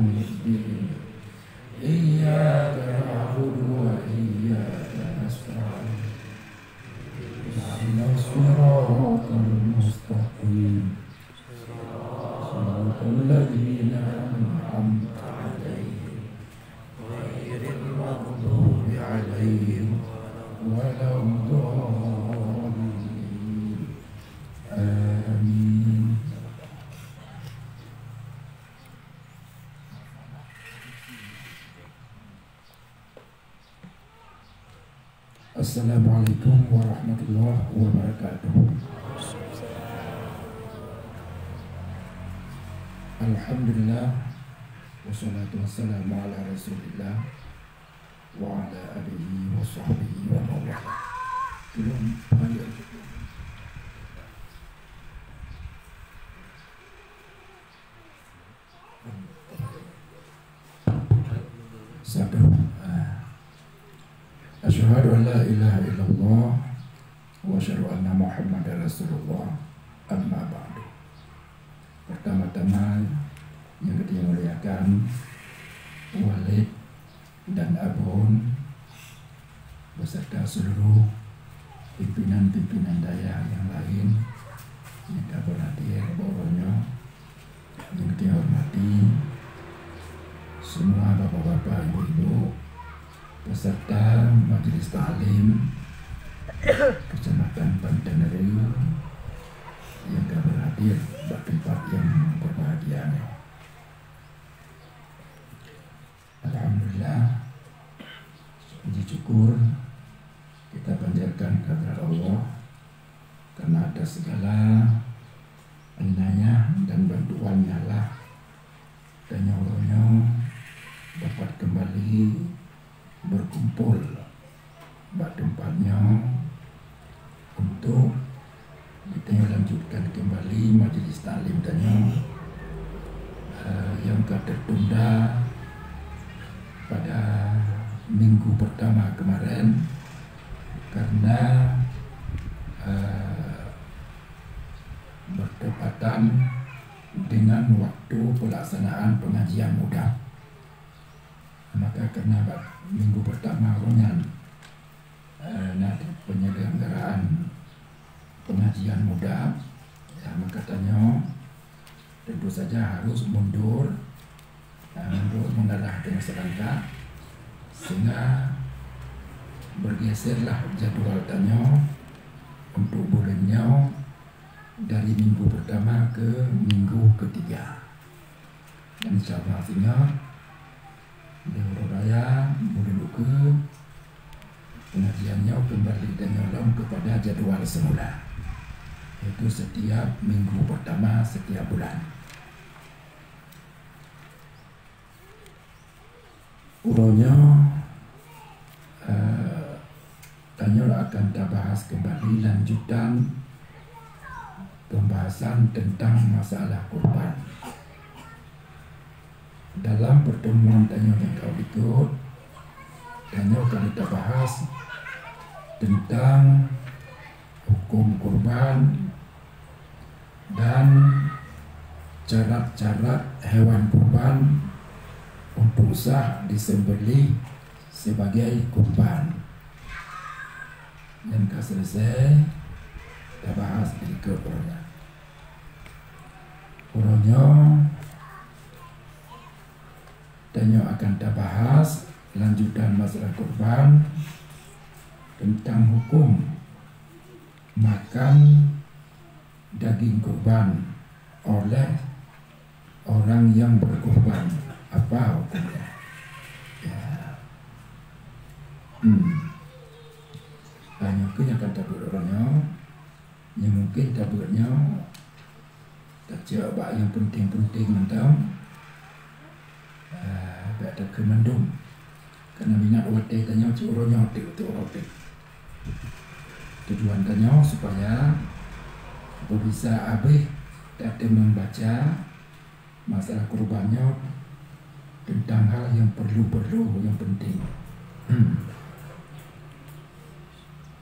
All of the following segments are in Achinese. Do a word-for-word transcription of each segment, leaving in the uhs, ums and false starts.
الدين. إياك نعبد وإياك نستعين. اهدنا الصراط المستقيم. صراط الذين أنعمت عليهم غير المغضوب عليهم ولا الضالين. آمين. Assalamualaikum warahmatullahi wabarakatuh. Alhamdulillah, wassalatu wassalamu ala Rasulillah wa ala alihi wa sahbihi wa man walah. Tulung balik. Satu. Ah. Asyhadu an la ilaha illallah wa asyhadu anna Muhammadar Rasulullah. Amma ba'du. Pertama-tama, nyang geutanyoe muliakan Walid dan Abon beserta seluruh pimpinan-pimpinan dayah nyang laén nyang ka beuhadir bak uroe nyoe. Nyang geutanyoe hormati semua bapak-bapak, ibu-ibu, peserta Majelis Taklim Kecamatan Pantai Neri nyang ka beuhadir bak teumpat nyang berbahagia nyoe. Alhamdulillah, puji syukur kita panjatkan kehadirat Allah karena atas segala inayah dan bantuan-Nya lah tanyoe uroe nyoe dapat kembali berkumpul bak teumpat nyoe untuk geutanyoe lanjutkan kembali majelis taklim tanyoe, eh, nyang ka tertunda pada minggu pertama kemarin karena, eh, bertepatan dengan waktu pelaksanaan pengajian mudab. Maka karena bak minggu pertama uroe nyan, eh, na penyelenggaraan pengajian mudab, ya, maka tanyoe tentu saja harus mundur, eh, mundur mengarah ke selangkah, sehingga bergeserlah jadual tanyoe untuk buleuen nyoe dari minggu pertama ke minggu ketiga. Dan insya Allah singoh di uroe raya buleuen ukeue pengajian nyoe kembali tanyoe lom kepada jadual semula, yaitu setiap minggu pertama setiap bulan. Uroe nyoe, eh, tanyoe akan tabahas kembali lanjutan pembahasan tentang masalah kurban. Dalam pertemuan tanyoe nyang ka likot, tanyoe akan tabahas tentang huköm kurban dan syarat-syarat hewan kurban untuk sah disembelih sebagai kurban. Nyang ka selesai tabahas di likot uroe nyoe. Uroe nyoe tanyoe akan tabahas lanjutan masalah kurban tentang huköm makan daging kurban oleh orang yang berkurban. Apa hukumnya? Ya. Hmm. Tanyoe keuh nyang akan tabeuet uroe nyoe. Nyang mungkin tabeuet nyoe tacok bak nyang penting-penting mantong. Ah, bak takheun mandum. Karena minat watée tanyoe cit uroe nyoe teuk, teuk uroe teuk. Tujuan tanyoe supaya beubisa abéh tateumang baca masalah kurban nyoe tentang hal nyang perlu-perlu, nyang penting. Hmm.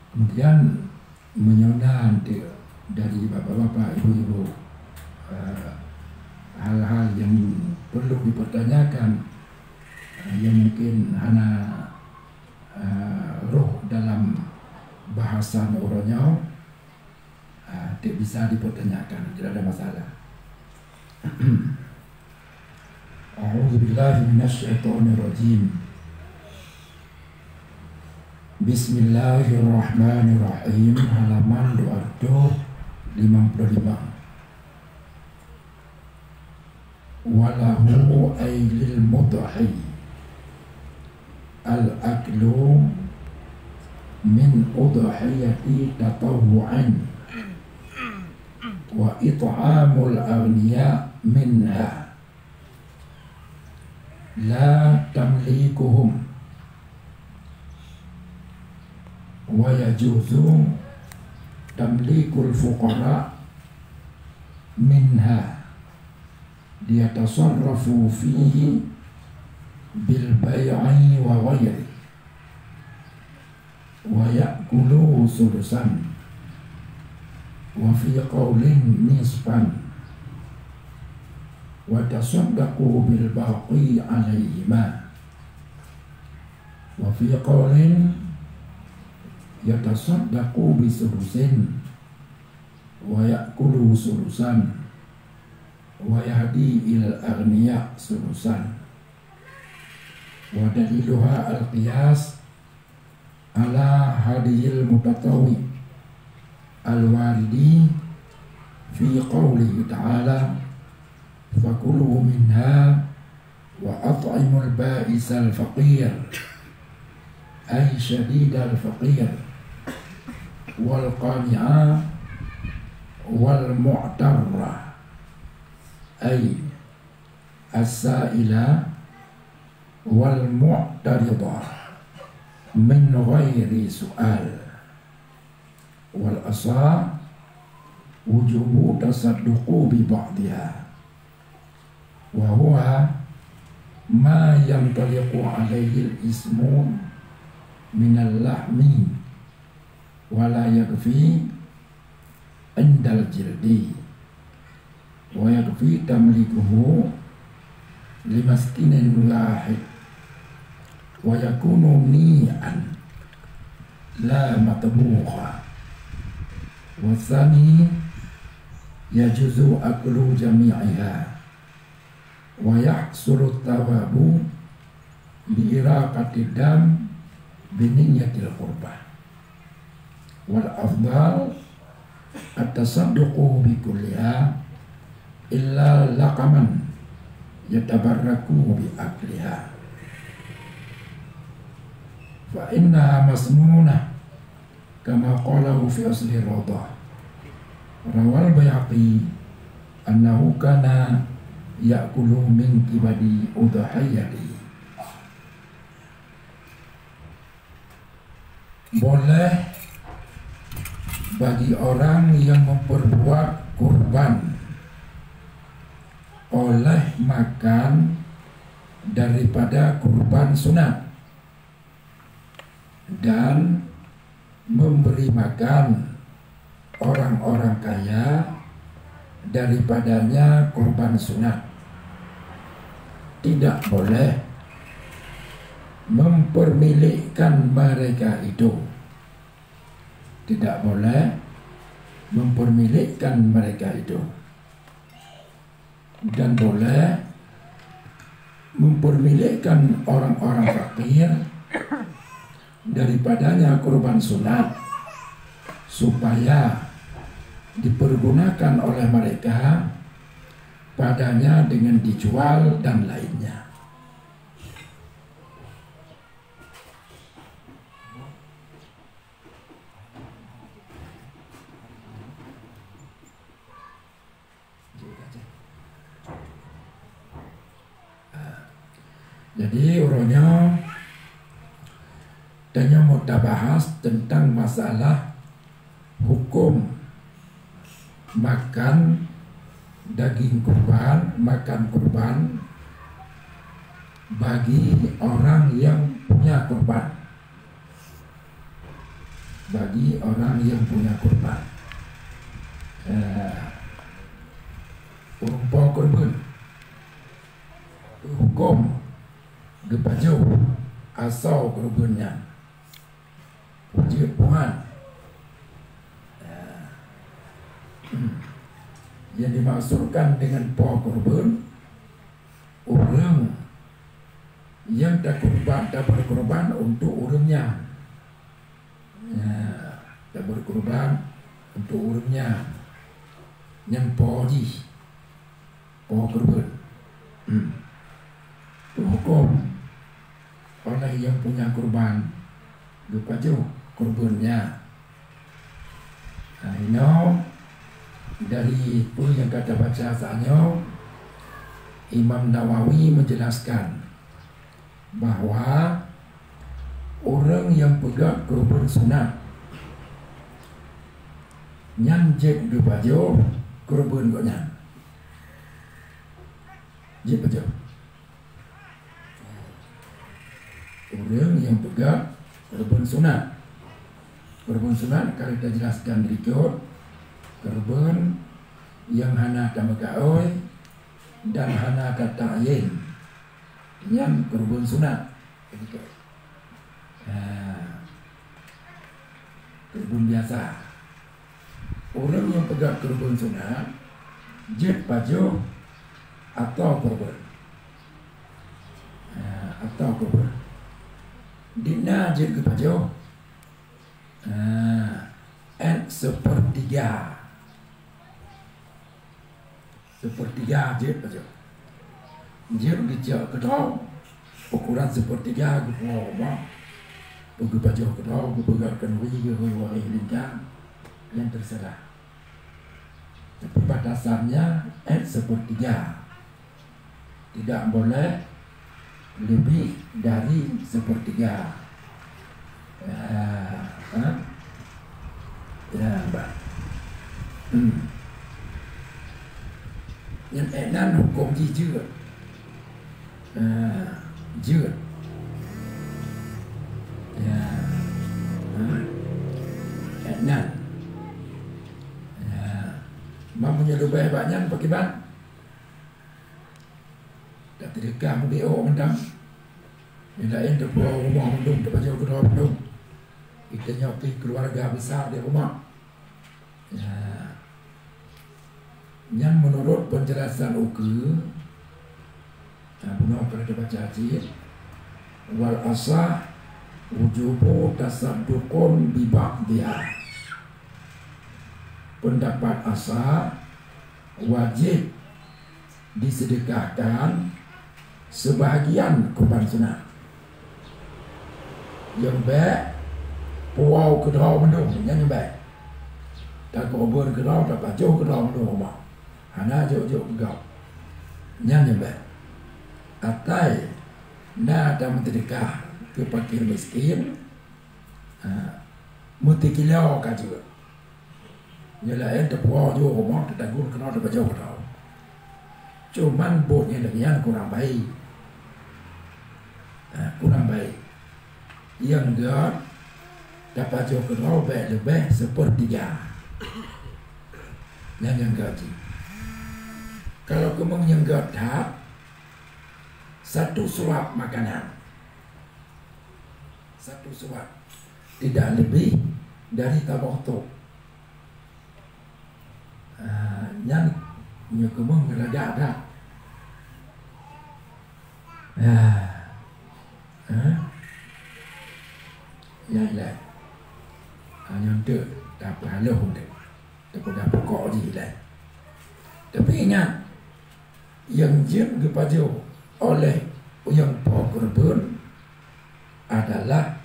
Kemudian, meunyoe na dari bapak-bapak, ibu-ibu, eh, hal-hal nyang perlu dipertanyakan, eh, yang mungkin hana, eh, roh dalam bahasan uroe nyoe, eh, tidak bisa dipertanyakan, tidak ada masalah. A'udzubillahi minasyaitonirrajim. Bismillahirrahmanirrahim. Halaman dua ratus lima puluh lima. Walahu ay lil mudhi al-aklu min udhiyati tatawwu'an wa it'amul aghniya minha la tamlikuhum, wa yajuzu tamlikul fuqara minha liyatasarrafu fihi bil bai'i wa ghairihi, wa ya'kulu sulusan, wa fi qaulin nisfan, wa tasaddaqu bil baqi alaihima, wa fi qaulin yatasaddaqu bi sulusin, wa ya'kulu sulusan, wa yahdi ilal aghniya sulusan. Wa daliluha al-qiyas ala hadiyil mutatawwi al-waridi fi qawlihi ta'ala, fakulu minha wa at'imul ba'isal faqir, ay syadidal faqir, wal qani'a wal mu'tarra, ay as-sa'ila wal mu'tarida min ghairi su'al. Wal asah wujubu tasadduqu bi ba'diha, wa huwa ma yantaliqu alaihil ismu minal lahmi, wa la yakfi indal jildi, wa yakfi tamlikuhu limaskinin wahid, wa yakunu ni'an la matbukha, wa tsani yajuzu aklu jami'iha, wa yahsulu tsawabu bi iraqatid dam bi niyyatil qurbah. Wal afdal at-tasadduqu bi kulliha illa laqaman yatabarraku bi akliha, fa innaha masnunah, kama qalahu fi asli Rawdah. Rawal Baihaqi annahu kana ya'kulu min qibali udhiyatihi. Boleh bagi orang yang memperbuat kurban oleh makan daripada kurban sunat dan memberi makan orang-orang kaya daripadanya kurban sunat. Tidak boleh mempermilikkan mereka itu. Tidak boleh mempermilikkan mereka itu. Dan boleh mempermilikkan orang-orang fakir daripadanya kurban sunat, supaya dipergunakan oleh mereka padanya dengan dijual dan lainnya. Jadi, uroe nyoe tanyoe meutabahas teuntang masalah huköm makan daging kurban, makan kurban bagi orang yang punya kurban. Bagi orang yang punya kurban. Eh, ureuëng po kurban. Hukôm geupajoh asoe keureubeuen nyan. Peue jeuet, Tuhan? Nyang dimaksudkan dengan po keureubeuen, ureuëng nyang takeureubeuen, tabeureubeuen untuk ureuëng nyan. Ya, tabeureubeuen untuk ureuëng nyan, nyang po jih, po keureubeuen. Hmm. Hukôm, oleh nyang punya keureubeuen geupajoh keureubeuen nyan. Nah, inoe dari peue nyang ka tabaca saat nyoe, Imam Nawawi menjelaskan bahwa ureuëng nyang peugöt keureubeuen sunat, nyan jeuet geupajoh keureubeuen gobnyan. Jeuet pajoh. Ureuëng nyang peugöt keureubeuen sunat. Keureubeuen sunat ka lheueh tajelaskan di likot, keureubeuen nyang hana tameugaôi dan hana tata'yin. Nyan keureubeuen sunat. Ha. Keureubeuen biasa. Ureuëng nyang peugöt keureubeuen sunat, jeuet pajoh asoe keureubeuen. Ha, asoe keureubeuen. Di na jeuet geupajoh, ha, 'et seupeurtiga. Seupeurtiga jeuet pajoh. Jeuet geucok keudroe, ukuran seupeurtiga geupuwoe u rumoh. Peu geupajoh keudroe, geupeugöt keuneuri, geuhôi-hôi lingka, nyan teuseurah. Tapi batasannya 'et seupeurtiga. Tidak boleh lebih dari sepertiga. Ya, ha? Ya, bah. Hmm. Nyan 'et nan hukôm jih jeuet. Ha, jeuet. Ya. Ha? 'Et nan. Ya. Meunyoe leubeh bak nyan, pakriban? Tateudeukah mudik ôk mantong. Nyang laén teupuwoe u rumoh mandum, teupajoh keudroe mandum. Geutanyoe pih keuluwarga besar di rumoh. Ya. Nyan meunurot peunjelasan ukeue, nah, bunoe ka lheueh tabaca cit, wal asah wujubu tasadduqun bi ba'diha. Peundapat asah, wajéb diseudeukahkan seubahgian keureubeuen sunat. Nyang bèk puwoe keudroe mandum, nyan nyang bèk. Takeureubeuen keudroe, tapajoh keudroe mandum u rumoh. Hana jok-jok keu gob. Nyan nyang bèk. Atai na tameuseudeukah keu fakir miskin, ha, meutikilo ka jeuet. Nyang laén teupuwoe jih u rumoh, teutagun keunoe, teupajoh keunoe. Cuman buet nyang lagèe nyan kurang baik. Ha, kurang baik. Nyang göt, tapajoh keunoe bèk leubeh seupeurtiga. Nyan nyang göt jih. Kalau keumeung nyang göt that, satu suap makanan. Satu suap. Tidak lebih dari saboh top. Ah, nyan nyoe keumeung lagak that. Ah. Ha? Nyan ilèe. Ha, nyoe teuk, tapi halôh teuk. Daripada pokok jih ilèe. Tapi ingat, nyang jeuet geupajoh oleh nyang po keureubeuen adalah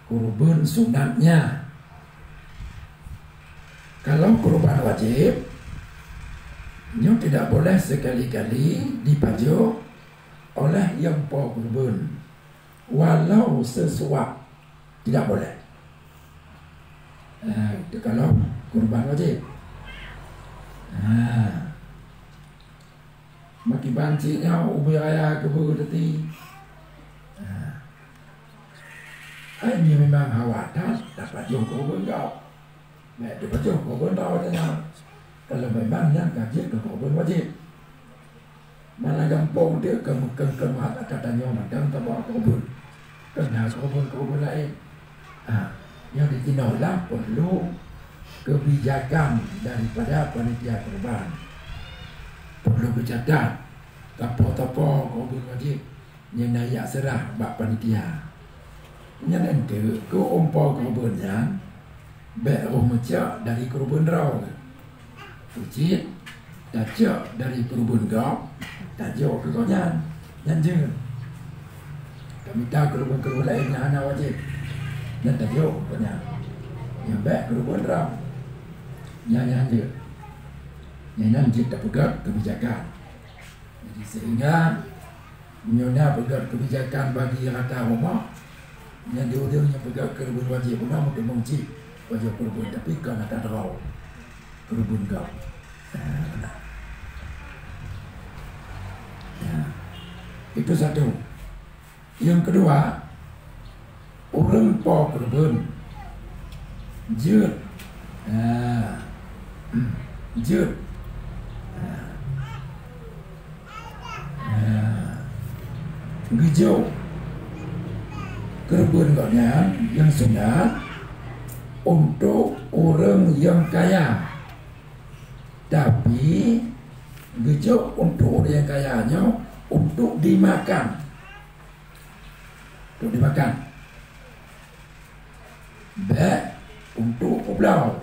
keureubeuen sunatnya. Kalau keureubeuen wajéb, nyoe tidak boleh sekali-kali dipajoh oleh nyang po keureubeuen, walau seusuap. Tidak boleh. Ha, itu kalau keureubeuen wajéb. Ha. Meukiban cit nyoe ubé raya keubeue teuti. Ha. Ai nyoe memang hawa that tapajoh keureubeuen gob. Bèk tapajoh keureubeuen droe tanyoe. Kalau memang nyan ka jeuet keu keureubeuen wajéb. Lam gampông teuh ka meukeung-keung that ata tanyoe mantong tabak keureubeuen. Keu na keureubeuen-keureubeuen laén. Ha, nyoe di sinoe lah perlu kebijakan daripada panitia keureubeuen. Perlu geucatat, sapo-sapo keureubeuen wajéb nyan na jak seurah bak panitia. Nyan enteuk keu umpau keureubeuen nyan, bék roh meucok dari keureubeuen droe. Cit tacok dari keureubeuen gob, tajok keu gobnyan, nyan jeuet. Tamita keureubeuen-keureubeuen laén nyang hana wajéb, nyan tajok keu gobnyan. Nyan bék keureubeuen droe. Nyan, nyan jeuet. Nyan, nyan jeuet tapeugét keubijakan. Jadi, sehingga meunyoe na peugét keubijakan bagi rata rumoh, nyan di ureuëng nyang peugét keureubeuen wajéb, bunoe meuteumong cit wajéb keureubeuen, tapi kon ata droe keureubeuen gob. Nah, nah, itu satu. Nyang keudua, ureuëng po keureubeuen jeuet, ah, jeuet, ah, ah, geujok keureubeuen gobnyan nyang sunat untuk ureuëng nyang kaya. Tapi, geujok untuk ureuëng nyang kaya nyoe untuk dimakan. Untuk dimakan. Bék untuk peubloe.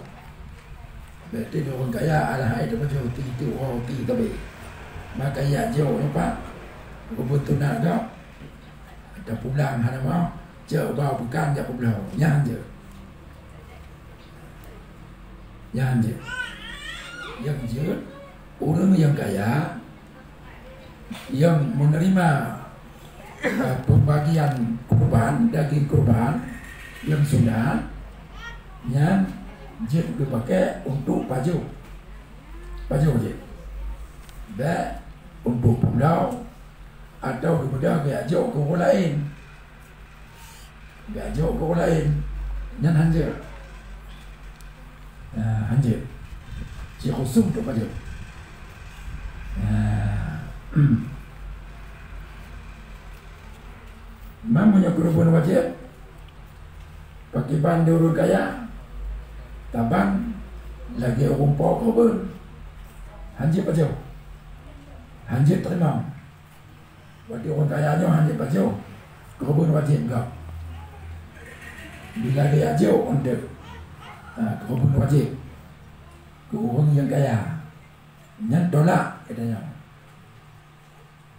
Bék teuh ureuëng kaya alah hai teuh pajoh roti, itu roti tapi. Maka jak jok nyoe pat, keureubeuen sunat gob, tapulang hana mau, cok bak peukan jak peubloe. Nyan jeuet. Nyan jeuet. Nyang jeuet, ureuëng nyang kaya nyang meuneurimong, eh, peumbagian keureubeuen, daging keureubeuen nyang sunat, nyan jeuet geupaké untuk pajoh. Pajoh jeuet. Bék untuk peubloe atawa geubeudôh geujak jok keu ureuëng laén. Geujak jok keu ureuëng laén, nyan hanjeuet. Nah, hanjeuet. Cit khusos untuk pajoh. Nah, man meunyoe keureubeuen wajéb, pakriban di ureuëng kaya, taban lagée ureuëng po keureubeuen. Hanjeuet pajoh. Hanjeuet teurimong. Watée ureuëng kaya nyoe hana jipajoh keureubeuen wajéb gob. Bila geujak jok untuk, ha, keureubeuen wajéb keu ureuëng nyang kaya, nyan tolak geutanyoe.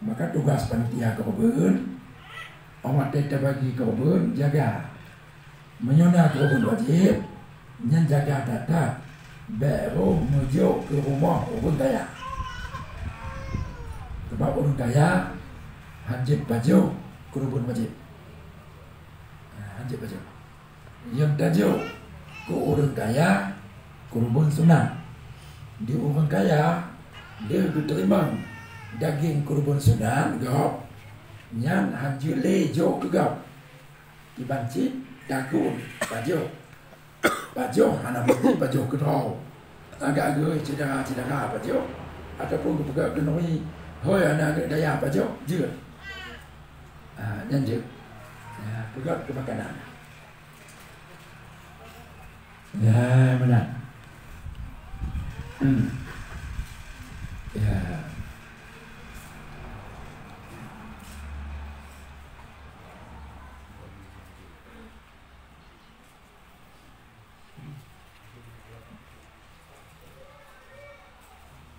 Maka tugaih panitia keureubeuen, óh watée tabagi keureubeuen, jaga. Meunyoe na keureubeuen wajéb, nyan jaga that-that, bék roh meujok keu rumoh ureuëng kaya. Sabab ureuëng kaya hanjeuet pajoh keureubeuen wajéb. Ha, hanjeuet pajoh. Nyang tajok keu ureuëng kaya keureubeuen sunat. Di ureuëng kaya, lheueh geuteurimong daging keureubeuen sunat gob, nyan hanjeuet lé jok keu gob. Kiban cit takot pajoh. Pajoh hana meusti pajoh keudroe. Agak-agak syedara-syedara pajoh, ataupun geupeugah keuneuk, "Hôi, aneuëk dayah pajoh," jeuet. Ah, nyan jeuet. Ah, peugah keu makanan. Ya, meunan. Hmm. Ya.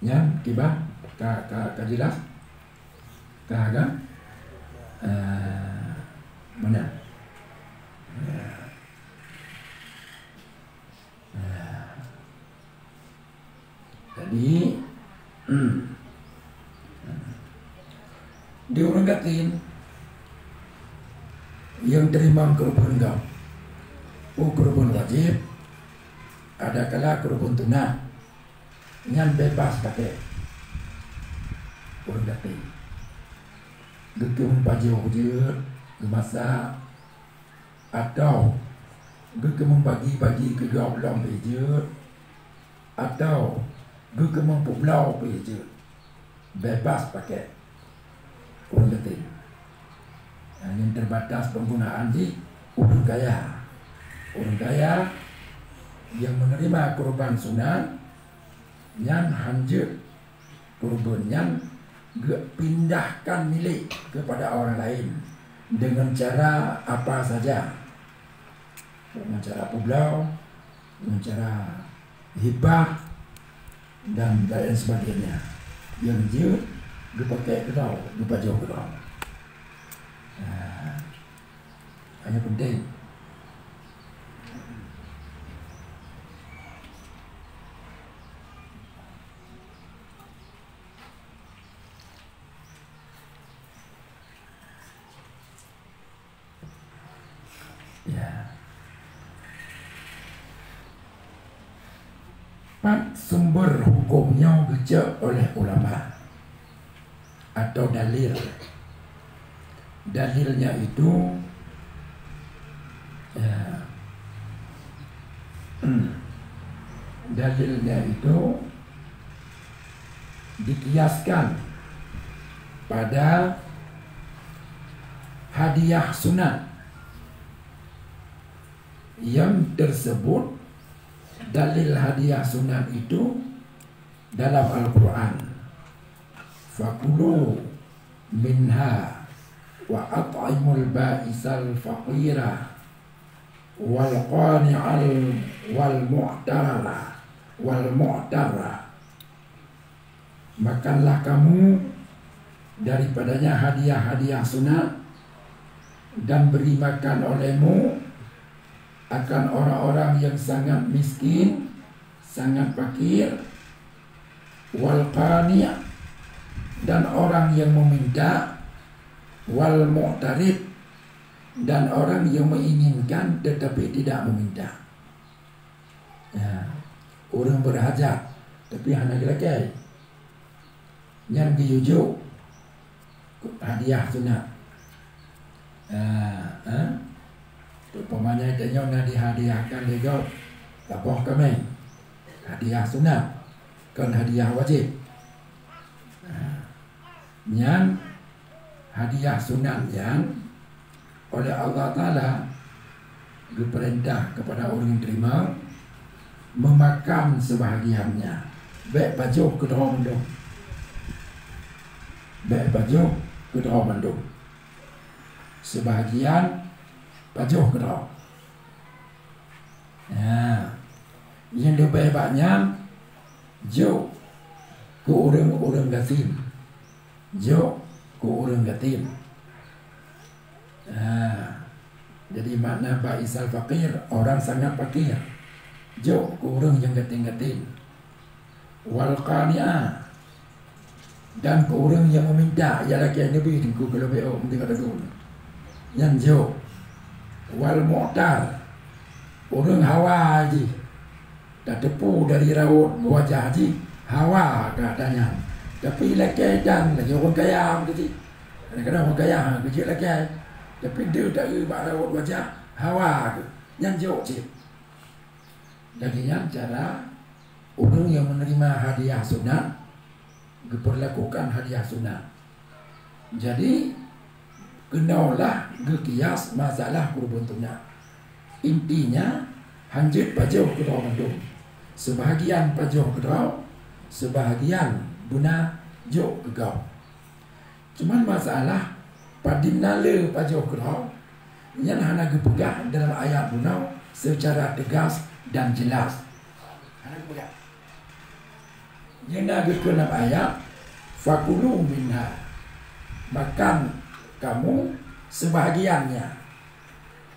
Nyan kiban ka, ka, ka jelas? Ka, ka? Ah, meunan. Ah. Ah. Jadi, di ureuëng gasien nyang teurimong keureubeuen gob, peue keureubeuen wajéb, adakala keureubeuen sunat, nyan bebas pakai ureuëng gasien. Geukeumeung pajoh jeuet, geumasak, atawa geukeumeung bagi-bagi keu gob lom pih jeuet, atawa geukeumeung peubloe pih jeuet, bebas pakai. ureuëng geutem. Nyang terbatas penggunaan jih ureuëng kaya. Ureuëng kaya nyang menerima kurban sunat nyan hanjeuet kurban nyan geupindahkan milék kepada orang lain dengan cara apa saja. Dengan cara peubloe, dengan cara hibah dan lain sebagainya. Nyang jeuet geupakai keudroe, geupajoh keudroe. Nah, hanya penting. Ya. Pat sumber hukum nyoe geucok oleh ulama atau dalil? Dalilnya itu, ya, dalilnya itu dikiaskan pada hadiah sunat yang tersebut dalil hadiah sunat itu dalam Al-Quran. Fakulu minha wa at'imul ba'isal faqira wal qani'al wal mu'tara wal mu'tara. Makanlah kamu daripadanya hadiah-hadiah sunat, dan beri makan olehmu akan orang-orang yang sangat miskin, sangat fakir, wal qani', dan orang yang meminta, wal mu'tarid, dan orang yang menginginkan tetapi tidak meminta. Ya, ureuëng beurhajat tapi hana geulakée, nyan geuyue jok hadiah sunat. Ah, eh? Umpamanya tanyoe na dihadiahkan lé gob saboh kaméng, hadiah sunat, kon hadiah wajéb. Ah, nyan hadiah sunat nyan oleh Allah Taala geupeurintah kepada ureuëng terima memakan sebahagiannya. Bék pajoh keudroe mandum. Bék pajoh keudroe mandum. Sebahagian pajoh keudroe. Nah, nyang leubeh bak nyan jok keu ureuëng-ureuëng gasien. Jok keu ureuëng gasien. Nah, jadi makna ba'isal faqir, orang sangat fakir. Jok keu ureuëng nyang gasien-gasien. Wal qani'a, dan keu ureuëng nyang meminta, ya lakée neubi teungku keu leubeh ôk meutika teungku. Nyan jok. Wal mu'tar, ureuëng hawa jih. Tateupeue dari raut wajah jih hawa gata nyan. Tapi lakée dan lagée ureuëng kaya beutôi. Kadang-kadang ureuëng kaya ha geujeuet lakée, tapi deuh taeu bak raut wajah hawa geuh. Nyan jok cit. Lagée nyan cara ureuëng nyang meuneurimong hadiah sunat geupeurlakukan hadiah sunat. Jadi, keunoe lah geukias masalah kurban sunat. Intinya, hanjeuet pajoh keudroe mandum. Seubahagian pajoh keudroe, seubahagian beuna jok keu gob. Cuman masalah padum na le pajoh keudroe, nyan hana geupeugah dalam ayat bunoe seucara teugas dan jeulaih. Hana geupeugah. Nyan na geukheun lam ayat, "Fakulu minha." Makan kamu sebahagiannya.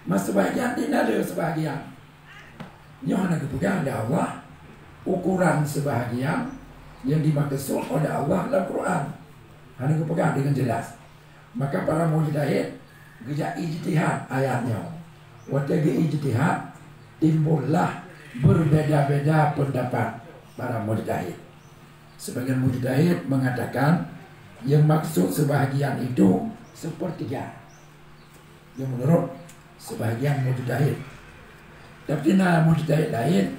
Ma sebahagian di na le sebahagian. Nyoe hana geupeugah lé Allah ukuran seubahagian nyang dimaksud oleh Allah lam Quran. Hana geupeugah deungon jeulaih. Maka para mujtahid geujak ijtihad ayat nyoe. Watée geu-ijtihad, timbullah beubeda-beda peundapat para mujtahid. Sebagian mujtahid mengatakan yang maksud seubahagian itu seupeurtiga. Nyang meunurot seubahagian mujtahid. Tapi na mujtahid laén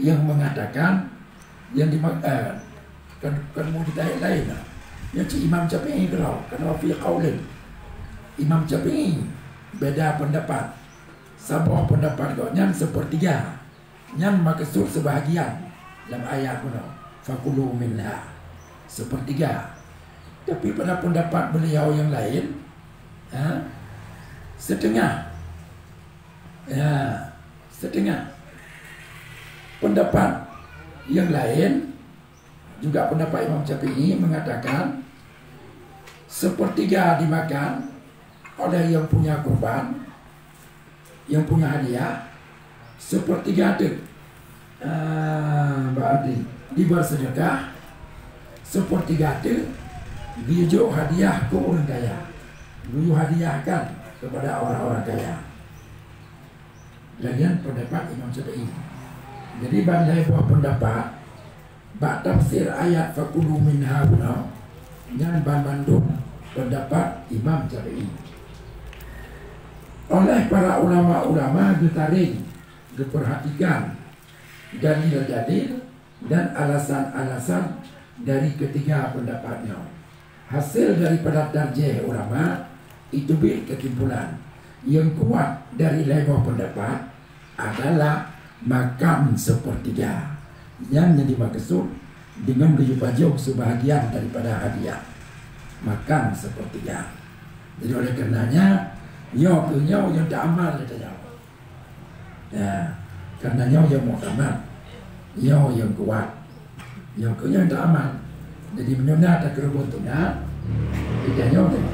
nyang meungatakan nyang dima-, eh, kon, kon mujtahid laén, nah. Nyan cit Imam Syafi'i keudroe, karena fi qaulin. Imam Syafi'i beda pendapat. Saboh pendapat gobnyan sepertiga. Nyan maksud sebahagian lam ayat bunoe, "Fakulu minha." Sepertiga. Tapi pada pendapat beliau yang lain, ha, setengah. Ya, setengah. Pendapat yang lain, juga pendapat Imam Syafi'i, mengatakan sepertiga dimakan oleh yang punya kurban, yang punya hadiah, sepertiga tu, ah, berarti dibersedekah, sepertiga tu geuyue hadiah keu ureueng kaya, geuyue hadiahkan kepada orang-orang kaya. Lagian pendapat Imam Syafi'i. Jadi, ban lhèe boh pendapat bak tafsir ayat "Fakulu minha" bunoe, nyan banmandum pendapat Imam Syafi'i. Oleh para ulama-ulama geutareng, geupeurhatikan dalil-dalil dan alasan-alasan dari ketiga pendapat nyoe. Hasil daripada tarjih ulama, iteubiet keusimpulan nyang kuat dari lhèe boh pendapat adalah makan sepertiga. Nyan nyang dimaksud dengan geuyue pajoh sebahagian daripada hadiah. Makan sepertiga. Jadi, oleh karenanya, nyoe keuh nyoe nyang taamal lé tanyoe. Ya, karena nyoe nyang muktamad, nyoe nyang kuat, nyoe keuh nyang taamal. Jadi, meunyoe na takeureubeuen tuna, ija nyoe teuh,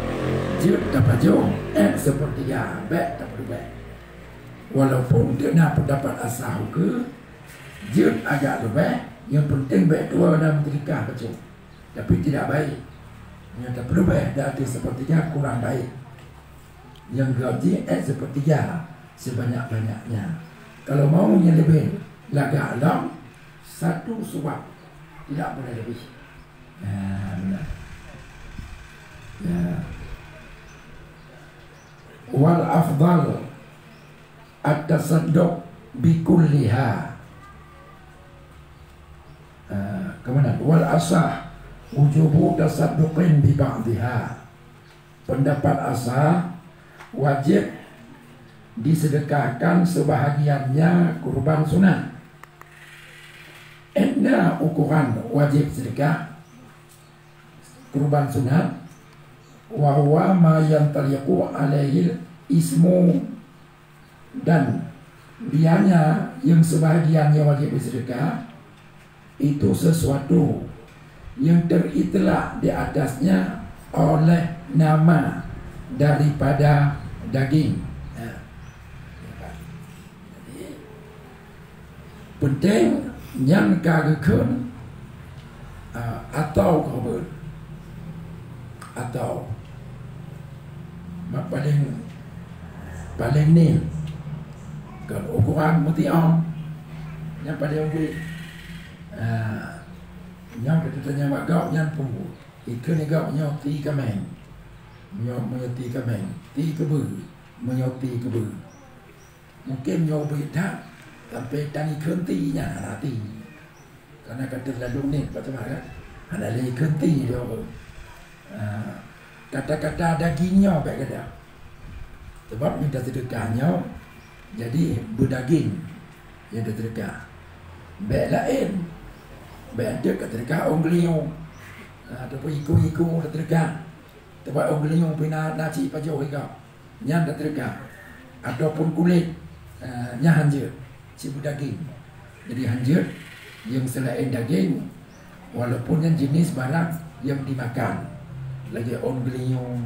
jeuet tapajoh, eh, sepertiga, bèk tapeuleubeh. Walaupun teuk na pendapat asa ukeue, jeuet agak leubeh, nyang penting bèk tuwoe na meuteudekah bacut. Tapi tidak baik. Meunyoe tapeuleubeh di ateueh sepertiga, kurang baik. Nyang geuh jih, eh, sepertiga sebanyak-banyaknya. Kalau mau nyang leubeh lagak lom, satu suap, tidak boleh lebih. Ya, benar. Ya. Wal afdal at-tasadduq bikulliha. Ah, kemudian, wal asah wujubu tasadduqin bi ba'diha. Pendapat asah, wajib disedekahkan sebahagiannya kurban sunat. Enam ukuran wajib sedekah kurban sunat, wa huwa ma yantaliqu alaihil ismu, dan dianya yang sebahagian yang wajib disedekah, itu sesuatu yang teritlak di atasnya oleh nama daripada daging. Ya. Jadi, penting nyan ka geukheun, ah, atau ka beuet. Atau. Mak paling, paling nin. Kon ukuran mutiom. Nyan paling ubit. Ah, nyan ka teuntanyong bak gob nyan pun. Ikheun gob nyoe ti kaméng. Nyoe, meunyoe ti kaméng, ti keubeue. Meunyoe ti keubeue. Mungkin nyoe ubit that, sampai tan ikheun ti nyan hana ti. Karena ka teulalu nit, bak teuma kan. Hana lé ikheun ti dia. Ah, kata-kata daging nyoe bèk gata. Sebab nyang taseudekah nyoe jadi beudaging nyang taseudekah. Bèk laén. Bèk enteuk ka seudekah ôn geulinyueng. Ah, ataupun iku-iku taseudekah. Teuma ôn geulinyueng pih na, na cit pajoh igoe. Nyan taseudekah. Ataupun kulét, eh, nyan hanjeuet. Cit beudaging. Jadi hanjeuet nyang seulaén daging, walaupun nyan jenis barang nyang dimakan. Lagèe ôn geulinyueng,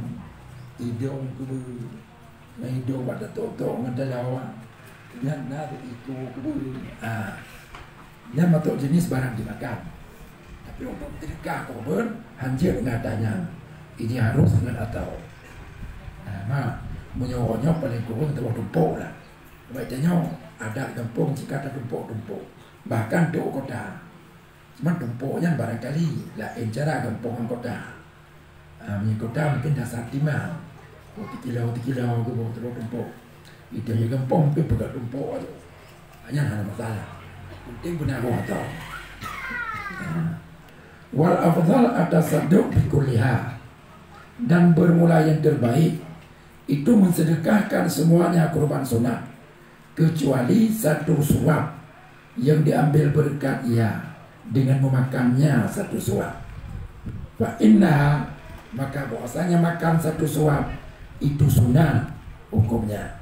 idong keubeue. Nyan idong bak tatok-tok ngon talawa. Nyan na iku keubeue. Ah. Nyan mantong jenis barang dimakan. Tapi untuk seudekah kurban, hanjeuet ngon ata nyan. Ini harus ngon atau. Nah, ma, meunyoe nyoe paling kureueng taboh tumpôk lah. Sebab tanyoe adat gampông cit ka tatumpôk-tumpôk. Bahkan trôk kota. Cuma tumpôk nyan barangkali laén cara gampông ngon kota. Ah, meunyoe kota mungkin dasar timang. Oh, tikilo, tikilo, geuboh trôk tumpôk. Itu nyang gampông mungkin peugah tumpôk tu. Nyan hana masalah. Penting beuna roh atau. Ah. Wal afdal atasadduq bi kulliha, dan bermula yang terbaik itu mensedekahkan semuanya kurban sunat, kecuali satu suap yang diambil berkat ia dengan memakannya satu suap. Fa innaha, maka bahwasanya makan satu suap itu sunat hukumnya.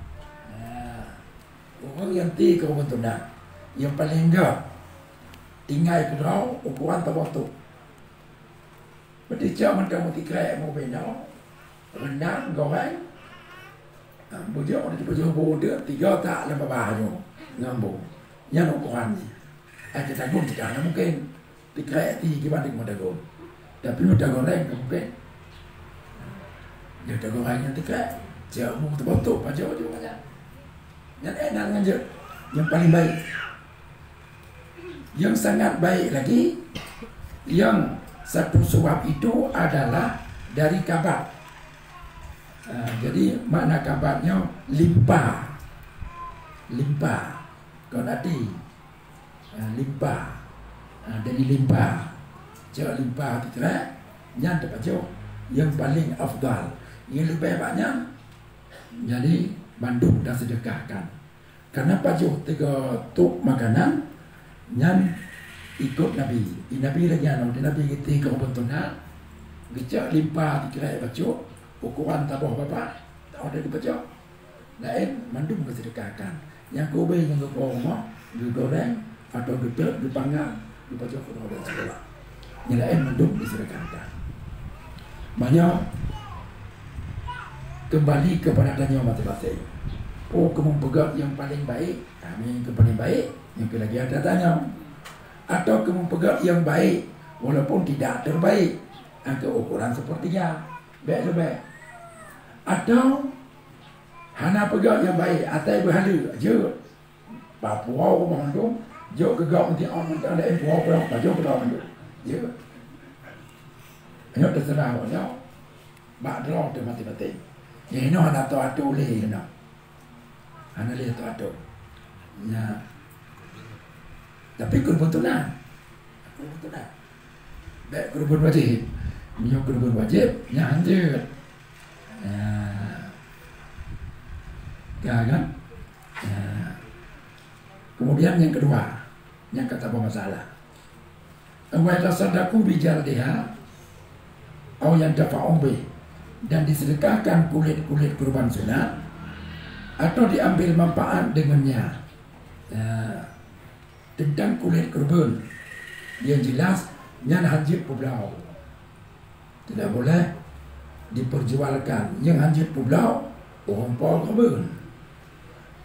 Nah, orang yang ti ke orang sunat, yang paling enggak tinggai keudroe ukuran saboh tôp. Berarti cok mantong meusikrek, meubinoe, reundang, goreng. Ha, beujok, beujok bu tu tiga tak lam babah nyoe ngon bu. Nyan ukuran jih. Ai teutabong cit hana mungken. Sikrek ti dibanding meutagong. Tapi meutagoreng ka mungken. Dia tagoreng nyan sikrek. Cok bu teubotok pajoh ju nyan. Nyan énak ngon jeuet. Yang paling baik. Yang sangat baik lagi, yang satu suap itu adalah dari kabat. Ah, jadi makna kabat nyoe limpa. Limpa. Kon ati. Ah, limpa. Ah, dari limpa. Cok limpa tu, eh, nyan teupajoh yang paling afdal. Yang lebih banyak nyan, jadi mandum dah sedekahkan. Karena pajoh tiga tôp makanan nyan ikot Nabi. Di Nabi lagi anu, di Nabi geuti keu ubon tuna, geucok limpa sikrek bacut, ukuran saboh babah, tak ada dipajoh. Laén mandum geusedekahkan. Nyang keubeh nyang geupo rumoh, geugoreng, atau geutet, geupanggang, geupajoh keu droe sikolah. Nyang laén mandum disedekahkan. Meunyoe keumbali keupada tanyoe maséng-maséng. Peue keumeung peugöt nyang paleng baik? Kami keu paleng baik, nyang keu lagèe ata tanyoe. Atau keumeung peugöt nyang baik, walaupun tidak terbaik, angka ukuran sepertiga, bèk leubeh. Atau hana peugöt nyang baik, atai beuhaleue, jeuet. Bak puwoe rumoh mandum, jok keu gob meuti ôn mantong laén puwoe pulang pajoh keu droe mandum. Ya. Nyoe teuseurah awak nyoe. Bak droe teuh maté-maté. Nyoe hinoe hana teuatur lé hinoe. Hana lé teuatur. Nya. Tapi keureubon tuna. Keureubon tuna. Bèk keureubon wajéb. Meunyoe keureubon wajéb, nyan jeuet. Ya. Ka kan? Ya. Kemudian yang kedua, nyang ka tabah masalah. Wa yatasaddaqu bi jaldiha au yantafa'u bih, dan disedekahkan kulit-kulit kurban sunat atau diambil manfaat dengannya. Ya. Teuntang kulét keureubeuen, nyang jeulaih nyan hanjeuet peubloe. Tidak boleh diperjualkan nyang hanjeuet peubloe, ureuëng po keureubeuen.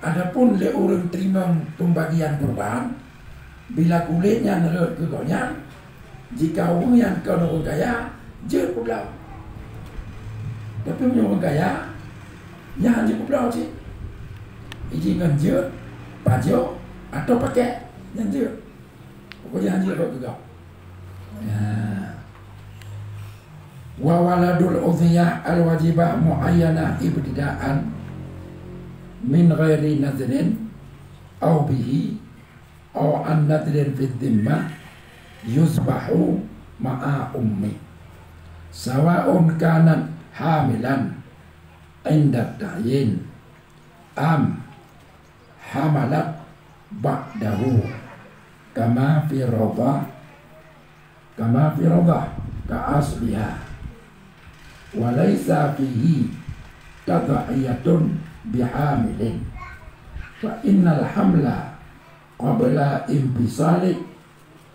Adapun lé ureuëng teurimong peumbagian keureubeuen, bila kulét nyan rhot keu gobnyan, jika ureuëng nyan kon ureuëng kaya, jeuet peubloe. Tapi meunyoe ureuëng kaya, nyan hanjeuet peubloe cit. Iji ngon jeuet, pajoh, atau pakèk, nyan jeuet. Pokoknya hanjeuet rhot keu gob. Ya. Wa waladul udhiyah al-wajibah muayyanah ibtida'an min ghairi nadhrin aw bihi aw an nadhrin fi dhimmah yuzbahu ma'a ummi, sawa'un kanat hamilan inda ta'yin am hamalat ba'dahu, kama fi radhah, kama fi radhah ka asliha, wa laisa fihi tadhiyatun bihamilin, fa innal hamla qabla infisali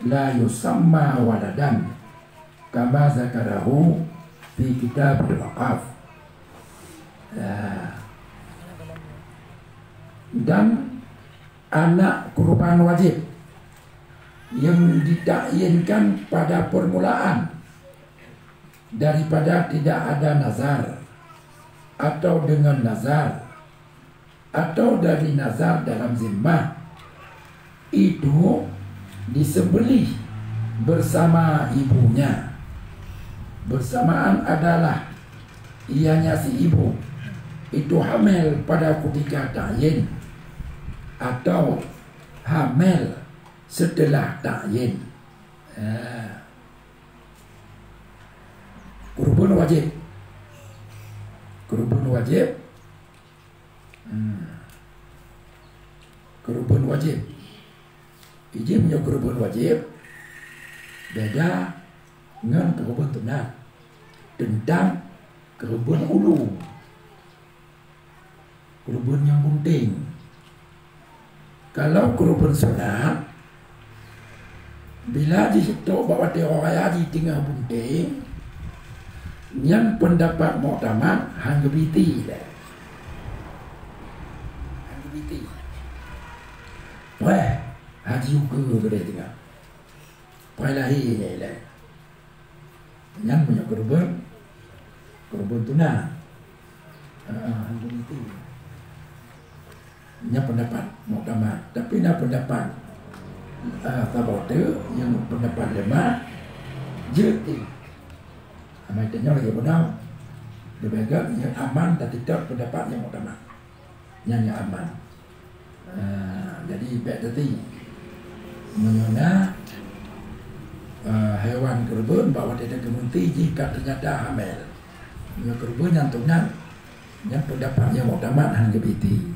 la yusamma waladan, kama zakarahu fi kitabil waqaf. Ya. Dan anak kurban wajib yang ditakyinkan pada permulaan daripada tidak ada nazar atau dengan nazar atau dari nazar dalam zimmah, itu disembelih bersama ibunya. Bersamaan adalah ianya si ibu itu hamil pada ketika ta'yin atau hamil setelah ta'yin. Eh, Keureubeuen wajéb. Keureubeuen wajéb. Hmm. Keureubeuen wajéb. Ijih meunyoe keureubeuen wajéb, beda ngon keureubeuen sunat. Teuntang keureubeuen ulu. Keureubeuen nyang bunténg. Kalau keureubeuen sunat, bila jih trok bak watée raya jih teungoh bunténg, nyan peundapat muktamad han geubiti lé. Han geubiti. Weh, haji ukeue keudeh teungoh. Pai lahé lé. Nyan meunyoe keureubeuen, keureubeuen tuna. Ah, ah, hantu meuti. Nyan peundapat muktamad. Tapi na peundapat, ah, saboh teuk, nyang peundapat lemah, jeuet ti. Amai tanyoe lagée bunoe, leubeh gét nyang aman dan teutab peundapat nyang muktamad. Nyan nyang aman. Ah, jadi bék teuti. Meunyoe na, ah, haiwan keureubeuen bak watée teugeumeuti jih ka teunyata hamel. Meunyoe keureubeuen nyan teunan, nyan peundapat nyang muktamad han geubiti.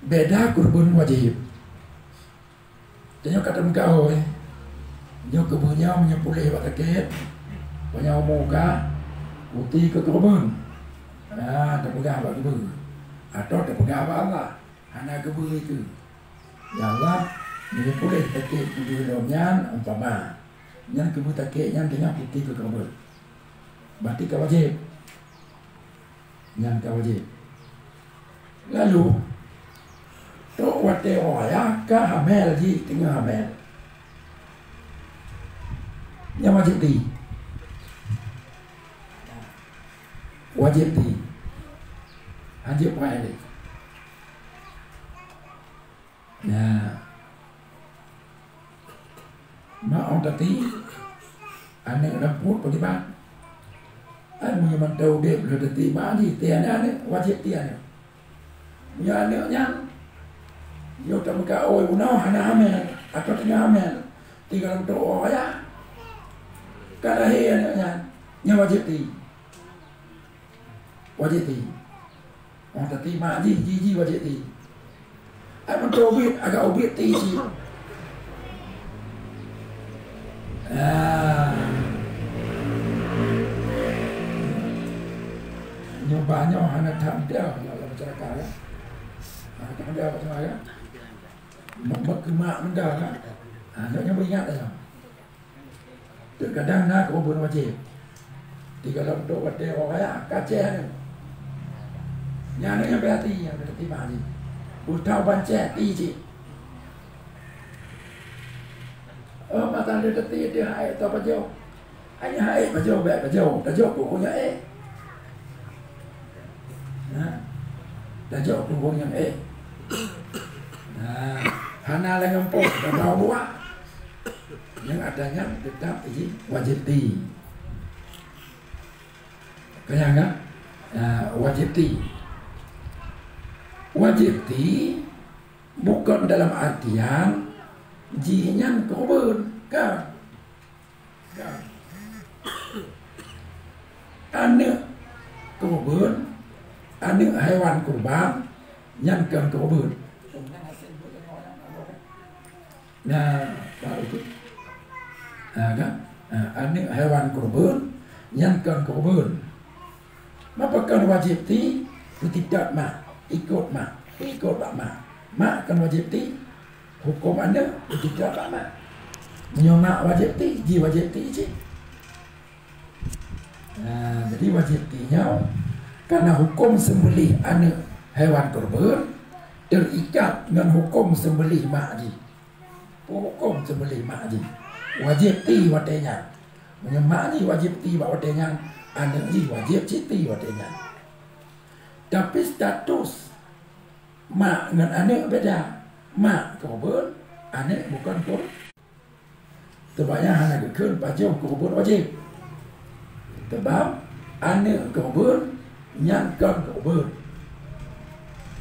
Beda keureubeuen wajéb. Tanyoe ka tameugah, nyoe keubeue nyoe meunyoe puléh bak sakét, meunyoe umu ka, uti keu keureubeuen. Ah, tapeugah bak keubeue. Atawa tapeugah bak Allah, hana keubeue itu. Ya Allah, meunyoe puléh sakét keubeue lom nyan, umpama, nyan keubeue sakét nyan teungoh uti keu keureubeuen. Berarti ka wajéb. Nyan ka wajéb. Lalu, trok watée raya ka hamel jih teungoh hamel. Nyan wajéb ti. Wajéb ti. Hanjeuet puai lé. Ya. Mak ong tati, aneuk lam pruet pakriban. Ai meunyoe mantong udeb lôn tati mak jih, ti aneuk-aneuk, wajéb ti aneuk. Meunyoe aneuk nyan, yoh tamuka oi bunoe hana hamel, atawa teungoh hamel, tinggai lam toh raya. Ka lahé aneuk nyan, nyan wajéb ti. Wajéb ti. Ong tati mak jih, jih, jih wajéb ti. Ai mantong ubit, agak ubit ti cit. Ah. Nyoe bah nyoe hana that mudah lam masyarakat, ya. Hana that mudah bak teuma, ya. Mak, mak keu mak mudah, ya. Ah, nyoe, nyoe beuingat, ya. Teukadang na keureubeuen wajéb. Di dalam trok watée raya, ka céh aneuk. Nyan aneuk nyang beuhati, nyang beuhati mah jih. Beutau ban céh ti cit. Oh, mata lé teuti di hai atau pajoh. Hai, hai pajoh, bék pajoh. Tajok keu ureueng nyang éh. Nah, tajok keu ureueng nyang éh. Nah, hana lé ngon po, tabah buah. Nyang ada nyan teutap jih wajéb ti. Keunyan kan? Ah, wajéb ti. Wajéb ti bukon dalam artian jih nyan keureubeuen, kan? Kan? Aneuk keureubeuen, aneuk haiwan kurban, nyan kon keureubeuen. Nah, baru tu. Ha, kan? Ha, aneuk haiwan keureubeuen, nyan kon keureubeuen. Mapa kon wajéb ti? Peutitap mak, ikot mak, ikot bak mak. Mak kon wajéb ti, huköm aneuk peutitap bak mak. Meunyoe mak wajéb ti, jih wajéb ti cit. Nah, jadi wajéb ti nyoe, karena huköm seumbeuléh aneuk haiwan keureubeuen teuikat ngon huköm seumbeuléh mak jih. Huköm seumbeuléh mak jih wajéb ti watée nyan. Meunyoe mak jih wajéb ti bak watée nyan, aneuk jih wajéb cit ti watée nyan. Tapi status mak ngon aneuk beda. Mak keureubeuen, aneuk bukon keureubeuen. Teuma nyan hana geukheun pajoh keureubeuen wajéb. Teuma aneuk keureubeuen nyan kon keureubeuen.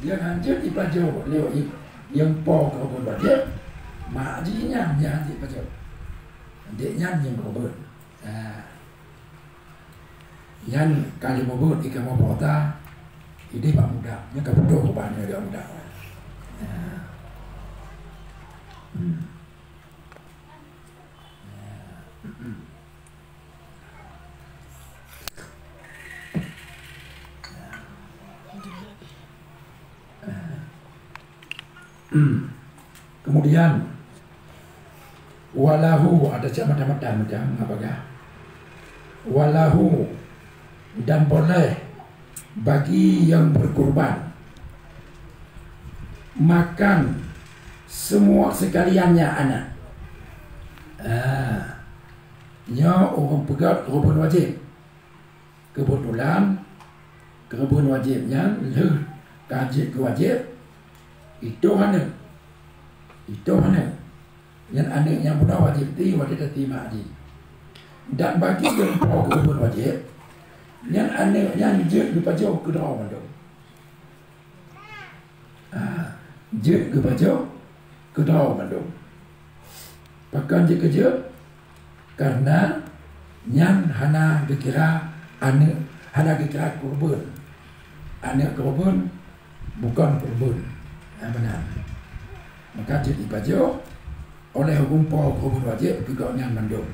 Nyang hanjeuet jipajoh lé nyang po keureubeuen wajéb, mak jih nyan nyang hanjeuet pajoh. Dek nyan nyang keureubeuen. Ha. Nyan ka lheueh mubuet di kamoe peurata, ideh bak muda. Nyan ka putôh ubak nyoe di muda. Ha. Hmm. Kemudian, walahu, ada cak mata-mata macam apa kah? Walahu, dan boleh bagi yang berkurban makan semua sekaliannya anak. Ah, nyoe ureuëng peugöt keureubeuen wajéb. Keubeutulan, keureubeuen wajéb nyan lheueh ka jeuet keu wajéb, itoh aneuëk. Itoh aneuëk. Nyan aneuëk nyang bunoe wajéb ti watée tati mak jih. Dan bagi nyang po keureubeuen wajéb, nyan aneuëk nyan jeuet geupajoh keudroe mandum. Ah, jeuet geupajoh keudroe mandum. Pakon jeuet keu jeuet? Kareuna nyan hana geukira aneuëk, hana geukira keureubeuen. Aneuëk keureubeuen bukon keureubeuen. Nyang meunan. Maka jeuet jipajoh oleh ureuëng po keureubeuen wajéb keu gobnyan mandum.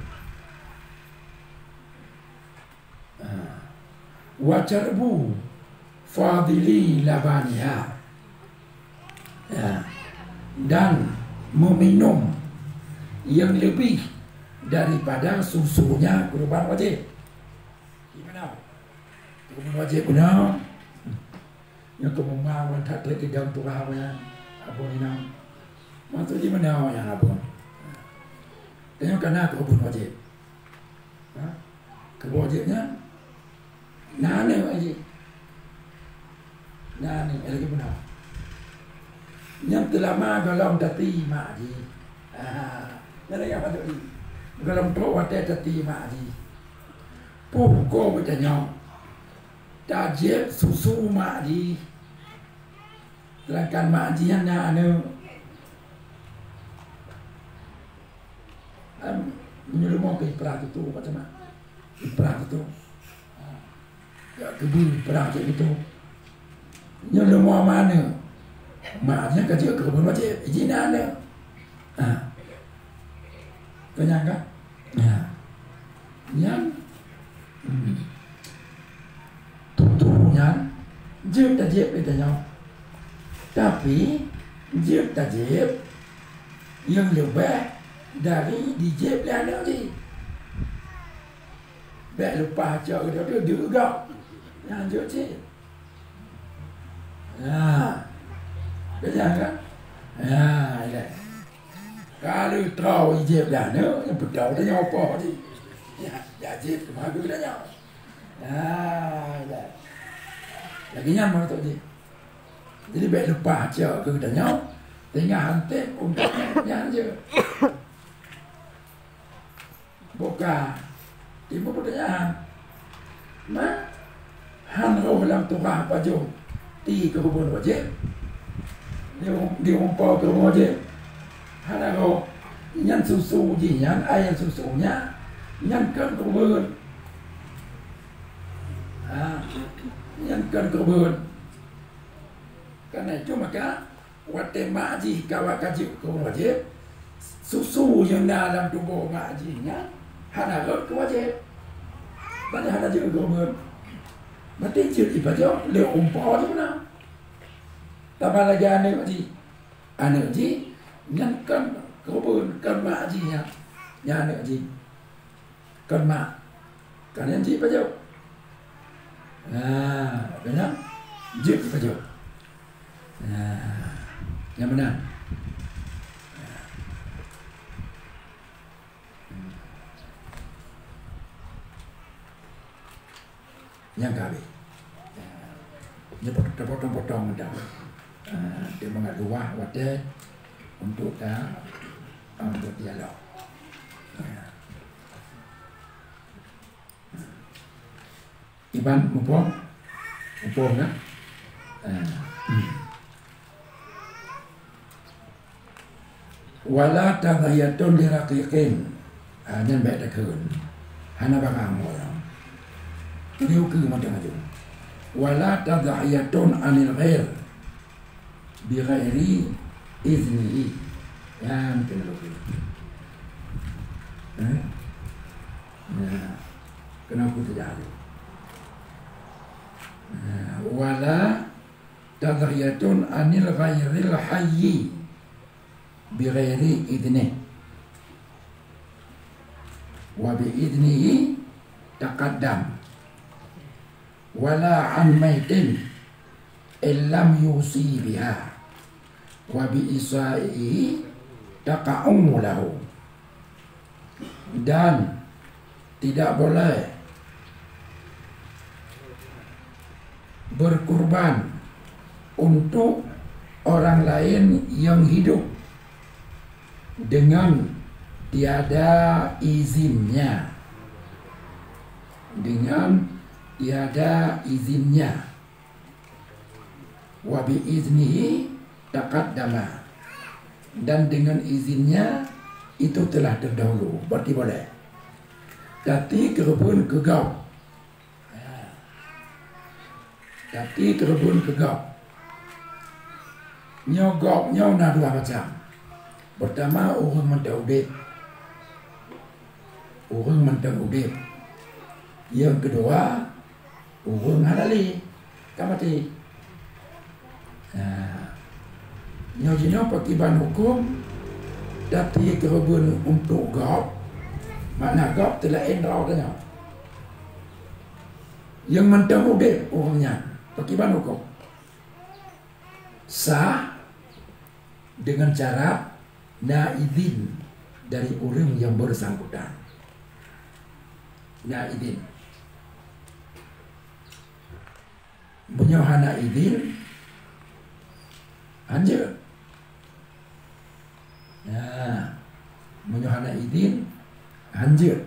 Ha. Wa syarbu fadili labaniha. Ya. Dan meminum yang lebih daripada susunya keureubeuen wajéb. Gimana? Keureubeuen wajéb guna. Nyang keumuma wan that lé kidang tura wan abon inong. Maksud jih meunoe nyang abon. Tanyoe kana keureubeuen wajéb. Ha? Keureubeuen wajéb nyan na aneuëk jih. Na aneuëk lagée meunoe. Nyang teulama golom tati mak jih. Ha, nyan lagée apa tu jih? Golom trok watée tati mak jih. Peue hukôm geutanyoe? Tajieb susu mak jih. Sedangkan mak jih nyan na aneuëk. Em, meunyoe leumo keu iprah tutoe, macam mana? Iprah tutoe. Ha. Ya, keubeue iprah cit tutoe. Nyoe leumo ma aneuëk. Mak jih ka jeuet keu keureubeuen wajéb, iji na aneuëk. Ha. Keunyan kan? Ya. Nyan, hmm, tutoe nyan jeuet tajieb lé tanyoe. Tapi, jeuet tajieb nyang leubeh dari dijieb lé aneuëk jih. Bék lumpah cok geutanyoe deuh gop. Nyan jeuet cit. Nah. Keunyan kan? Nah, ilée. Ka lheueh troh jieb lé aneuëk, nyang peudong tanyoe po jih. Ya, ya jieb teuma geutanyoe. Nah, ilée. Lagée nyan maksud jih. Jadi bék lumpah cok keu geutanyoe, tinggai hanté untuk nyan jeuet. Buka. Timbul peutanyaan. Ma, han roh lam tuha pajoh ti keureubeuen wajéb? Di, di umpau keureubeuen wajéb? Hana roh. Nyan susu jih nyan, ai susu nyan, nyan kon keureubeuen. Ha, nyan kon keureubeuen. Karena itu maka, watée mak jih ka, ka jeuet keu wajéb, susu nyang na lam tuboh mak jih nyan hana rhot keu wajéb. Padahai hana jeuet keu keureubeuen. Berarti jeuet jipajoh lé umpau jih meunan. Tambah lagée aneuëk jih. Aneuëk jih nyan kon keureubeuen, kon mak jih nyan. Nyan aneuëk jih. Kon mak. Kon nyan jeuet jipajoh. Nah, kon nyan jeuet jipajoh. Nah, nyang meunan. Nyang ka habéh. Nyoe pot-, teupotong-potong mantong. Ah, teuma luwah watée untuk ta, untuk dialog. Ya. Iban muphom? Muphom kan? Ah. Wala tadhiyatun liraqiqin. Ah, nyan bèk takheun. Hana barang nyoe. Keuneuk keu mantong aju. Wala tadhiyatun anil ghair bi ghairi iznihi. Nyan keuneuk keu. Eh? Nah, keuneuk keu teujadi. Nah, wala tadhiyatun anil ghairil hayyi bi ghairi idnih. Wa bi idnihi taqaddam. Wala an maitin illam yusi biha. Wa bi isaihi taqa'u lahu. Dan tidak boleh berkurban untuk orang lain yang hidup dengan tiada izinnya. Dengan tiada izinnya. Wa bi iznihi taqaddama. Dan dengan izinnya itu telah terdahulu. Berarti boleh. Tapi keureubeuen keu gob. Tapi keureubeuen keu gob. Nyoe gob nyoe na dua macam. Pertama, ureueng mantong udeb. Ureueng mantong udeb. Nyang keudua, ureueng hana lé, ka maté. Nah, nyoe jinoe pakriban huköm, tapi keureubeuen untuk gob, makna gob teulaén droe tanyoe. Nyang mantong udeb ureueng nyan, pakriban huköm? Sah dengan syarat na idhin dari ureueng nyang bersangkutan. Na idhin. Meunyoe hana idhin, hanjeuet. Nah, meunyoe hana idhin, hanjeuet.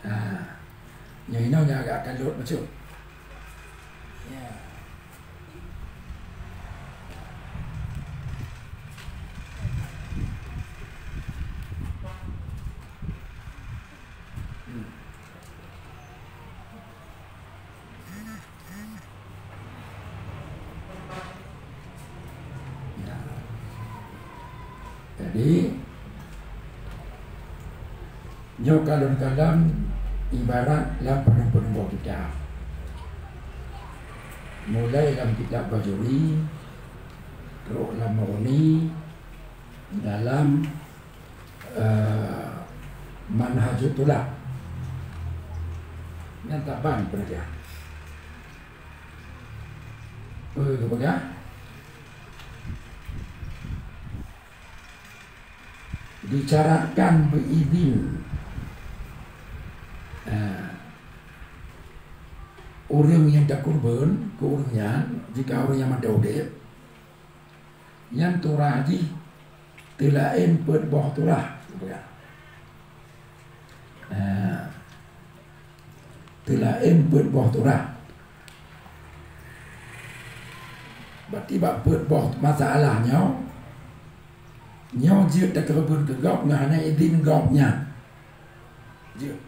Nah, nyoe inoe nyang agak kalot bacut. Ya. Hmm. Ya. Jadi, nyoe kalon-kalon ibarat lam peuneuk-peuneuk boh kitab. Mulai lam kitab Bajuri, trok lam Mughni, dalam eh, Manhajut Thulab. Nyan taban peunajah. Peue geupeugah? Disyaratkan beuidhin, eh, ureueng nyang takeureubeuen keu ureueng nyan, jika ureueng nyan mantong udeb, nyan turah jih teulaén peuet boh turah. Nah, teulaén peuet boh turah. Berarti bak peuet boh masalah nyoe, nyoe jeuet takeureubeuen keu gob ngon hana idhin gob nyan. Jeuet.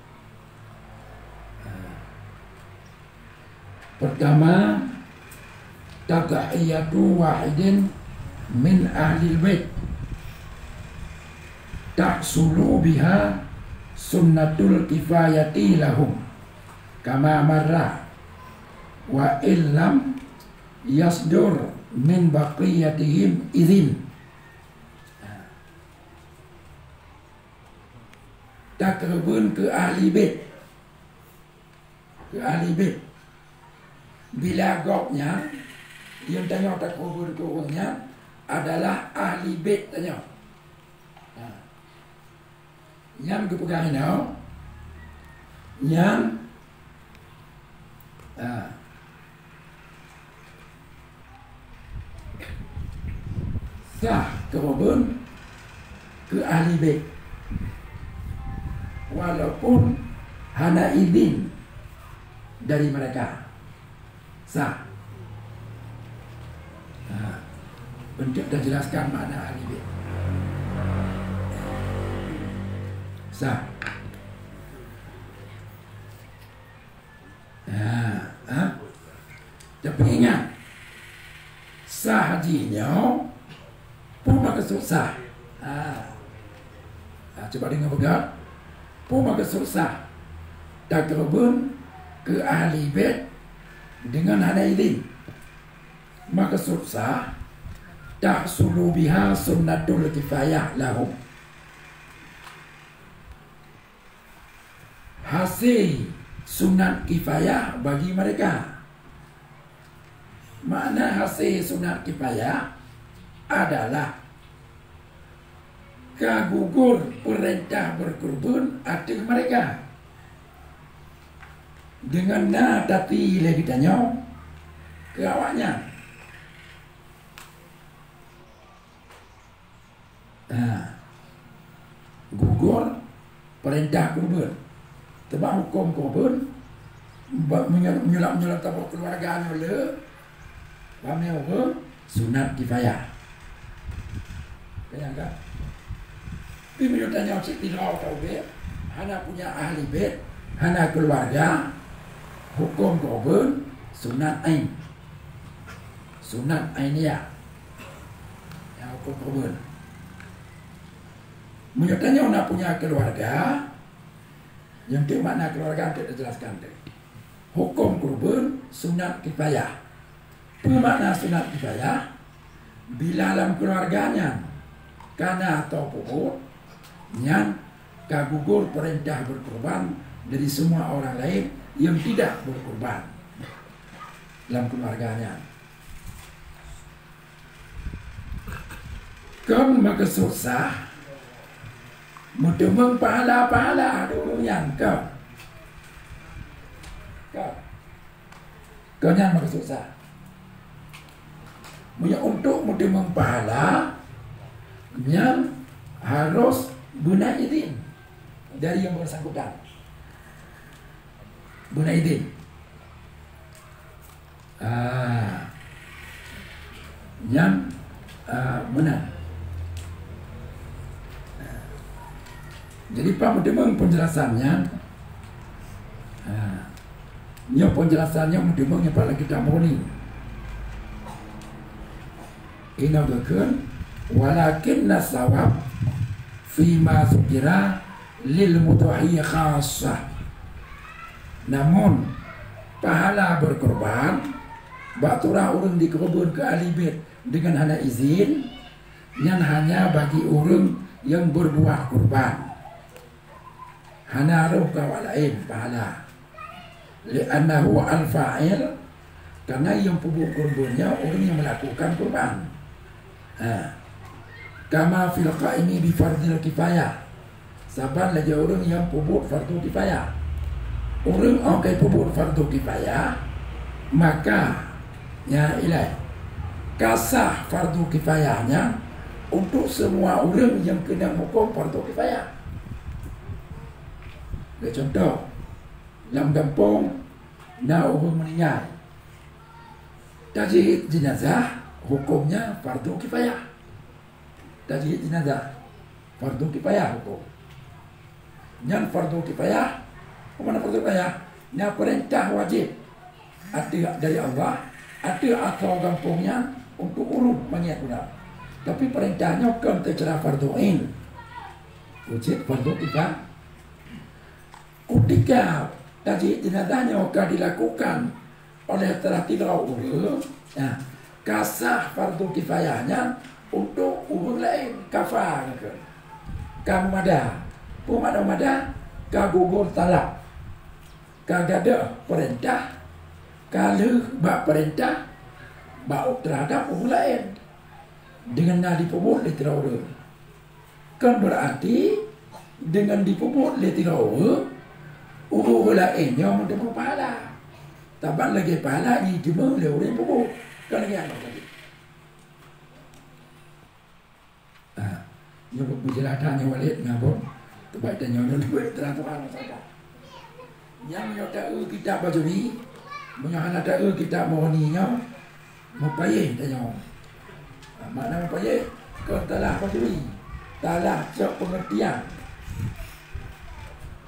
Pertama, tadhiyatu wahidin min ahlil bait tahsulu biha sunnatul kifayati lahum kama marra wa illam yasdur min baqiyatihim izin. Takeureubeuen keu ahli bait. Keu ahli bait. Bila gob nyan, nyang tanyoe takeureubeuen keu ureueng nyan adalah ahli bait tanyoe. Ha. Nyan geupeugah inoe, nyan, ha, sah keureubeuen keu ahli bait, walaupun hana idhin dari mereka. Sah. Nah, untuk tajelaskan makna ahli bait. Sah. Ha, ha. Tapi ingat, sah haji nyoe, peue maksud sah? Ha. Ha, cuba deungoe peugah. Peue maksud sah? Takeureubeuen keu ahli bait deungon hana idhin. Maksud sah, tahsulu biha sunnatul kifayah lahum. Hase sunat kifayah bagi mereka. Makna hase sunat kifayah adalah ka gugur peurintah beukeureubeuen ateueh mereka. Deungon na tapi lé geutanyoe keu awaknyan. Ha. Gugur peurintah keureubeuen. Teuma hukôm keureubeuen, ba-, meunyo-, meunyoe lam, meunyoe lam saboh keuluwarga nyoe le, ramé ureuëng, sunat kifayah. Bayangkan. Tapi meunyoe tanyoe cit sidroe ka ubé, hana punya ahli bait, hana keuluwarga, hukôm keureubeuen, sunat ain. Sunat ainiyah. Nyang hukôm keureubeuen. Meunyoe tanyoe na punya keuluwarga, nyang teuk makna keuluwarga teuk teujelaskan teuh. Hukôm keureubeuen sunat kifayah. Peue makna sunat kifayah? Bila lam keuluwarga nyan ka na tho peubuet, nyan ka gugur peurintah beukeureubeuen dari semua orang lain nyang tidak beukeureubeuen lam keuluwarga nyan. Kon meukeusut sah meuteumeung pahala-pahala di ureuëng nyan, kon? Kon. Kon nyan meukeusut sah. Meunyoe untuk meuteumeung pahala, nyan harus beuna idhin dari nyang beusangkutan. Beuna idhin. Ah, nyan, ah, meunan. Jadi, pat meuteumeung peunjelasan nyan, ah, nyoe peunjelasan nyoe meuteumeung nyoe pat lam kitab Mughni. Inoe geukheun, "Walakinna sawab fima zukira lil mudhahi khassah." Namun, pahala beukeureubeuen bak turah ureuëng dikeureubeuen keu ahli bait deungon hana idhin, nyan hanya bagi ureuëng nyang beurbuat keureubeuen. Hana rhoh keu awak laén pahala. Li'annahu al-fa'il, karena nyang peubuet keureubeuen nyan ureuëng nyang meulakukan keureubeuen. Ha. Kama fil qaimi bi fardhil kifayah. Saban lagée ureuëng nyang peubuet fardhu kifayah. Ureuëng nyang ka peubuet fardhu kifayah, maka, nyan ilai, ka sah fardhu kifayah nyan untuk semua ureuëng nyang keunong hukôm fardhu kifayah. Lé contoh, lam gampông na ureuëng meuninggai. Tajhiz jenazah hukömnya fardhu kifayah. Tajhiz jenazah fardhu kifayah huköm. Nyan fardhu kifayah, peue makna fardhu kifayah? Nyan peurintah wajéb ateueh dari Allah, ateueh asoe gampông nyan untuk ureuëng mangat ureuëng. Tapi peurintah nyoe kon seucara fardhu ain. Wajéb fardhu kifayah. Kutika tajhiz jenazah nyoe ka dilakukan oleh salah sidroe ureuëng, nah, ka sah fardhu kifayah nyan untuk ureuëng laén, kafa geukheun. Ka meumada. Peue makna meumada? Ka gugur talab. Ka gadôh peurintah, ka lheueh bak peurintah bak terhadap ureuëng laén deungon na jipeubuet lé sidroe ureuëng. Kan beurati deungon jipeubuet lé sidroe ureuëng, ureuëng laén nyoe meuteumé pahala. Saban lagée pahala nyang jiteumé lé ureuëng peubuet. Kan lagée nyan tadi. Ah, nyoe beujeulaih that nyoe Walid ngon Abon. Teuma tanyoe nyoe leubeh teulatôh saja. Nyang meunyoe taeu kitab Bajuri, meunyoe hana taeu kitab Mughni nyoe, mupayéh tanyoe. Makna mupayéh, kon salah Bajuri, salah cok peungeurtian.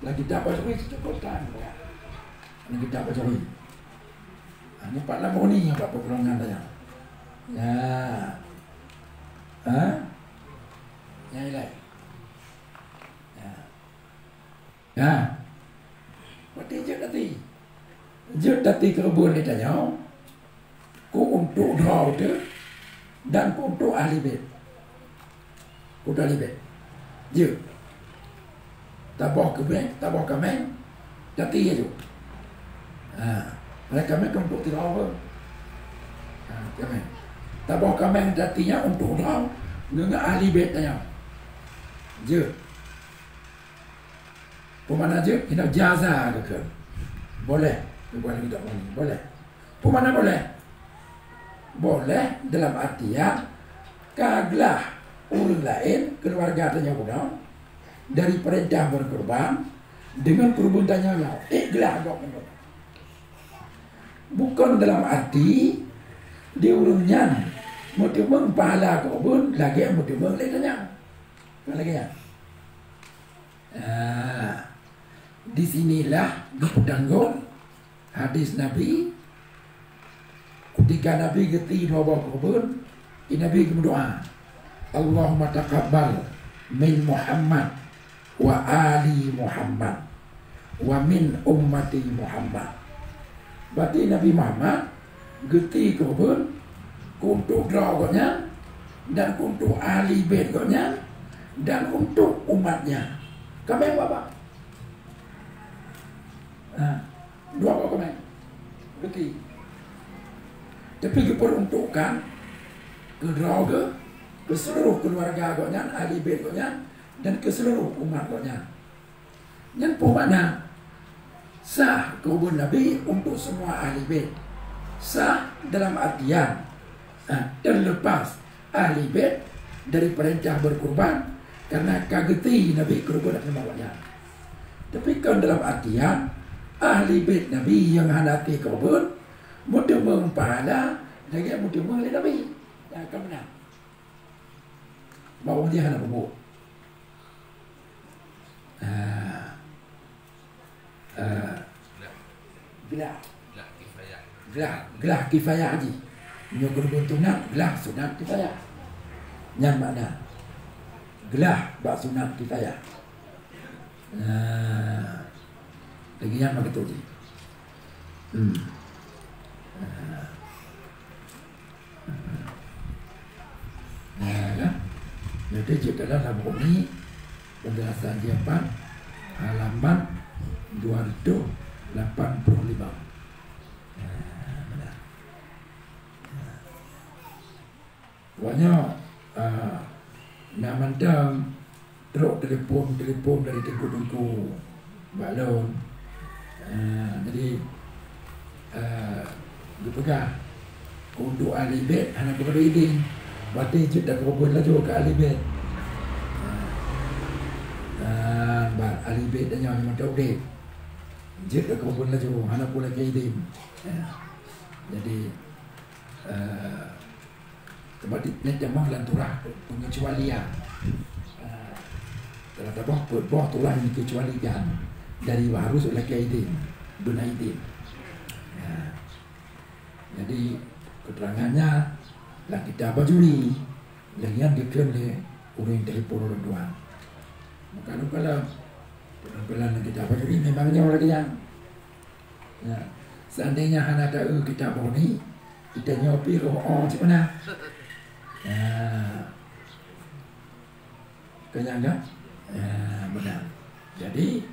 Lam kitab Bajuri cukôp tan. Lam kitab Bajuri. Ha, nyoe pat lam Bajuri nyoe pat peugolongan tanya. Ya. Ha? Nyang ilai. Ya. Ya. Berarti jeuet tati. Jeuet tati keu ubon lé tanyoe. Keu untuk droe teuh dan keu untuk ahli bait. Keu untuk ahli bait. Jeuet. Taboh keubeng, taboh kaméng, tati laju. Ha, padahai kaméng keu untuk sidroe. Ha, kaméng. Taboh kaméng tati nyan untuk droe, ngon ahli bait tanyoe. Jeuet. Peue makna jeuet? Inoe jaza geukheun. Boleh. Boleh. Peue makna boleh? Boleh dalam artian ka glah ureuëng laén keuluwarga tanyoe bunoe dari peurintah meukeureubeuen deungon keureubeuen tanyoe nyoe. Ék glah gob nyoe. Bukon dalam arti di ureuëng nyan meuteumeung pahala keu ubon lagée meuteumeung lé tanyoe. Kon lagée nyan. Ah, di sinilah geupeutanggong hadis Nabi, kutika Nabi geuti dua boh keureubeuen, di Nabi geumeudoá, "Allahumma taqabbal min Muhammad wa ali Muhammad wa min ummati Muhammad." Berarti Nabi Muhammad geuti keureubeuen keu untuk droe gobnyan dan keu untuk ahli bait gobnyan dan untuk umat nyan. Kaméng babah. Ha, dua boh kaméng. Geuti. Tapi geupeuruntukkan keu droe geuh, keu seluruh keuluwarga gobnyan, ahli bait gobnyan dan keu seluruh umat gobnyan. Nyan peue makna? Sah keureubeuen Nabi untuk semua ahli bait. Sah dalam artian, ah, terlepas ahli bait dari peurintah beukeureubeuen, karena ka geuti Nabi keureubeuen nibak awaknyan. Tapi kon dalam artian ahli bait Nabi nyang hana até keureubeuen meuteumeung pahala lagée meuteumeung lé Nabi. Nyan ka meunan. Bak ureuëng jih hana peubuet. Ah. Ah. Glah. Glah kifayah. Glah, glah kifayah jih. Nyoe geureubon sunat, glah sunat kifayah. Nyan makna glah bak sunat kifayah. Nah, lagée nyan meukeusut jih. Hmm. Nah, ya. Jadi, jeuet dalam buku ni, penjelasan dia empat, halaman dua ratus lapan puluh lima. Nah, benar. Nah. Awaknyoe, ah, na mantong trok telepon-telepon dari teungku-teungku bak lôn. Ah, jadi, ah, geupeugah, untuk ahli bait hana peureulee idin. Watée jeuet takeureubeuen laju keu ahli bait. Ah, ah, bak ahli bait tanyoe nyang mantong udeb. Jeuet takeureubeuen laju, hana peue lakée idin. Ah, jadi, ah, Teuma di, nyan tamong lam turah pengecualian. Ah, dalam tabah peuet boh turah nyang dikecualikan dari harus lakée idin, beuna idin. Ya. Jadi, keterangannya lam kitab Bajuri, lheueh nyan geukheun lé ureuëng telepon ureuëng tuan. Maka lôn kalon, lôn kalon lam kitab Bajuri memang nyoe lagée nyan. Ya. Seandainya hana taeu kitab Bajuri, kita nyoe pih roh oh cit mana. Ya. Kenyang kan? Ya, benar. Jadi,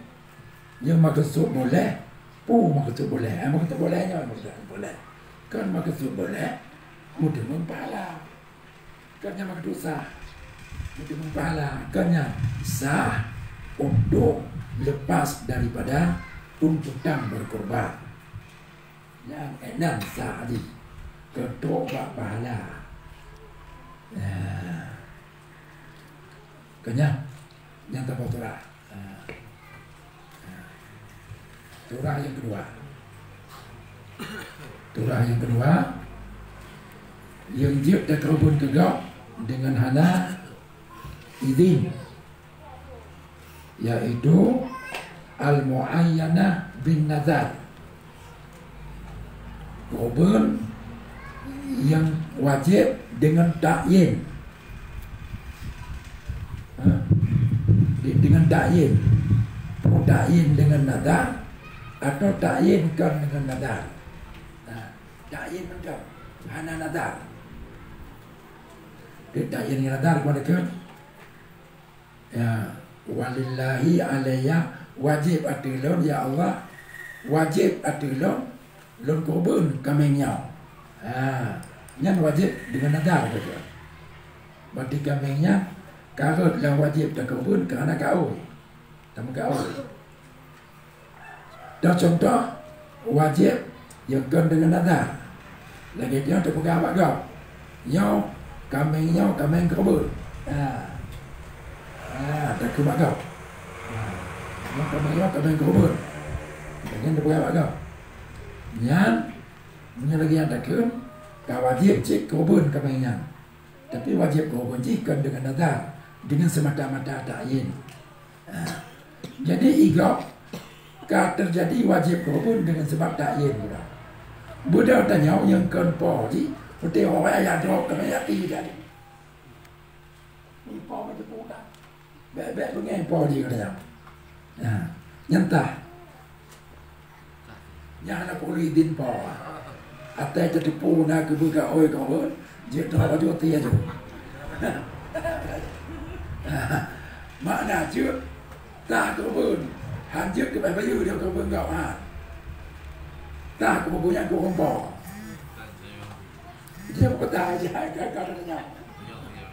nyang maksud boleh, pu maksud boleh. Eh, maksud boleh nyoe, maksud boleh. Kan maksud boleh, mudah mempala. Kan nyang meudosa, meuteumé pahala. Kan nyang sah untuk lepas daripada tuntutan berkorban. Nyang enam sah jih keu tobat pahala. Nah. Kan nyang, nyang taboh turah. Turah nyang keudua. Turah nyang keudua, nyang jeuet takeureubeuen keu gob deungon hana idhin, yaitu al-mu'ayyanah bin nazar. Keureubeuen nyang wajéb deungon takyin. Ha? Di-, deungon takyin. Takyin deungon nazar atau takyin kon deungon nazar. Ha, takyin mantong, hana nazar. Di takyin ngon nazar keupada keu Ya, walillahi alayya, wajéb ateueh lôn, ya Allah, wajéb ateueh lôn, lôn keureubeuen kaméng nyoe. Ha, nyan wajéb deungon nazar beutôi. Berarti kaméng nyan ka rhot lam wajéb takeureubeuen keu hana kaôi. Tameukaôi. Dan contoh wajéb nyang kon deungon nazar. Lagée nyoe teupeugah bak gob, "Nyoe kaméng, nyoe kaméng keureubeuen." Ha. Ha, takheun bak gob. Ha. "Nyoe kaméng, nyoe kaméng keureubeuen." Lagée nyan teupeugah bak gob. Nyan, meunyoe lagée nyan takheun, ka wajéb cit keureubeuen kaméng nyan. Tapi wajéb keureubeuen jih kon deungon nazar, deungon seumata-mata takyin. Ha. Jadi, i gob ka teujadi wajéb keureubeuen deungon sabab takyin bunoe. Beudôh tanyoe nyang kon po jih, peuté awai ayah droe keuneuk yati tadi. Di po meuteupeu dah. Bèk-bèk beungèh po jih geutanyoe. Nah, nyan tah. Nyan hana peureulee idin po. Atai teuteupeu na keubeue ka ôi ka ôi, jeuet droe laju até laju. Makna jeuet tah keureubeuen. Han jeuet keu bayeue dia keureubeuen gob, ha. Tah keureubeuen nyan keu ureueng po. Dia bukan tah, dia ka, ka, ka, ka.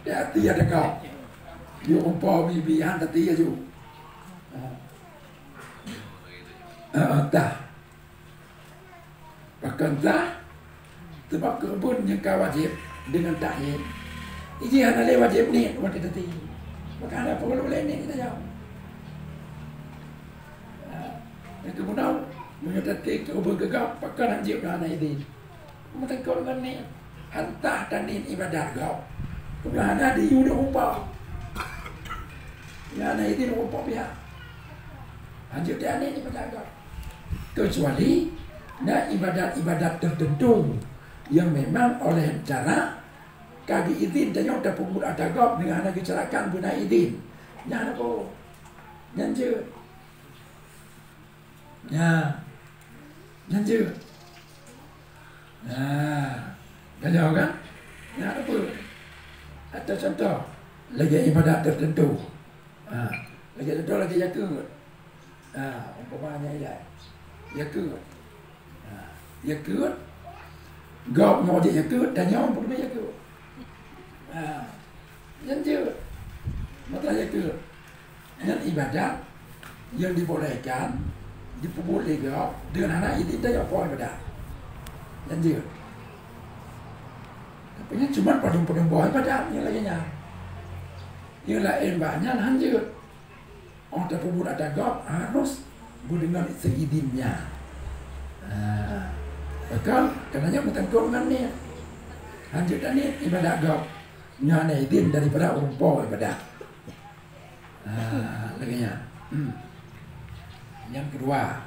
Dia até ada gob. Dia ureueng po mi-, mi han até laju. Ha. Heeh, tah. Pakon tah? Sabab keureubeuen nyang ka wajéb deungon takyin. Iji hana lé wajéb niet watèe taté. Maka hana peureulee niet geutanyoe. Ha, nyang keubunoe, meunyoe taté keureubeuen keu gob, pakon han jeuet hana idin. Meuteungkot ngon niet, han tah taniet ibadat gob. Keubiasaan hana diyue ureueng po. Nyang hana idin ureueng po pihak. Han jeuet taniet ibadat gob. Kecuali na ibadat-ibadat tertentu yang memang oleh cara ka geuidin tanyoe tapeubuet atra gob deungon hana geucarakan beuna idin. Nyan apa? Nyan jeuet. Nyan. Nyan jeuet. Nah, ka jaweueb kan? Nyan apa? Atau contoh, lagèe ibadat tertentu. Ha, lagèe contoh lagèe jakeuet. Ha, umpama nyan ilai. Jakeuet. Ha, jakeuet. Gob nyoe jeuet jakeuet, tanyoe pun jakeuet. Ha, nyan jeuet. Mata jakeuet. Nyan ibadat nyang dibolehkan, dipeubuet lé gob, deungon hana idin tanyoe po ibadat. Nyan jeuet. Tapi nyan cuma padum-padum boh ibadat nyang lagèe nyan. Nyang laén bak nyan han jeuet. Oh, tapeubuet atra gob harus beudeungon seuidin nyan. Ha. Pakon, karena nyan meuteungkot ngon niet. Han jeuet taniet ibadat gob. Nyan hana idin daripada ureueng po ibadat. Ha, lagèe nyan. Hmm. Nyang keudua.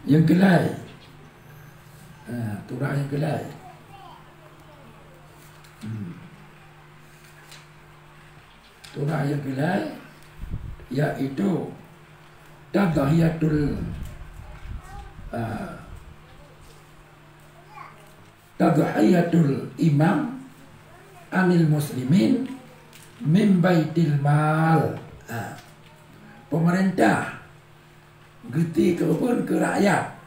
Nyang keulai. Ha, tura nyang keulai. Hmm. Tura nyang keulai, yaitu tadhiyatul, ah, tadhiyatul imam anil muslimin min baitil mal. Ah. Pemerintah geuti keureubeuen keu rakyat,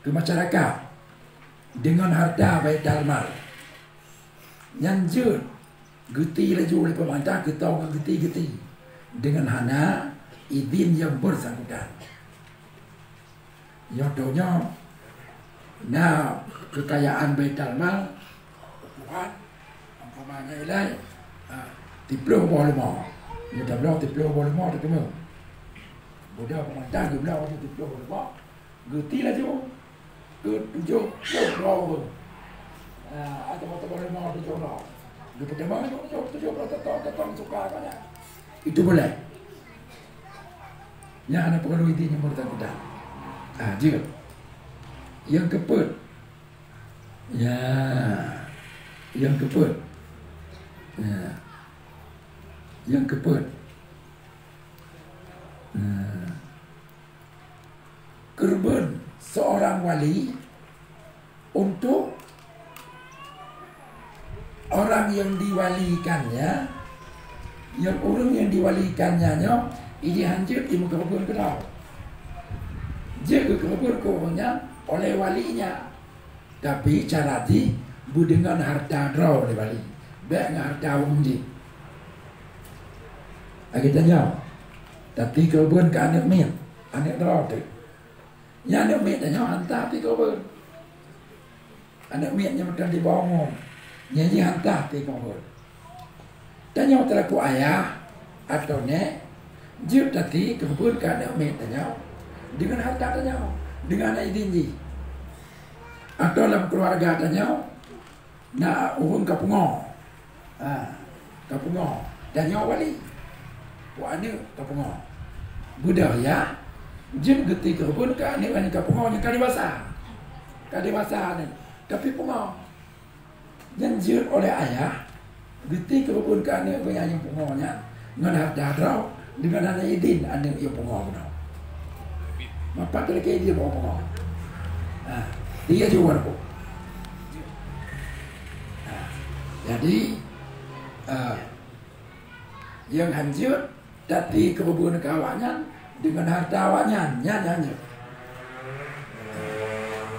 keu masyarakat deungon harta baitul mal. Nyan jeuet geuti laju lé pemerintah, geuto ngon geuti-geuti deungon hana idin nyang bersangkutan. Nyoe tanyoe na keukayaan baitul mal, ukuran, umpama nyan ilai, ha, siplôh boh leumô. Nyoe tabloe siplôh boh leumô teuteumé. Buda peumantang geubloe siplôh boh leumô, geuti laju keu tujoh ploh droe ureueng. Ha, atawa boh leumô tujoh droe. Geupeutamah tujoh, tujoh ploh teutông, teutông suka ka nyan. Itu boleh. Nyan hana peureulee idin nyang bersangkutan. Ah, jeuet. Nyang keupeuet. Ya. Nyang keupeuet. Ya. Nyang keupeuet. Ya. Keureubeuen seorang wali untuk orang nyang diwalikannya, nyang ureuëng nyang diwalikannya nyoe, idin hanjeuet imeukeureubeuen keudroe. Jeuet geukeureubeuen keu ureuëng nyan oleh walinya, tapi cara jih beudeungon harta droe lé wali, bék ngon harta ureuëng jih. Lagée tanyoe, tapi keureubeuen keu aneuëk miet, aneuëk droe teuh. Nyan aneuëk miet tanyoe hanta pih keureubeuen. Aneuëk miet nyang meuteun di bawah umu, nyan jih hanta pih keureubeuen. Tanyoe teulaku ayah atau nék, jeuet tapi keureubeuen keu aneuëk miet tanyoe deungon harta tanyoe, deungon idin jih. Atau lam keuluwarga tanyoe, na ureuëng ka pungoe. Ha, ka pungoe. Tanyoe wali. Wak aneuëk ka pungoe. Beudôh ya, jeuet geuti keureubeuen keu aneuëk nyang ka pungoe nyang ka dewasa. Ka dewasa aneuëk, tapi pungoe. Nyan jeuet oleh ayah, geuti keureubeuen keu aneuëk geuh nyang pungoe nyan ngon harta droe, deungon hana idin aneuëk nyang pungoe bunoe. Mapat teuh lagée idin pungoe. Ha, dia juga aku. Ha, jadi, eh, nyang hanjeuet tapi keureubeuen keu awaknyan deungon harta awaknyan, nyan nyang hanjeuet.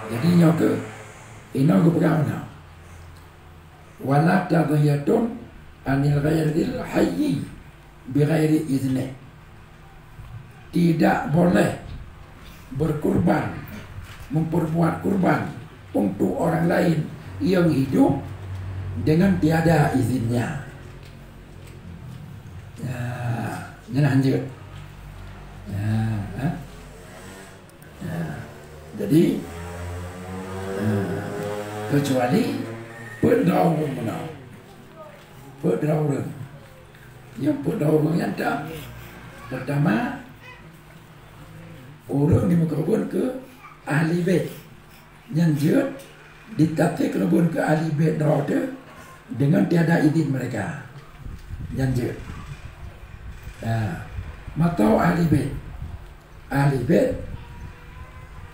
Jadi nyoe keuh inoe geupeugah meunan. Wala tadhiyatun anil ghairil hayyi bighairi iznih. Tidak boleh berkurban, memperbuat kurban untuk orang lain yang hidup dengan tiada izinnya. Ya, nyan hanjeuet. Ya, ha? Ya. Jadi, eh, kecuali peuet droe ureuëng meunan. Peuet droe ureuëng. Nyang peuet droe ureuëng nyan tam. Pertama, ureuëng nyang meukeureubeuen keu ahli bait. Nyan jeuet, tapi keureubeuen keu ahli bait droe teuh deungon tiada idin mereka. Nyan jeuet. Nah, mantong ahli bait. Ahli bait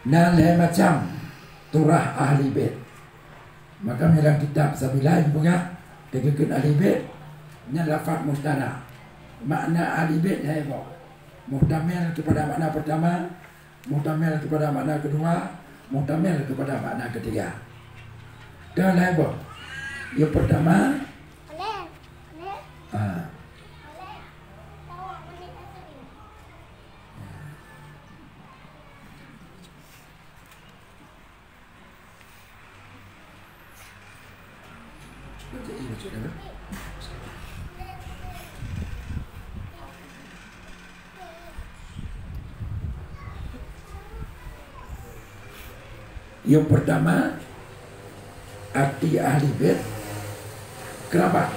na lhée macam turah ahli bait. Maka dalam kitab Sabilai geupeugah, teukeukheun ahli bait nyan lafaz musytarak. Makna ahli bait lhée boh. Muhtamil kepada makna pertama, muhtamil kepada makna kedua, muhtamil kepada makna ketiga. Ka lhée boh. Nyang pertama, ah. Nyang pertama, arti ahli bait, keurabat.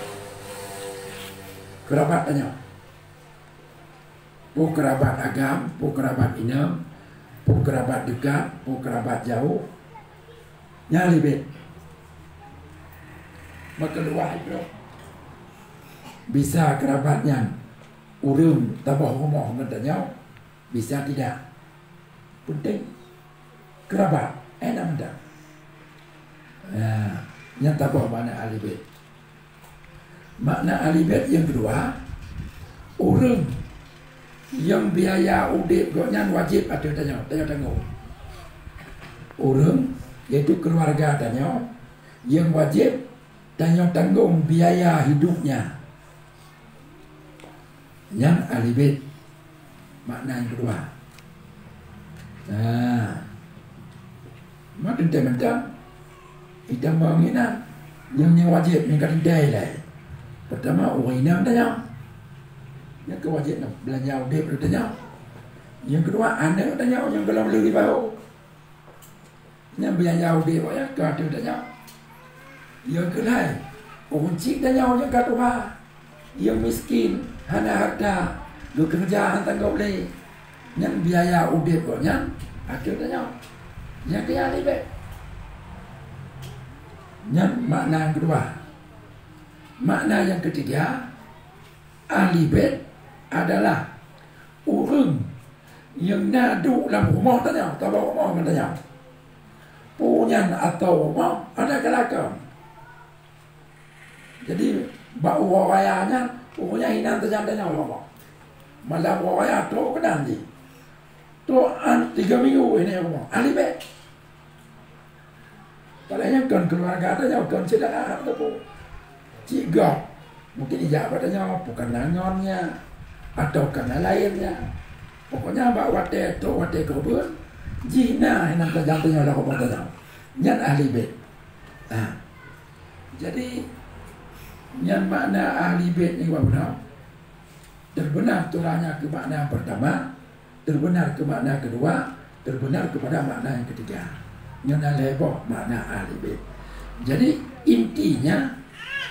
Keurabat tanyoe. Peue keurabat agam, peue keurabat inong, peue keurabat deukat, peue keurabat jaweueb. Nyan ahli bait. Meukeuluwa droe. Bisa keurabat nyan ureuëng taboh rumoh ngon tanyoe, bisa tidak. Peunteng keurabat, eh, na mantong. Ya, nyan taboh makna ahli bait. Makna ahli bait nyang keudua, ureuëng nyang biaya udeb gobnyan wajéb ateueh tanyoe, tanyoe tanggong. Ureuëng, yaitu keuluwarga tanyoe, nyang wajéb tanyoe tanggong biaya hidupnya. Nyan ahli bait. Makna nyang keudua. Nah, ma teuntée mantong. Itamong inan nyang, nyang wajéb nyang ka teuntée ilée. Pertama, ureuëng inong tanyoe. Nyang ka wajéb na beulanja udeb tanyoe. Nyang keudua, aneuëk tanyoe nyang gohlom lheueh jibahu. Nyan biaya udeb awaknyan ka ateueh tanyoe. Nyang keulhée, ureuëng chik tanyoe nyang ka tuha, nyang miskin, hana hareuta, geukeureuja hana tanggong lé. Nyan biaya udeb gobnyan, akhé tanyoe. Nyang keu ahli bait. Nyan makna nyang keudua. Makna nyang keutiga, ahli bait adalah ureuëng nyang na duek lam rumoh tanyoe, atawa rumoh ngon tanyoe. Peue nyan ateueh rumoh hana geulakoe. Jadi, bak uroe raya nyan, ureuëng nyan inan sajan tanyoe lom. Malam uroe raya trok keunan jih. Trok an tiga minggu inan rumoh. Ahli bait. Padahai nyan kon keuluwarga tanyoe, kon syedara tanyoe. Cit gob. Mungken ijak bak tanyoe, bukan na ngon nyan, atawa ka na laén nyan. Pokoknya bak watée trok watée keureubeuen, jih na inan sajan tanyoe lam rumoh tanyoe. Nyan ahli bait. Ha. Jadi, nyan makna ahli bait nibak bunoe. Teubeuna turah nyan keu makna nyang peurtama, teubeuna keu makna keudua, teubeuna keupada makna nyang keutiga. Nyoe na lhée boh makna ahli bait. Jadi, intinya,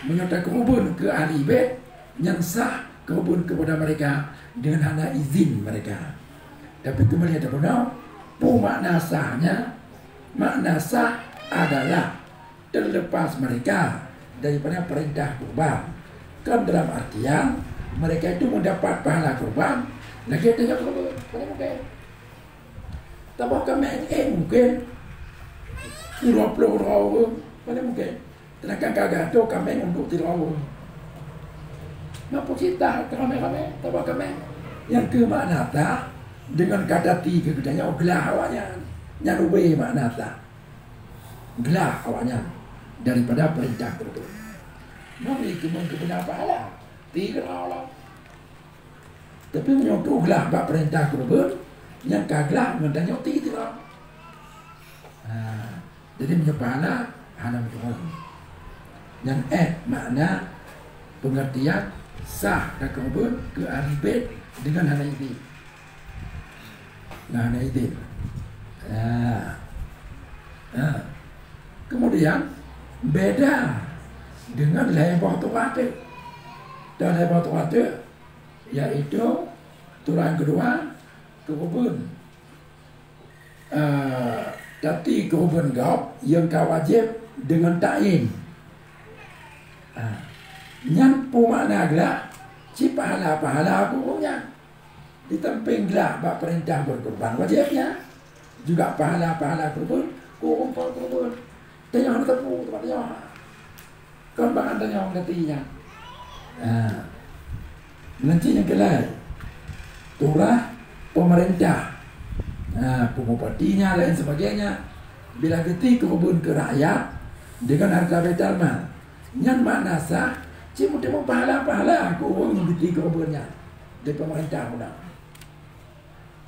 meunyoe takeureubeuen keu ahli bait, nyan sah keureubeuen keupada mereka deungon hana izin mereka. Tapi keumeulhée tapeugah, peue makna sah nyan? Makna sah adalah terlepas mereka daripada perintah kurban. Kan dalam artian, mereka itu mendapat pahala kurban, lagée tanyoe kurban. Mana mungkin? Taboh kaméng, eh, mungkin. Dua puluh droe, mana mungkin? Sedangkan ka gatoe kaméng untuk sidroe. Nyoe peue cit tah ramé-ramé, taboh kaméng. Nyang keuh makna tah, deungon kata ti keu geutanyoe glah awaknyan. Nyan ubé makna tah. Glah awaknyan daripada peurintah keureubeuen. Nyoe keumeung keubeuna pahala, ti keudroe lom. Tapi meunyoe teuh glah bak peurintah keureubeuen, nyang ka glah ngon tanyoe ti keudroe. Ha, jadi meunyoe pahala hana meuteumé. Nyan éh makna peungeurtian sah takeureubeuen keu ahli bait deungon hana idin. Nah, hana idin. Ha. Ha. Kemudian, beda deungon lhée boh turah teuk. Dan lhée boh turah teuk, yaitu turah nyang keudua, keureubeuen. Eh, tapi keureubeuen gob nyang ka wajéb deungon ta'yin. Ha. Nyan peue makna glah? Cit pahala-pahala keu ureuëng nyan. Di sampéng glah bak peurintah berkurban wajéb nyan, juga pahala-pahala keureubeuen keu ureuëng berkurban. Tanyoe hana teupeu teuma tanyoe. Kon bangai tanyoe geutanyoe nyan. Ha. Ngon cit nyang keulai, turah pemerintah, ha, peubupati nyan laén sebagainya, bila geuti keureubeuen keu rakyat deungon hareuta baitul mal, nyan makna sah cit meuteumé pahala-pahala keu ureuëng nyang geuti keureubeuen nyan di pemerintah meunan.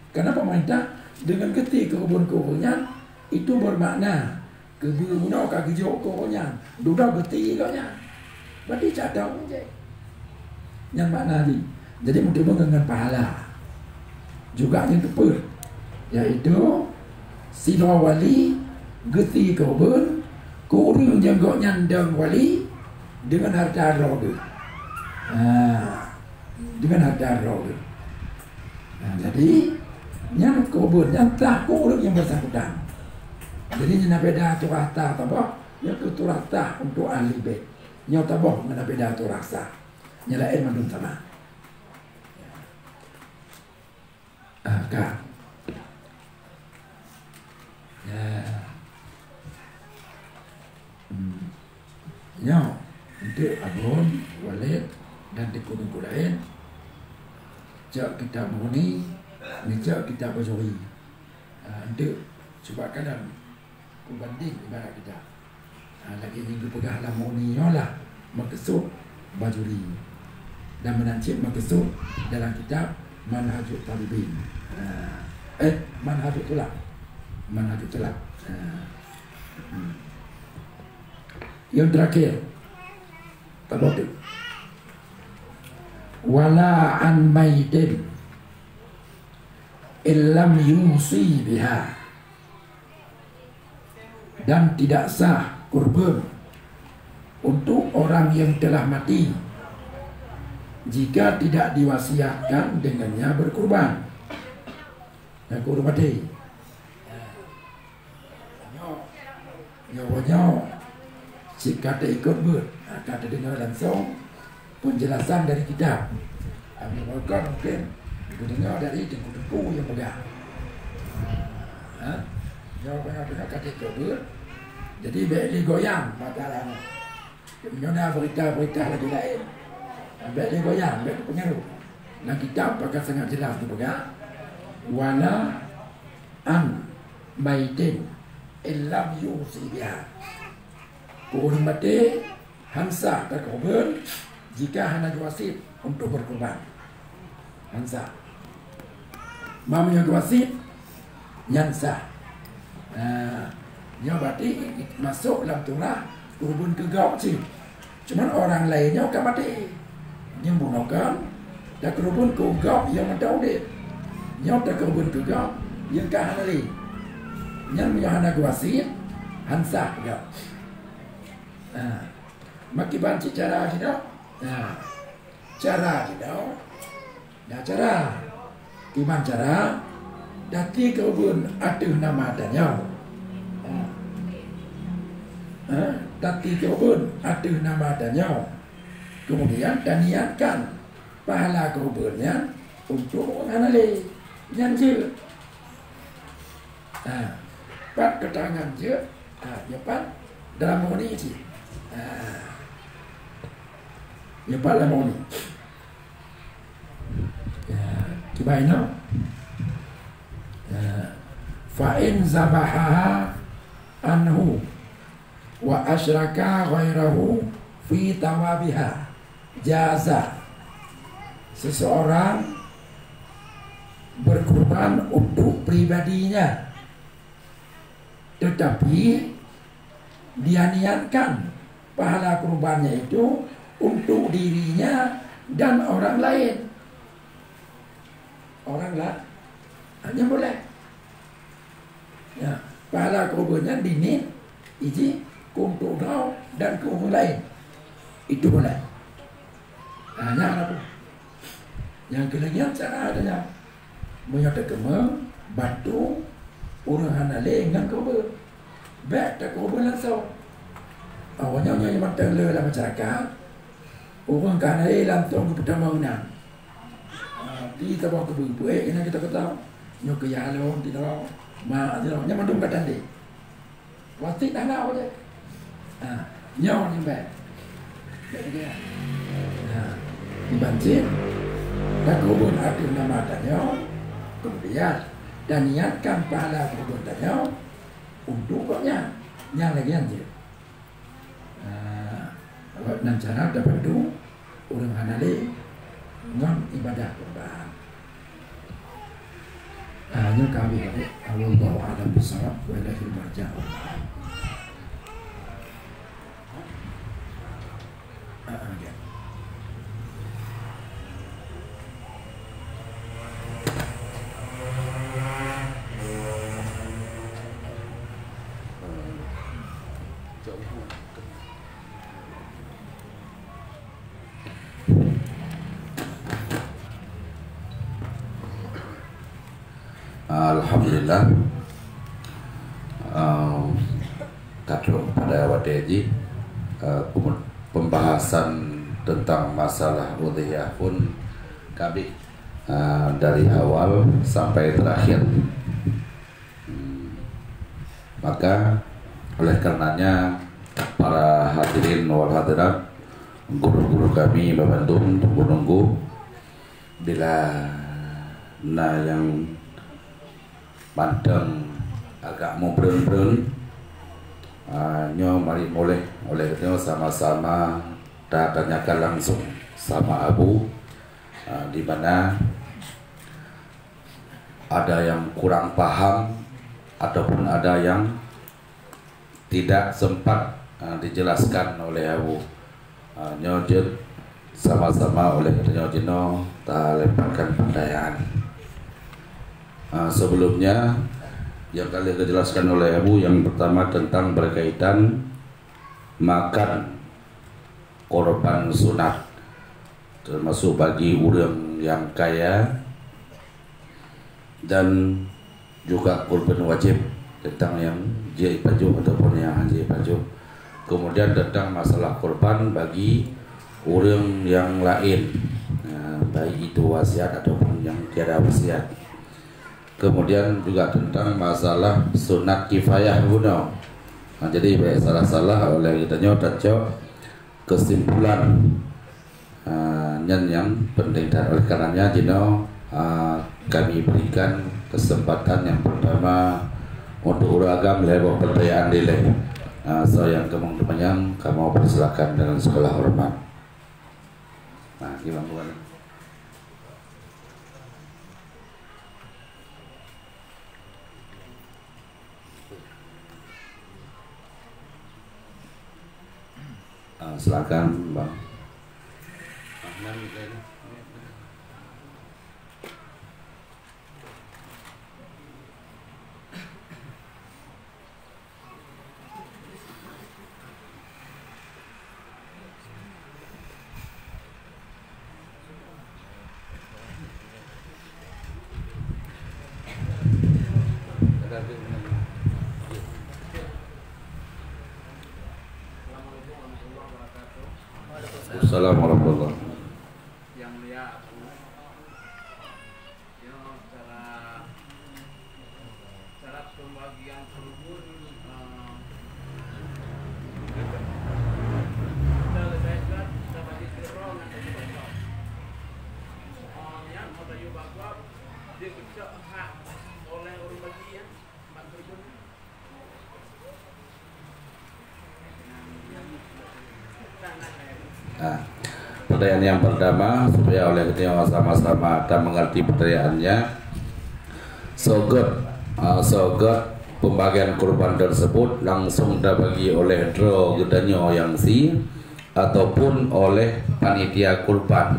Karena pemerintah deungon geuti keureubeuen keu ureuëng nyan, itu bermakna keubeunoe ka geujok keu ureuëng nyan, dudoe geuti gobnyan. Berarti cadong jih. Nyan makna jih. Jadi meuteumé ngon pahala. Juga nyang keupeuet, yaitu sidroe wali geuti keureubeuen keu ureuëng nyang gobnyan dong wali deungon hareuta droe geuh. Ha. Deungon hareuta droe geuh. Nah, jadi, nyan keureubeuen nyan tah keu ureuëng nyang bersangkutan. Jadi, nyan na beda turah tah taboh, nyan keuh turah tah untuk ahli bait. Nyoe taboh ngon na beda turah sah. Nyang laén mandum sama. Ah, ka. Ya. Hmm. Nyoe, untuk Abon, Walid, dan teungku-teungku laén, cok kitab Mughni, ngecok kitab Bajuri. Ah, untuk, cuba kadang, peubanding ibarat kitab. Ha, lagée nyang geupeugah lam Mughni nyoe lah meukeusut Bajuri. Dan meunan cit meukeusut dalam kitab Manhajut Thalibin. Ha. Eh, Manhajut Thulab. Manhajut Thulab. Ha. Hmm. Nyang terakhir. Taboh tu. Wala an maitin illam yusi biha. Dan tidak sah kurban untuk orang yang telah mati jika tidak diwasiatkan dengannya berkurban. Nyang keu ureuëng maté. Nyoe, nyoe, nyoe, cit ka teuikot beuet, ka teudeungoe langsong peunjelasan dari kitab. Abu Bakar mungkin geudeungoe dari teungku-teungku nyang peugah. Ha? Nyoe, nyoe, nyoe ka teuikot beuet. Jadi, bék lé goyang masalah nyoe. Meunyoe na beurita-beurita lagée laén, bék lé goyang, bék teupeungaruh. Lam kitab pakat sangat jeulaih teupeugah, "Wala an maitin illam yusi biha." Keu ureuëng maté, han sah takubur jika hana geuwasiet untuk beureukeuban. Han sah. Meunyoe geuwasiet, nyan sah. Nah, nyoe berarti masôk lam turah keureubeuen keu gob cit. Cuman orang laén nyoe ka maté. Nyan bunoe kan, takeureubeuen keu gob nyang mantong udeb. Nyoe takeureubeuen keu gob nyang ka hana lé. Nyan meunyoe hana geuwasiet, han sah gob. Nah, makiban cit cara sidroe. Nah, cara sidroe. Nah, cara. Kiban cara, takeureubeuen ateueh nama tanyoe. Ha. Ha, takeureubeuen ateueh nama tanyoe. Kemudian, taniatkan pahala keureubeuen nyan untuk ureuëng hana lé. Nyan jeuet. Ha. Pat keutangan jeuet. Ha, nyoe pat dalam murni cit. Ha. Nyoe pat dalam murni. Ya, kiban nyoe. Ya. Fa in zabahaha anhu wa asyraka ghairahu fi thawabiha, jaza. Seseorang berkurban untuk pribadinya, tetapi dia niatkan pahala kurbannya itu untuk dirinya dan orang lain. Orang la-, hanya boleh. Ya, pahala kurban nyan diniat iji untuk droe dan keu ureuëng laén. Itu boleh. Nah, nyan apa? Nyang keulheueh nyan cara ada nyan. Meunyoe takeumeung, bantu ureuëng hana lé ngon keureubeuen. Bék takeubeuen langsong. Awaknyan nyang mantong le lam masyarakat, ureuëng ka hana lé langsong geupeutamong inan. Ah, pi saboh keubeueng peuék inan kita kata, nyoe keu yah lôn sidroe, mak sidroe, nyan mandum ka tandé. Plastik dah na boleh. Ha, nyoe ni baik. Jadi dia. Ha, dibancit. Takeubeuen ateueh nama tanyoe, kemudian taniatkan pahala keureubeuen tanyoe untuk gobnyan. Nyang lagée nyan jeuet. Ha, lewat nan cara tabantu ureuëng hana lé ngon ibadah kurban. Ah, nyoe ka habéh, wallahu a'lam bissawab, wa ilaihil marja'. Ah, ah, ya. Alhamdulillah. Ehm, ka trok pada watée jih, eh, pembahasan tentang masalah udhiyah pun ka habéh, eh, dari awal sampai terakhir. Hmm. Maka, oleh karenanya, para hadirin wal hadirat, guru-guru kami bandum, teungku-teungku, bila na nyang mantong agak meubreun-breun, ah, nyoe mari mulai, oleh karena sama-sama tatanyakan langsung sama Abu, ah, di mana ada yang kurang paham ataupun ada yang tidak sempat, ah, dijelaskan oleh Abu. Ah, nyoe jeuet sama-sama oleh tanyoe jinoe talemparkan pertanyaan. Ah, sebelumnya, yang kali dijelaskan oleh Abu, yang pertama tentang berkaitan makan korban sunat, termasuk bagi ureuëng yang kaya, dan juga kurban wajib tentang nyang jeuet jipajoh ataupun nyang hana jeuet jipajoh. Kemudian tentang masalah kurban bagi ureuëng nyang laén, eh, baik itu wasiat ataupun nyang tiada wasiat. Kemudian juga tentang masalah sunat kifayah bunoe. Nah, jadi bék salah-salah oleh geutanyoe tacok kesimpulan, ah, nyan nyang penting that. Oleh karenanya jinoe, ah, kami berikan kesempatan yang pertama untuk ureuëng agam lhée boh pertanyaan dilée. Ah, so nyang keumang teumanyong kamoe persilakan dengan segala hormat. Nah, gimana bukan? Ah, silakan, Bang. Assalamualaikum warahmatullahi wabarakatuh. Yang mulia Abu, ya, cara, cara pembagian kurban, eh, kita lebih dekat, kita bagi kira ngan bagi besar. Eh, yang mau tanya bapak, dia kecak hak oleh orang bagi, ya, bantu pun. Nah, pertanyaan yang pertama, supaya oleh kita sama-sama ta mengerti pertanyaannya. Sogot, ah, sogot pembagian kurban tersebut langsung terbagi oleh droe geutanyoe nyang sie ataupun oleh panitia kurban.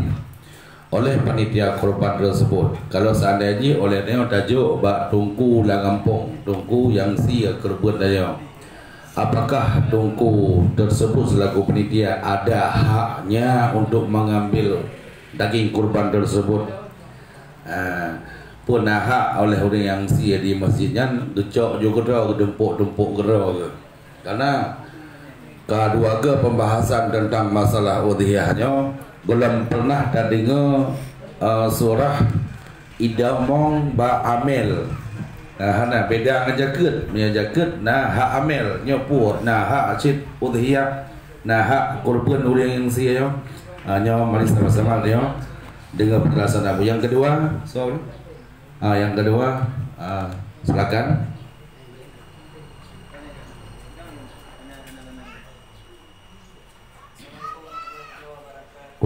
Oleh panitia kurban tersebut. Kalau seandai jih oleh nyoe tajok bak teungku lam gampông, teungku nyang sie kurban tanyoe, apakah teungku tersebut selaku panitia ada haknya untuk mengambil daging kurban tersebut? Ha, peue na hak oleh ureuëng nyang sie di masjid nyan geucok ju keudroe, geutumpok-tumpok keudroe geuh. Karena ka dua ga pembahasan tentang masalah udhiyah nyoe, gohlom pernah tadeungoe, eh, surah idomong bak amel. Nah, hana beda ngon jakeuet. Meunyoe jakeuet na hak amel, nyoe peue na hak cit udhiyah, na hak kurban ureuëng nyang sie nyoe. Ah, nyoe mari sama-sama nyoe deungoe penjelasan Abu. Yang kedua, sorry. Ah, yang kedua, ah, silakan.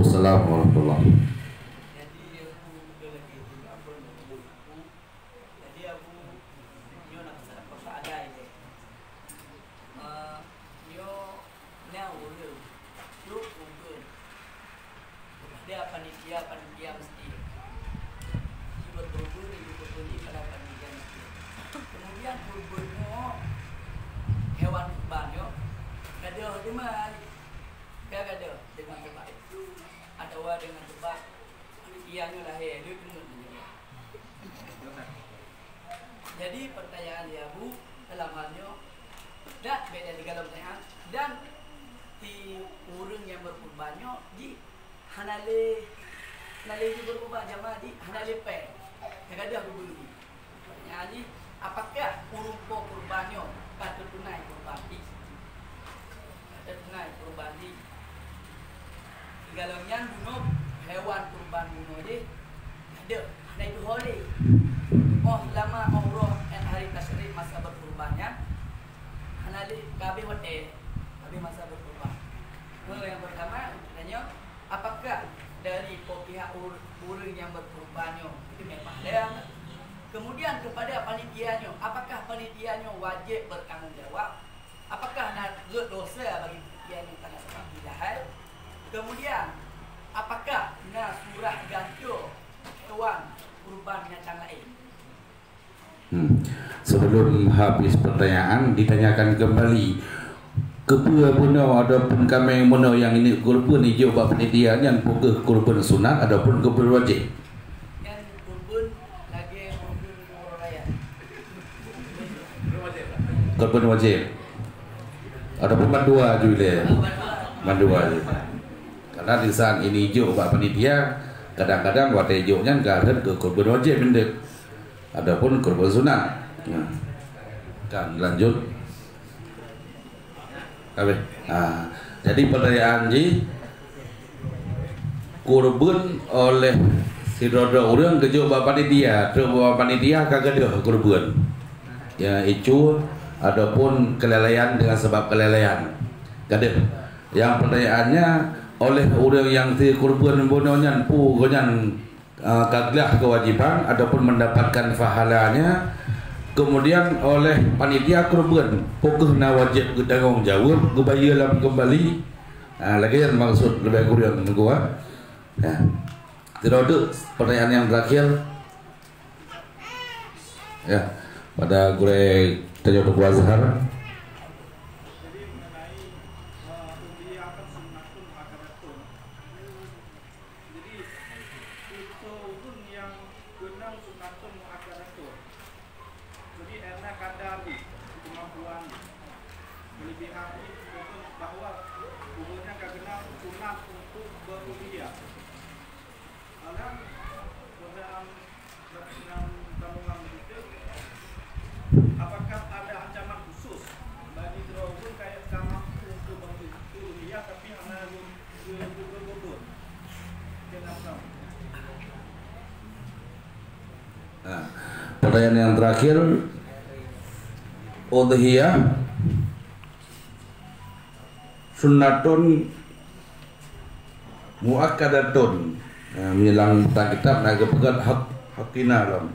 Assalamualaikum warahmatullahi wabarakatuh. Jadi, aku lagi di kampung dulu. Jadi, aku nyoe nak pesan apa soal lain deh. Eh, nyoe na ureuëng trok kurban kepada panitia-panitia masjid. Ji berkurban, ji berkurban pada panitia masjid. Kemudian kurban nyoe, hewan kurban nyoe, gadoh teuma. Ka gadoh dengan sebab itu, atawa dengan sebab panitia nyoe lahé, lheueh teungeut nyoe. Jadi, pertanyaan dia, Bu, dalam hal nyoe, dak beda di dalam pertanyaan, dan di ureuëng nyang berkurban nyoe, di hana lé, hana lé berkurban jamaah di hana lé pèng. Nyang gadoh geubeuli. Pertanyaan jih, apakah ureuëng po kurban nyoe ka teutunai kurban jih? Ka teutunai kurban jih. Sigohlom nyan bunoe hewan kurban bunoe jih, ka deuh, hana itu ho lé. Oh, lama umroh dan hari tasyrik masa berkurban nyan, hana lé, ka habéh watèe, habéh masa berkurban. Nyoe nyang pertama, tanya, apakah dari po pihak ur-, ureuëng nyang berkurban nyoe itu memang lé? Kemudian kepada panitia nyoe, apakah panitia nyoe wajib bertanggung jawab? Apakah na rot dosa bagi panitia nyang kana seperti lahai? Kemudian, apakah na surah gantoe hewan kurban nyang laén? Hmm. Sebelum habis pertanyaan, ditanyakan kembali, keupeu bunoe ataupun kaméng bunoe nyang ini kurban ijok bak panitia nyan, peue keuh kurban sunat ataupun kurban wajib? Nyan kurban lagèe kurban uroe raya. Keureubeuen wajéb. Ataupun mandua ju ilée. Mandua ju. Karena di saat ini jok bak panitia, kadang-kadang watée jok nyan ka rhot keu keureubeuen wajéb meunan. Ataupun keureubeuen sunat. Nah. Kan lanjut. Habis. Ha. Jadi pertanyaan jih, keureubeuen oleh sidroe-droe ureuëng geujok bak panitia, trok bak panitia ka gadôh keureubeuen. Ya, icue ataupun kelalaian dengan sebab kelalaian. Gadôh. Yang pertanyaannya, oleh ureuëng nyang si keureubeuen bunoe nyan, peue gobnyan, ah, ka glah kewajiban ataupun mendapatkan pahalanya, kemudian oleh panitia keureubeuen, peue kheueh na wajéb geutanggong jaweueb, geubayeue lam keumbali? Ah, lagée nyan maksud leubeh kureueng, Teungku, ah. Ya. Sidroe teuk pertanyaan nyang terakhir. Ya, pada gurée tanyoe Teungku Azhar. Jadi, mengenai, eh, udhiyah kan sunnatun muakkadatun. Jadi, itu ureuëng nyang keunong sunnatun muakkadatun. Jadi, karena kadar jih, kemampuan jih, kelebihan jih, itu bahwa ureuëng nyan ka keunong sunat untuk berudhiyah. Alam, dalam, dalam, dalam, apakah ada ancaman khusus bagi droe ureuëng kaya ka mampu untuk berudhiyah, tapi hana Nah, pertanyaan yang terakhir, udhiyah sunnatun muakkadatun. Nah, meunyoe lam kitab na geupeugah hak, haqqina lom.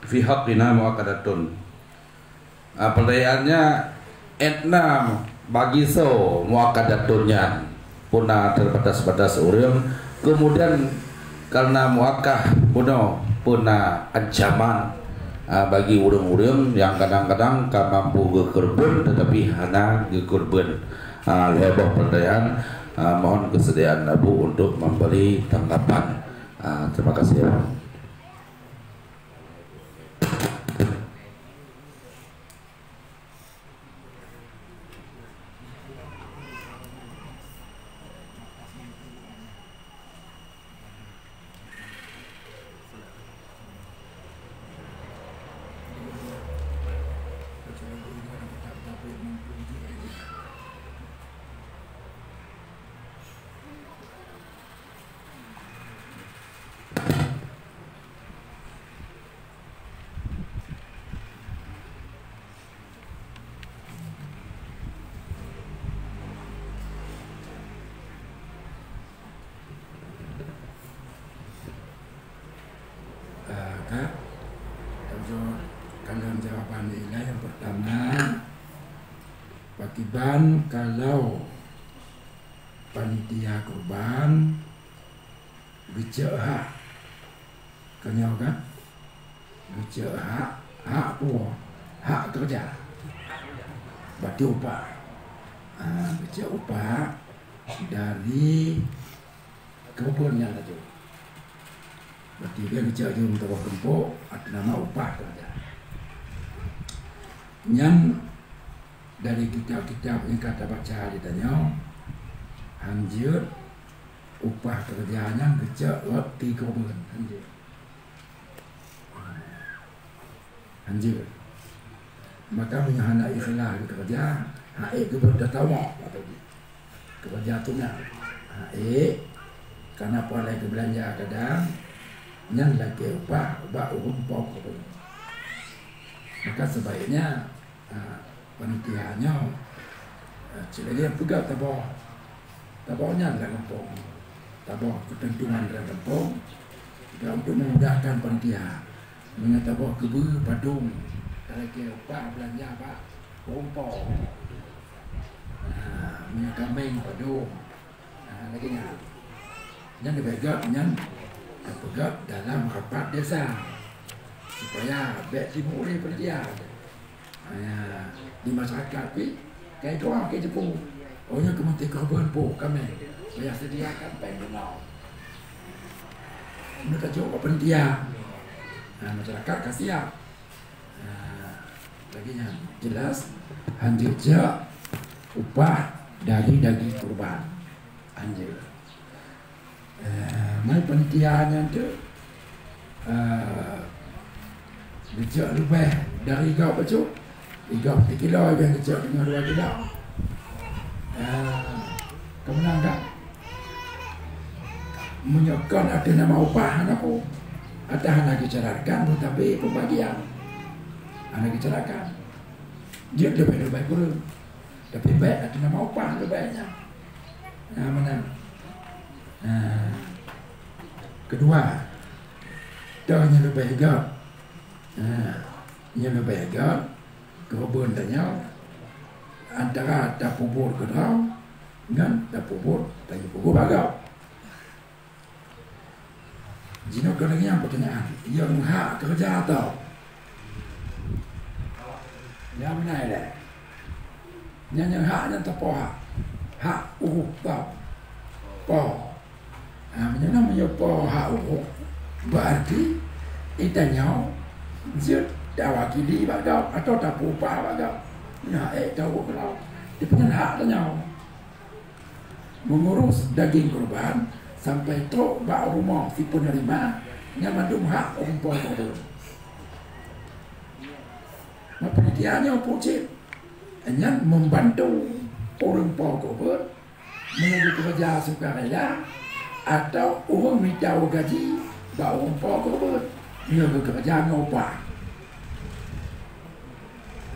Fi haqqina muakkadatun. Ah, pertanyaannya, etna bagi soe muakkadatun nyan, peue na terbatas-batas ureuëng, kemudian karena muakkad bunoe peue na ancaman, ah, bagi ureuëng-ureuëng nyang kadang-kadang ka mampu geukeureubeuen tetapi hana geukeureubeuen. Ah, lhée boh pertanyaan, ah, mohon kesediaan Abu untuk memberi tanggapan. Ah, terima kasih. Ah, ka, ka jawab, ka lôn jawaban ilée nyang pertama, pakiban kalau panitia kurban geucok hak, ka nyoe kan? Geucok hak, hak peue? Hak keureuja. Berarti upah. Ha, geucok upah dari keureubeuen nyan laju. Berarti kan geucok jeuem teungoh tumpôk, ateueh nama upah keureuja. Nyan dari kitab-kitab nyang ka tabaca di tanyoe, hanjeuet upah keureuja nyan geucok rot di keureubeuen, hanjeuet. Hanjeuet. Maka meunyoe hana ikhlas geukeureuja, hana ék geubuet tatawak atau keureuja tunak. Hana ék, kana pahala geubeulanja kadang, nyan lakée upah bak ureuëng po keureubeuen. Maka sebaiknya, ah, panitia nyoe, ah, cit lagée peugah taboh, taboh nyan lam gampông, taboh keuteuntuan lam gampông, dan untuk memudahkan panitia. Meunyoe taboh keubeue padum, ka lakée upah beulanja bak ureuëng po. Ah, meunyoe kaméng padum, ah, lagée nyan. Nyan leubeh gét nyan tapeugét dalam rapat desa, supaya bék timbul ureuëng panitia. Ah, di masyarakat pih, kai droe keu jipeu. Oh, nyoe keumeunteue keureubeuen po kaméng, payah sediakan péng bunoe. Meunyoe tajok bak panitia, ah, masyarakat ka siap. Ah, Lagèe nyan, jelas, hanjeuet jak upah dari daging kurban. Hanjeuet. Eh, mai panitia nyan tu, eh, geujak leubeh dari gob bacut. Gob sikilo, leubeh geujak deungon dua kilo. Eh, keumeunang ka? Meunyoe kon ateueh nama upah, hana peue. Ateueh hana geucarakan, beutabe pembagian. Hana geucarakan. Jeuet leubeh-leubeh kureueng. Tapi bèk ateueh nama upah leubeh nyan. Nah, meunan. Nah, keudua, toh nyang leubeh göt. Nah, nyang leubeh göt, keureubeuen tanyoe antara tapeubuet keudroe ngon tapeubuet tanyoe peubuet bak gob. Jinoe keuneuk nyang peutanyaan, nyang hak keureuja tau? Nyang meunan ilèe. Nyang, nyang hak nyan teupo hak. Hak ureueng po. Po. Ha, meunyoe na, meunyoe po hak ureueng, berarti geutanyoe jeuet tawakili bak gob atawa tapeuupah bak gob. Nyan, eh, tau ureueng keudroe. Tapi nyan hak tanyoe. Mengurus daging kurban sampai trok bak rumoh si penerima, nyan mandum hak ureueng po keureubeuen. Panitia nyoe peue cit? Nyan membantu ureueng po keureubeuen, meunyoe geukeureuja sukarela, atawa ureueng mita gaji bak ureueng po keureubeuen, meunyoe geukeureuja ngon upah.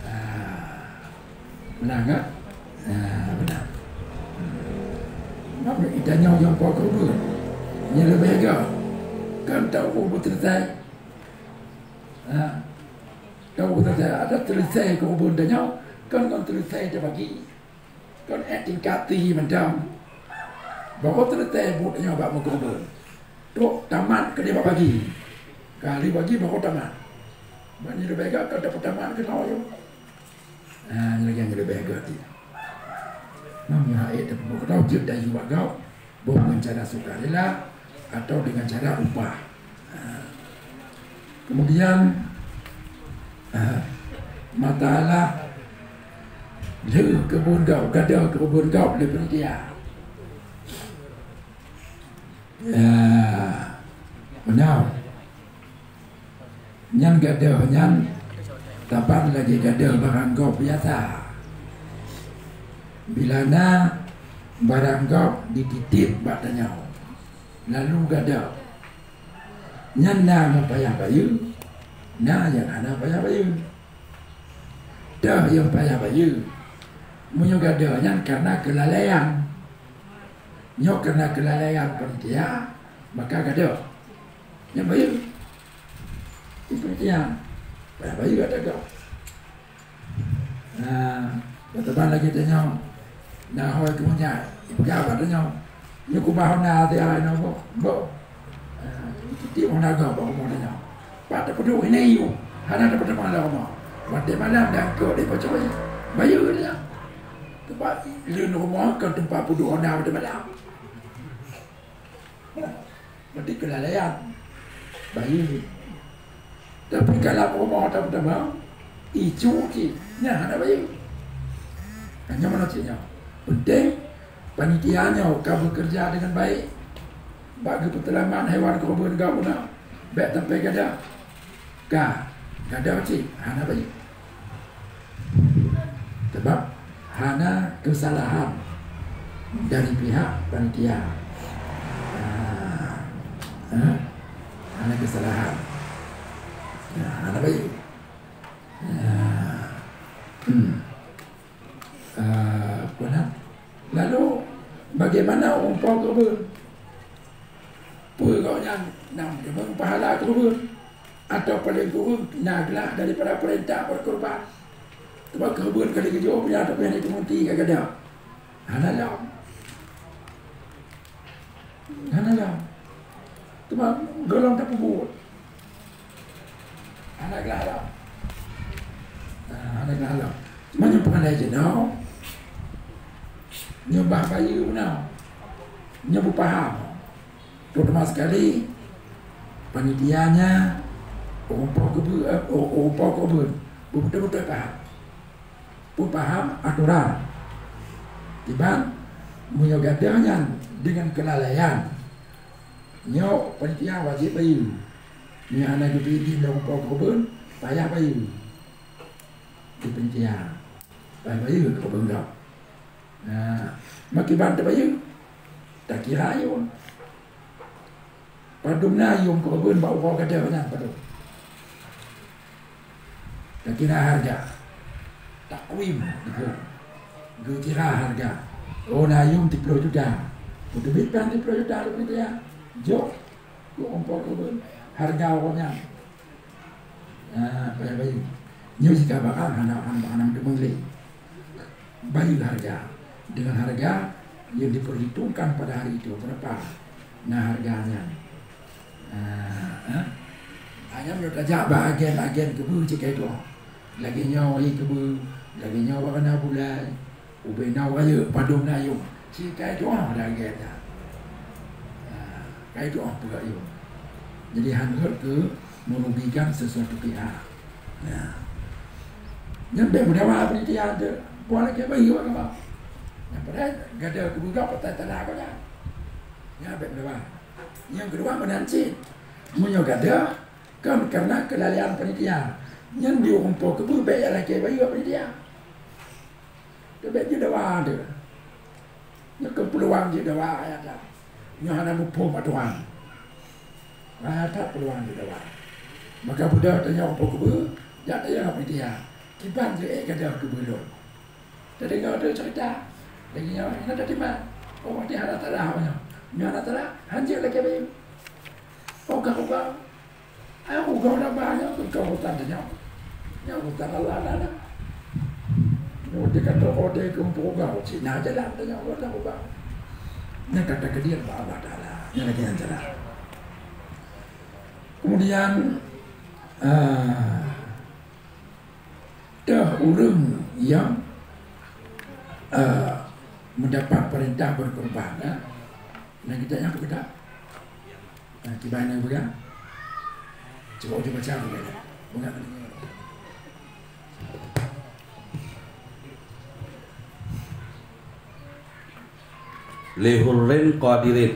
Ah, meunan kan? Ah, meunan. Nyoe geutanyoe nyang po keureubeuen, nyang leubeh göt, kan tau beuteureusai. Ah, tau beuteureusai, ada teureusai keureubeuen tanyoe, kan ngon teureusai tabagi. Kon ék tingkat tinggi mantong. Baru teureutée buet nyoe bak meukeureubeuen. Trok tamat keudeh bak bagi. Ka lheueh bagi baru tamat. Ban nyoe leubeh gét ka tapeutamat keunoe nyoe. Nah, nyoe lagée nyoe leubeh gét nyoe. Nam nyoe hak ék tapeubuet keunoe jeuet dan jubak gob. Boh ngon cara sukarela atau dengan cara upah. Ha. Kemudian, ha, masalah lheueh keubon gob, gadôh keubon gob lé panitia. Ya, beuna. Nyan gadôh nyan saban lagée gadôh barang gob biasa. Bila na barang gob dititip bak tanyoe, lalu gadôh. Nyan na nyang payah bayeue, na nyang hana payah bayeue. Toh nyang payah bayeue, meunyoe gadôh nyan kareuna keulalaian. Nyoe kareuna keulalaian panitia, maka gadôh. Nyang bayeue. Di panitia, payah bayeue ata gob. Nah, teuma lagée tanyoe, na hôi keu meunyan, ipeugah bak tanyoe, "Nyoe kubah hôi na até hai nyoe, Bok." Bok. Ah, tiep hôi na gob bak rumoh tanyoe. Pat tapeuduek inan yue, hana tapeutamong lam rumoh. Watée malam dan keu di pacuri, bayeue nyan. Teuma leuen rumoh kon teumpat peuduek hôi na watée malam. Berarti keulalaian. Bayeue. Tapi kalau rumoh tapeutama, icu cit, nyan hana bayeue. Hanya mana cit nyan. Penting, panitia nyoe ka bekerja dengan baik. Bak geupeuseulamat hewan kurban gob na, bék sampai gadôh. Ka, gadôh cit, hana bayeue. Sebab hana kesalahan dari pihak panitia. Ah, eh? Hana kesalahan. Ya, hana bayeue. Ya. Hmm. Ah, peue nan? Lalu, bagaimana ureueng po keureubeuen? Peue gobnyan nyang meuteumé pahala keureubeuen? Atau paleng kureueng na glah daripada peurintah berkurban? Teuma keureubeuen ka lheueh geujok, meunyo ateueh nyan itu meuti ka gadôh. Hana lom. Hana lom. Teuma gohlom tapeubuet. Hana glah lom. Nah, hana glah lom. Meunyoe peureulée jinoe, nyoe bah bayeue meunan. Nyoe beupaham. Terutama sekali, panitia nyan, ureueng po keureubeuen, eh, ureueng po keureubeuen. Beutôi-beutôi paham. Peupaham atoran. Kiban, meunyoe gadoh nyan deungon keulalaian, nyoe panitia wajéb bayeue. Meunyoe hana geubri idin lé umpok keureubeuen, payah bayeue. Di panitia, payah bayeue keureubeuen gob. Nah, meukiban tabayeue, takira yum. Padum na yum keureubeuen bak uroe gadoh nyan padum. Takira hareuga. Takwim, geukira hareuga. Oh, na yum siploh juta. Peuteubiet kan siploh juta rupiah. Jok keu umpok keureubeuen hareuga uroe nyan. Ah, payah bayeue. Nyoe jika barang hana, hana, hana meuteumé lé. Bayeue hareuga. Deungon hareuga yang diperhitungkan pada hari itu, berapa na hareuga nyan. Ah, eh? Hanya meunyoe tajak bak agen-agen keubeu cit ka itu'oh. Lagèe nyoe hi keubeu, lagèe nyoe bak na bulai. Ubé na rayeuk padum na yum. Cit ka itu'oh dah agen nyan. Ah, ka itu'oh peugah yum. Jadi, han rhot keu merugikan sesuatu pihak. Nah. Nyan bèk meudawa panitia tu. Buat lagèe bayeue bak kapal. Nyan padahai gadoh keubeuga patai tanah kau nyan. Nyan bèk meudawa. Nyang keudua meunan cit. Meunyoe gadoh, kon karena keulalaian panitia. Nyan di umpok keubeu bèk jak lakèe bayeue bak panitia. Teubiet jeuet dawa tu. Nyoe keu peuluang jeuet dawa ayat dah. Nyoe hana muphom atoran. Hana that peuluang jeuet dawa. Maka beudôh tanyoe umpok keubeu, jak tanyong bak panitia. Kiban jeuet ék gadoh keubeu lôn. Tadeungoe tu cerita. Lagèe nyoe, hana tatimang. Oh, watèe hana talah nyoe. Nyoe hana talah, han jeuet lakèe bayeue. Oh, ka uroe. Ai, uroe na ba nyoe keu hutan tanyoe. Nyoe hutan Allah Taala. Nyoe di kantor kode keu umpok uroe, cit na jalan tanyoe uroe na uroe. Nyan ka takdir bak Allah Taala. Nyan lagèe nyan cara. Kemudian, ah, teuh ureueng nyang, ah, mendapat perintah berkorban, ya. Nyan kita nyang peugah. Nah, kiban nyang peugah. Cuba uji baca peugah. Peugah. Li hurrin qadirin.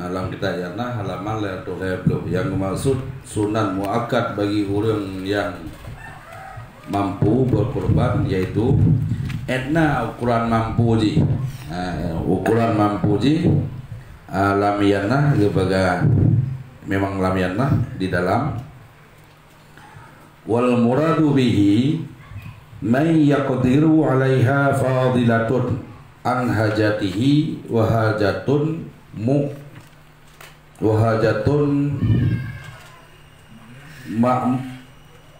Ha, lam kitab Yanah halaman lhèe reutôh lhèe ploh. Yang dimaksud sunat muakkad bagi ureueng nyang mampu berkorban, yaitu èt na ukuran mampu jih. Ha, ukuran mampu jih, ha, lam Yanah geupeugah, memang lam Yanah di dalam. Wal muradu bihi man yaqdiru 'alaiha fadilatun an hajatihi wa hajatun mu-, wa hajatun ma-,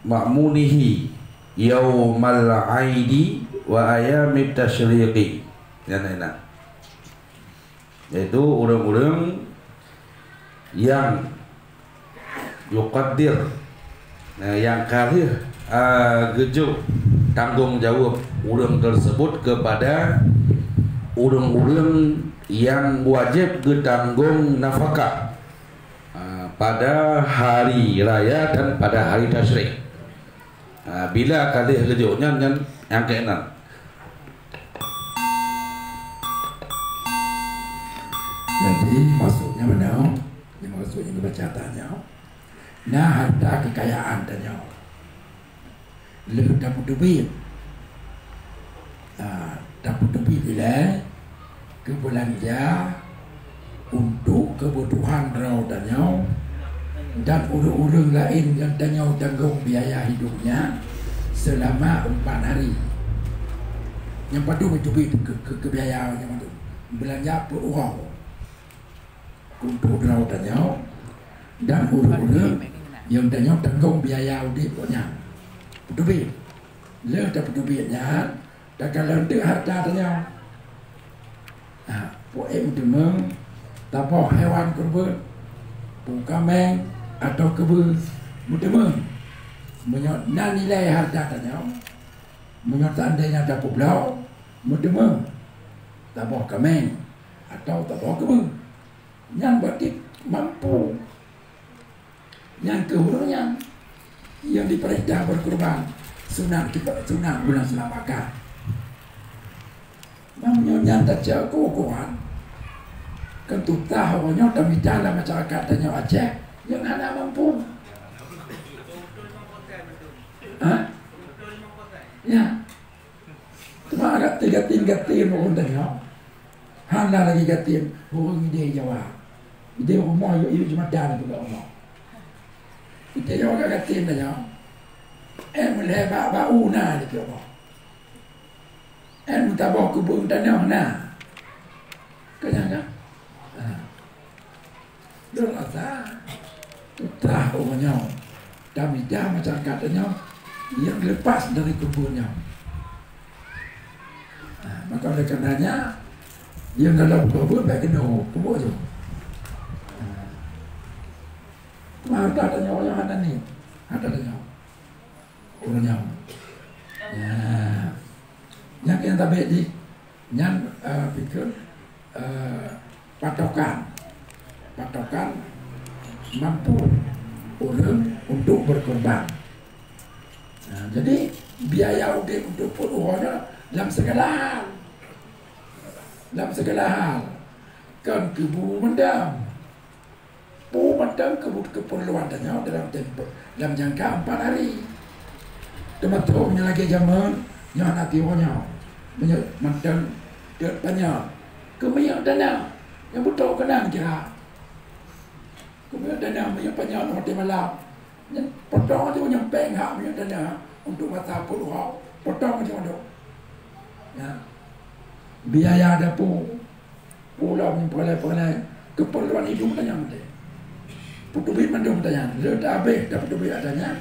ma'munihi yaumal 'aidi wa ayyamit tasyriqi. Nyan, nyan. Yaitu ureueng-ureueng nyang yuqaddir, nah, nyang ka lheueh, ah, geujok tanggong jaweueb ureueng teuseubut keupada ureueng-ureueng nyang wajéb geutanggong nafakah, ah, pada hari raya dan pada hari tasyrik. Ha, bila ka lheueh geujok nyan, nyan nyang keunan. Jadi, maksudnya mana? Yang maksudnya dibaca tanyoe, na harta kekayaan tanyoe. Lheueh tapeuteubiet. Ha, tapeuteubiet ilèe keu beulanja untuk keubutuhan droe tanyoe dan ureueng-ureueng laén nyang tanyoe tanggong biaya hidupnya selama empat hari. Nyang padum teubiet keu, keu, keu biaya nyang padum? Beulanja peuet uroe untuk droe tanyoe dan ureueng-ureueng nyang tanyoe tanggong biaya udép gobnyan. Peuteubiet. Lheueh tapeuteubiet nyan, takalon teuk harta tanyoe. Ha, peu ék meuteumeung, taboh hewan kurban, peu kaméng atawa keubeu, meuteumeung. Meunyoe na nilai harta tanyoe, meunyoe seandainya tapeubloe, meuteumeung, taboh kaméng atawa taboh keubeu. Nyan berarti mampu. Nyang keuh ureueng nyan nyang dipeurintah beukeureuban, Sunat kita, sunat bulan Seulamakan. Meunyoe nyan tacok keu ukuran, kan tutah uroe nyoe tamita lam masyarakat tanyoe Aceh nyang hana mampu. Ha? Ya. Teuma agak tiga tingkat tim ureueng tanyoe. Hana lagèe gatim ureueng idéh Jawa. Idéh rumoh yuk-yuk jeumadan peugah Allah. Idéh Jawa ka gatim tanyoe. Eh, meulhèe bak bau na di Allah. Eh, meutabah kubu tanoh na. Keunyan kan? Ha. Lôn rasa tutah uroe nyoe tamita masyarakat tanyoe nyang leupah dari kubu nyoe. Ha, maka oleh karenanya, nyang dalam kubu bèk keunoe kubu tu. Ha. Maka tanyoe nyoe hana ni, hana tanyoe. Ureueng nyoe. Ya. Nyang keunan tabek jih, nyan, eh, pikir, eh, patokan. Patokan mampu ureueng untuk berkorban. Nah, jadi biaya udép untuk peuet uroe nyoe lam segala hal. Lam segala hal. Kon keu bu mantong. Peue mantong keu-, keupeurluan tanyoe dalam tempoh, dalam jangka empat hari. Teumasok meunyoe lagèe jameun, nyoe hana tiwoe nyoe. Meunyoe mantong teuk tanyoe. Keu minyeuk tanah, nyang beutôi keunan kira. Keu minyeuk tanah, minyeuk panyöt watèe malam. Nyan potong aja nyang péng hak minyeuk tanah untuk masa peuet uroe. Potong aja mandum. Ya. Biaya dapu. Pulang peureulèe-peureulèe keupeurluan hidup tanyoe mantong. Peuteubiet mandum tanyoe, lheueh tahabéh tapeuteubiet tanyoe,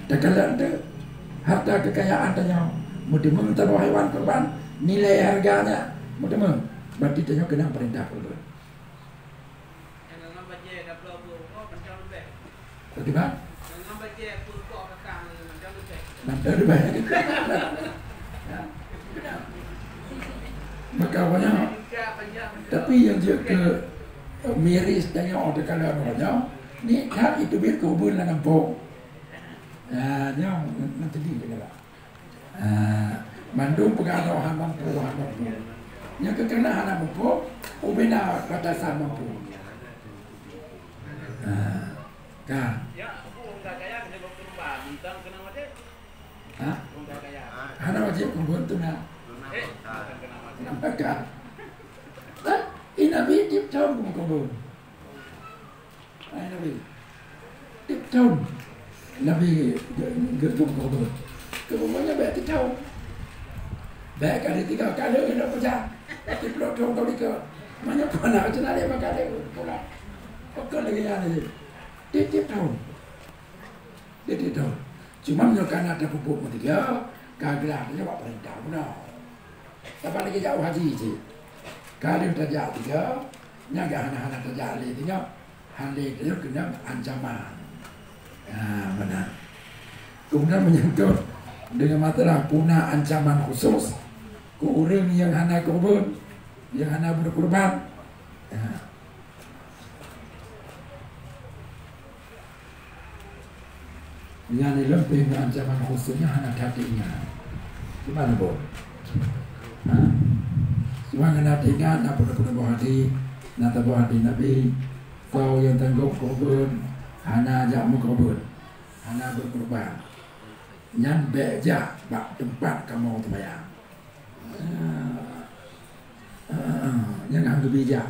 takalon teuh harta keukayaan tanyoe, meuteumé taboh hewan kurban, nilai harganya meuteumé, berarti tanyoe keunong peurintah peureulèe. Beutôi, kan? Mantap, leubeh. Ya. Maka awaknyan, tapi nyang jeuet keu miris tanyoe teuka lam awaknyan, nyan that itu bit keu ubeuen lam gampông. Ya, nyoe nanti di kena. Ah, mandum peugah droe hana mampu, hana mampu. Nyang keu keunan hana mampu, ubena batasan mampu. Ah, ka. Ha? Hana wajéb keu ubeuen tu na. Nampak ka? Kan? Ié Nabi tiep thôn keu ubeuen. Hai Nabi. Tiep thôn Nabi ge-, ge-, geupeubuet. Keubeungoh nyan bèk tiep thôn. Bèk ka ditinggai ka lheueh lôn peugah. Tiep ploh thôn ka dikeue. Meunyoe peue na cit na lé maka lheueh pulang. Pakon lagèe nyan lé. Tiep-tiep thôn. Tiep-tiep thôn. Cuma meunyoe ka na tapeubuet meutika, ka glah nyoe bak peurintah bunoe. Saban lagèe jak u haji cit. Ka lheueh tajak tiga, nyan ka hana-hana tajak lé tiga. Han lé tajak keunong ancaman. Ha, meunan. Kemudian menyangkut dengan masalah peue na ancaman khusus keu ureueng nyang hana kurban, nyang hana berkurban. Ha. Nyan lé lom pih ancaman khusus nyan hana that ingat. Di mana, Bu? Ha? Cuma hana that ingat, na peunoh-peunoh boh hadih, na taboh hadih Nabi, soe nyang tanggong kurban, hana jak meukurban, hana berkurban. Nyan bèk jak bak teumpat kamoe seumayang. Ah, ah, ah, nyang han geubri jak.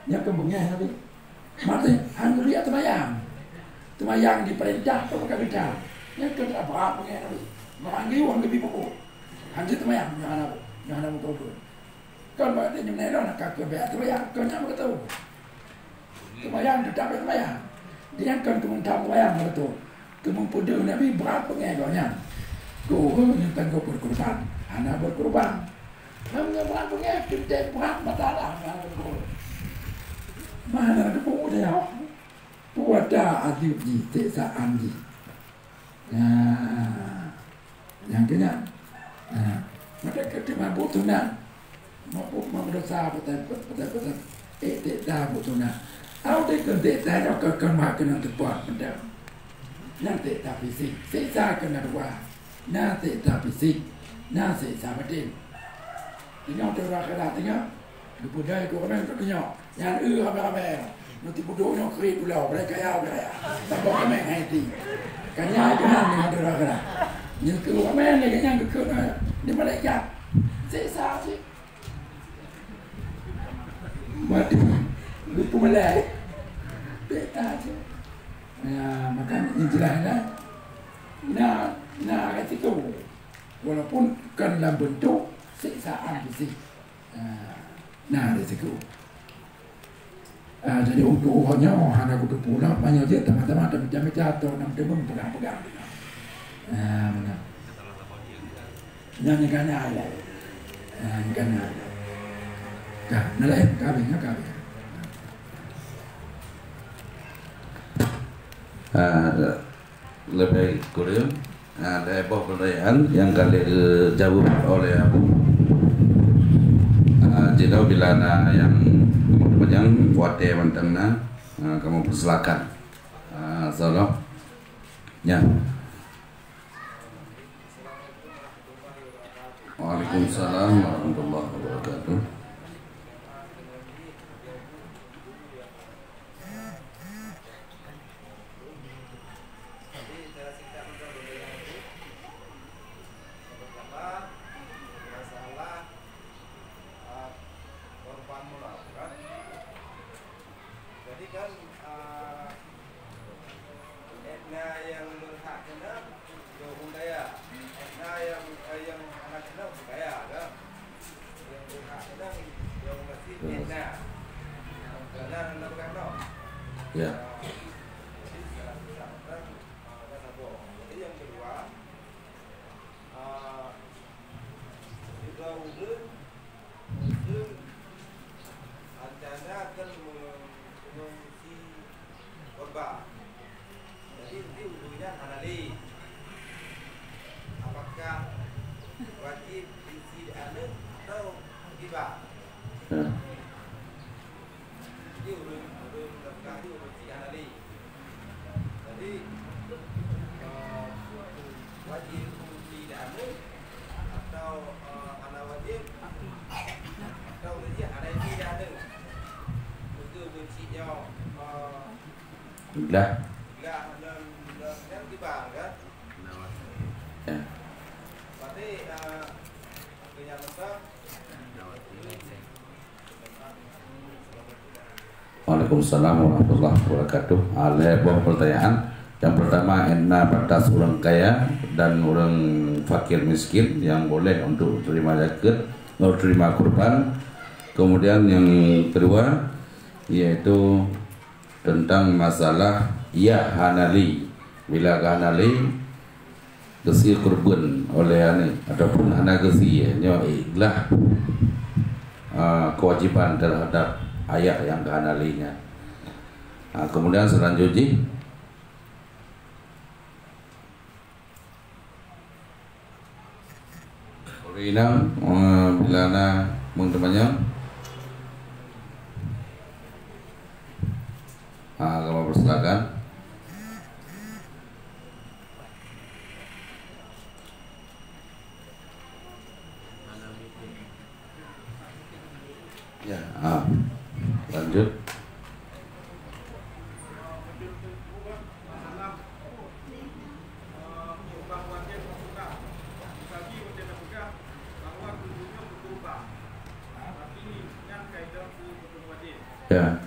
Nyan keu beungèh Nabi. Maté han geubri jak teumayang. Teumayang dipeurintah keu meukabitan. Nyan keu brat beungèh Nabi. Meuranggi han geubri buku. Han jeuet teumayang, nyan hana, nyan hana meukeubeuet. Kon bak nyan meunyoe na ka keu bèk teumayang, kon nyan beutôi. Teumayang teutap seumayang. Dia kan keu meutam teumayang beutôi. Keu meupeudeuh Nabi brat beungèh gobnyan. Keu ureueng nyang tanggong berkurban, hana berkurban. Lam nyang brat beungèh teuntèe brat masalah hana berkurban. Mana ada buku dia? Puasa azab jih, siksaan jih. Nah, nyang keu nyan. Nah, maka keu teuma buet sunat. Mabuk meudosa, beutôi, beutôi, beutôi. Eh, teuka buet sunat. Au deh keu teuka nyoe keu keumah keunan teupat mantong. Nyang teuka fisik, siksa keunan dua. Na siksa fisik, na siksa batin. Teungoh teura keulah teungoh, geupeudai keu ramé keu teungoh. Nyan eu ramé-ramé. Nyoe tipu duek nyoe keurik pulo, beuraya kaya, beuraya. Saboh ramé ngai ti. Kanya Tuhan nyoe teura keulah. Nyoe keu ramé lagèe nyan keu keu di malaikat. Siksa cit. Mati. Lupa malai. Siksa cit. Ya, maka intilah na, na, na risiko. Walaupun kan dalam bentuk siksaan fisik. Ah, na risiko. Ah, jadi untuk uroe nyoe hana kuteupeu lom, meunyoe jeuet teuma-teuma tamita-mita atau nam teumeupegang-pegang. Ah, beuna. Nyan nyang kana ilai. Ah, nyang kana ilai. Ka, na laén, ka habéh, ka habéh. Ah, leubeh kureueng, ah, lhèe boh peutanyaan nyang ka lheueh geujaweueb oleh Abu. Ah, jinoe bila na nyang, nyang watèe mantong na, ah, kamoe peusilakan. Ah, insyaallah. Nya. Waalaikumsalam warahmatullahi wabarakatuh. Jadi kan, ah, Edna nyang beurhak keunan, jauh ureueng kaya. Edna nyang, eh, nyang hana keunan ureueng kaya, kan? Nyang beurhak keunan, jauh masih Edna. Keunan hana beurhak keunan. Ya. Ah, jadi, salah satu orang, ah, dah saboh. Jadi, nyang keudua, ah, sidroe ureueng Muslim rencana akan me-, mengungsi korban. Jadi, nanti urunya hana lé. Apakah wajib isi di aneuk atau hibah? Ya. Jadi, ureueng, ureueng nafkah tu ureueng cit hana lé. Jadi, eh, wajéb keuci di aneuk atau, eh, hana wajéb, atau ureueng cit hana isi di aneuk. Beutôi ureueng cit nyoe, eh, Lah. Lah, dan, dan, dan kiban, kan? Ya. Berarti, eh, Waalaikumsalam warahmatullahi wabarakatuh. Ah, lhèe boh pertanyaan. Yang pertama, na batas ureueng kaya dan ureueng fakir miskin yang boleh untuk terima zakat, untuk terima kurban. Kemudian yang kedua, yaitu tentang masalah ya hana lé. Bila ka hana lé, geusie kurban oleh aneuk ataupun hana geusie, nyoe ikhlas, ah, kewajiban terhadap ayah nyang ka hana lé nyan. Ah, kemudian selanjut jih, Ureueng inong, eh, bila na meuteumanyong, ah, kamoe persilakan. Ya, ah. Lanjut. Ya.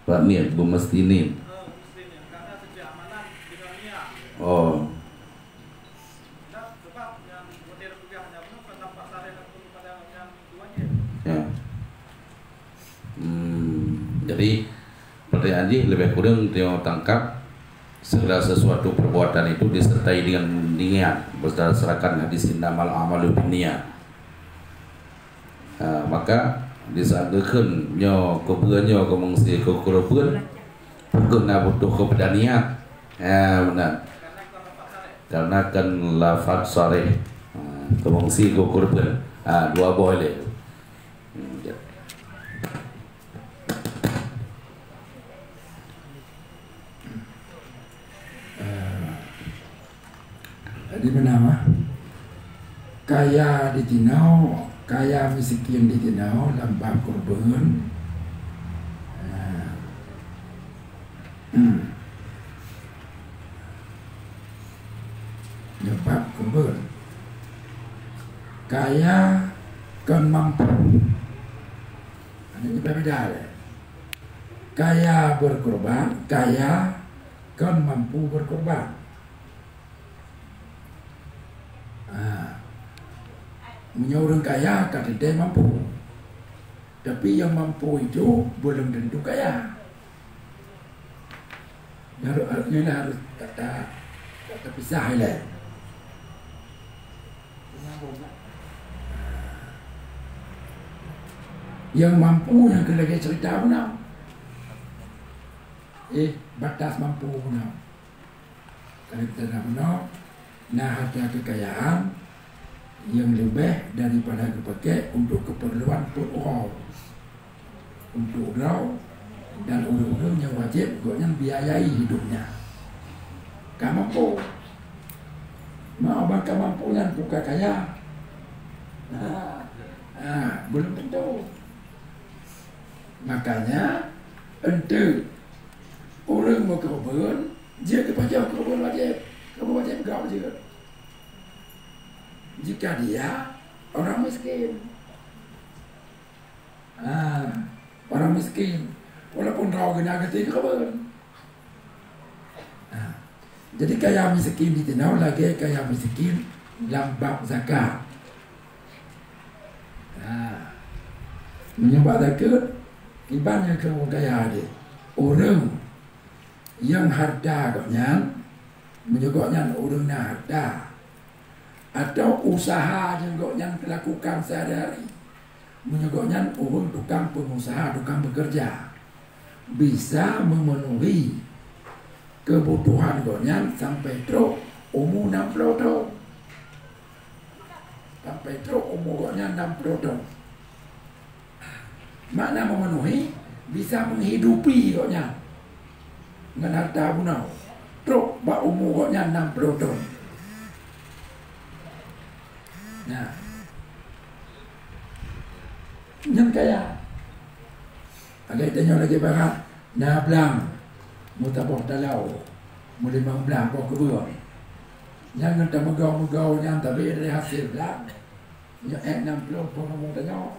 Bak niet, beumeusti niet. Oh. Ya. Hmm, jadi, pertanyaan jih lebih kurang dia tangkap, segala sesuatu perbuatan itu disertai dengan niat, berdasarkan hadis, "Innamal a'malu binniyat." Ha, maka, di saat geukheun nyoe, keubeue nyoe, keu meungsie, keu kureubeuen, peugöt na butuh keupada niat. Ha, meunan. Karena kan lafaz sharih. Ha, keumungsi go kurban. Ha, dua boh ilée. Hmm, ya. Eh, di mana mah? Kaya di tinoe, kaya miskin di tinoe lam bab kurban. Eh, hmm. Nyoe bab kurban. Kaya kon mampu. Ini berbeda ya. Kaya berkorban, kaya kon mampu berkorban. Ah. Meunyoe ureuëng kaya ka teuntée mampu. Tapi nyang mampu itu belum tentu kaya. Harus, harus, harus ta-, ta-, tapisah ilée. Nyang mampu nyang keu lagée cerita beuna. Eh, batas mampu beuna. Cerita beuna, na harta kekayaan nyang leubeh daripada geupakék untuk keperluan peuet uroe. Untuk droe dan ureuëng-ureuëng nyang wajéb gobnyan biayai hidupnya. Ka mampu. Mau ban ka mampu nyan bukan kaya. Ha, ha, belum tentu. Makanya, enteuk ureuëng meukeureubeuen, jeuet geupajoh keureubeuen wajéb. Keureubeuen wajéb gau jeuet. Jika dia orang miskin. Ah, orang miskin. Walaupun droe geuh na geuteukeureubeuen. Ah, jadi kaya miskin di tinoe lagée kaya miskin lam bab zakat. Ah, meunyoe bab zakat, kiban nyang keu ureuëng kaya deh. Ureuëng nyang harta gobnyan, meunyoe gobnyan ureuëng na harta, atau usaha nyang gobnyan lakukan sehari-hari, meunyoe gobnyan ureuëng tukang pengusaha, tukang bekerja, bisa memenuhi kebutuhan gobnyan sampai trok umu enam puluh thon. Sampai trok umu gobnyan enam puluh thon. Makna memenuhi, bisa menghidupi gobnyan ngon harta bunoe trok bak umu gobnyan enam puluh thon. Nah, nyan kaya. Lagée tanyoe lagée barat, na blang, meusaboh talau, meulimong blang boh keubeueng. Nyan ngon tameugau-meugau nyan tabi dari hasil blang. Nyoe enam puluh pengomong tanyoe.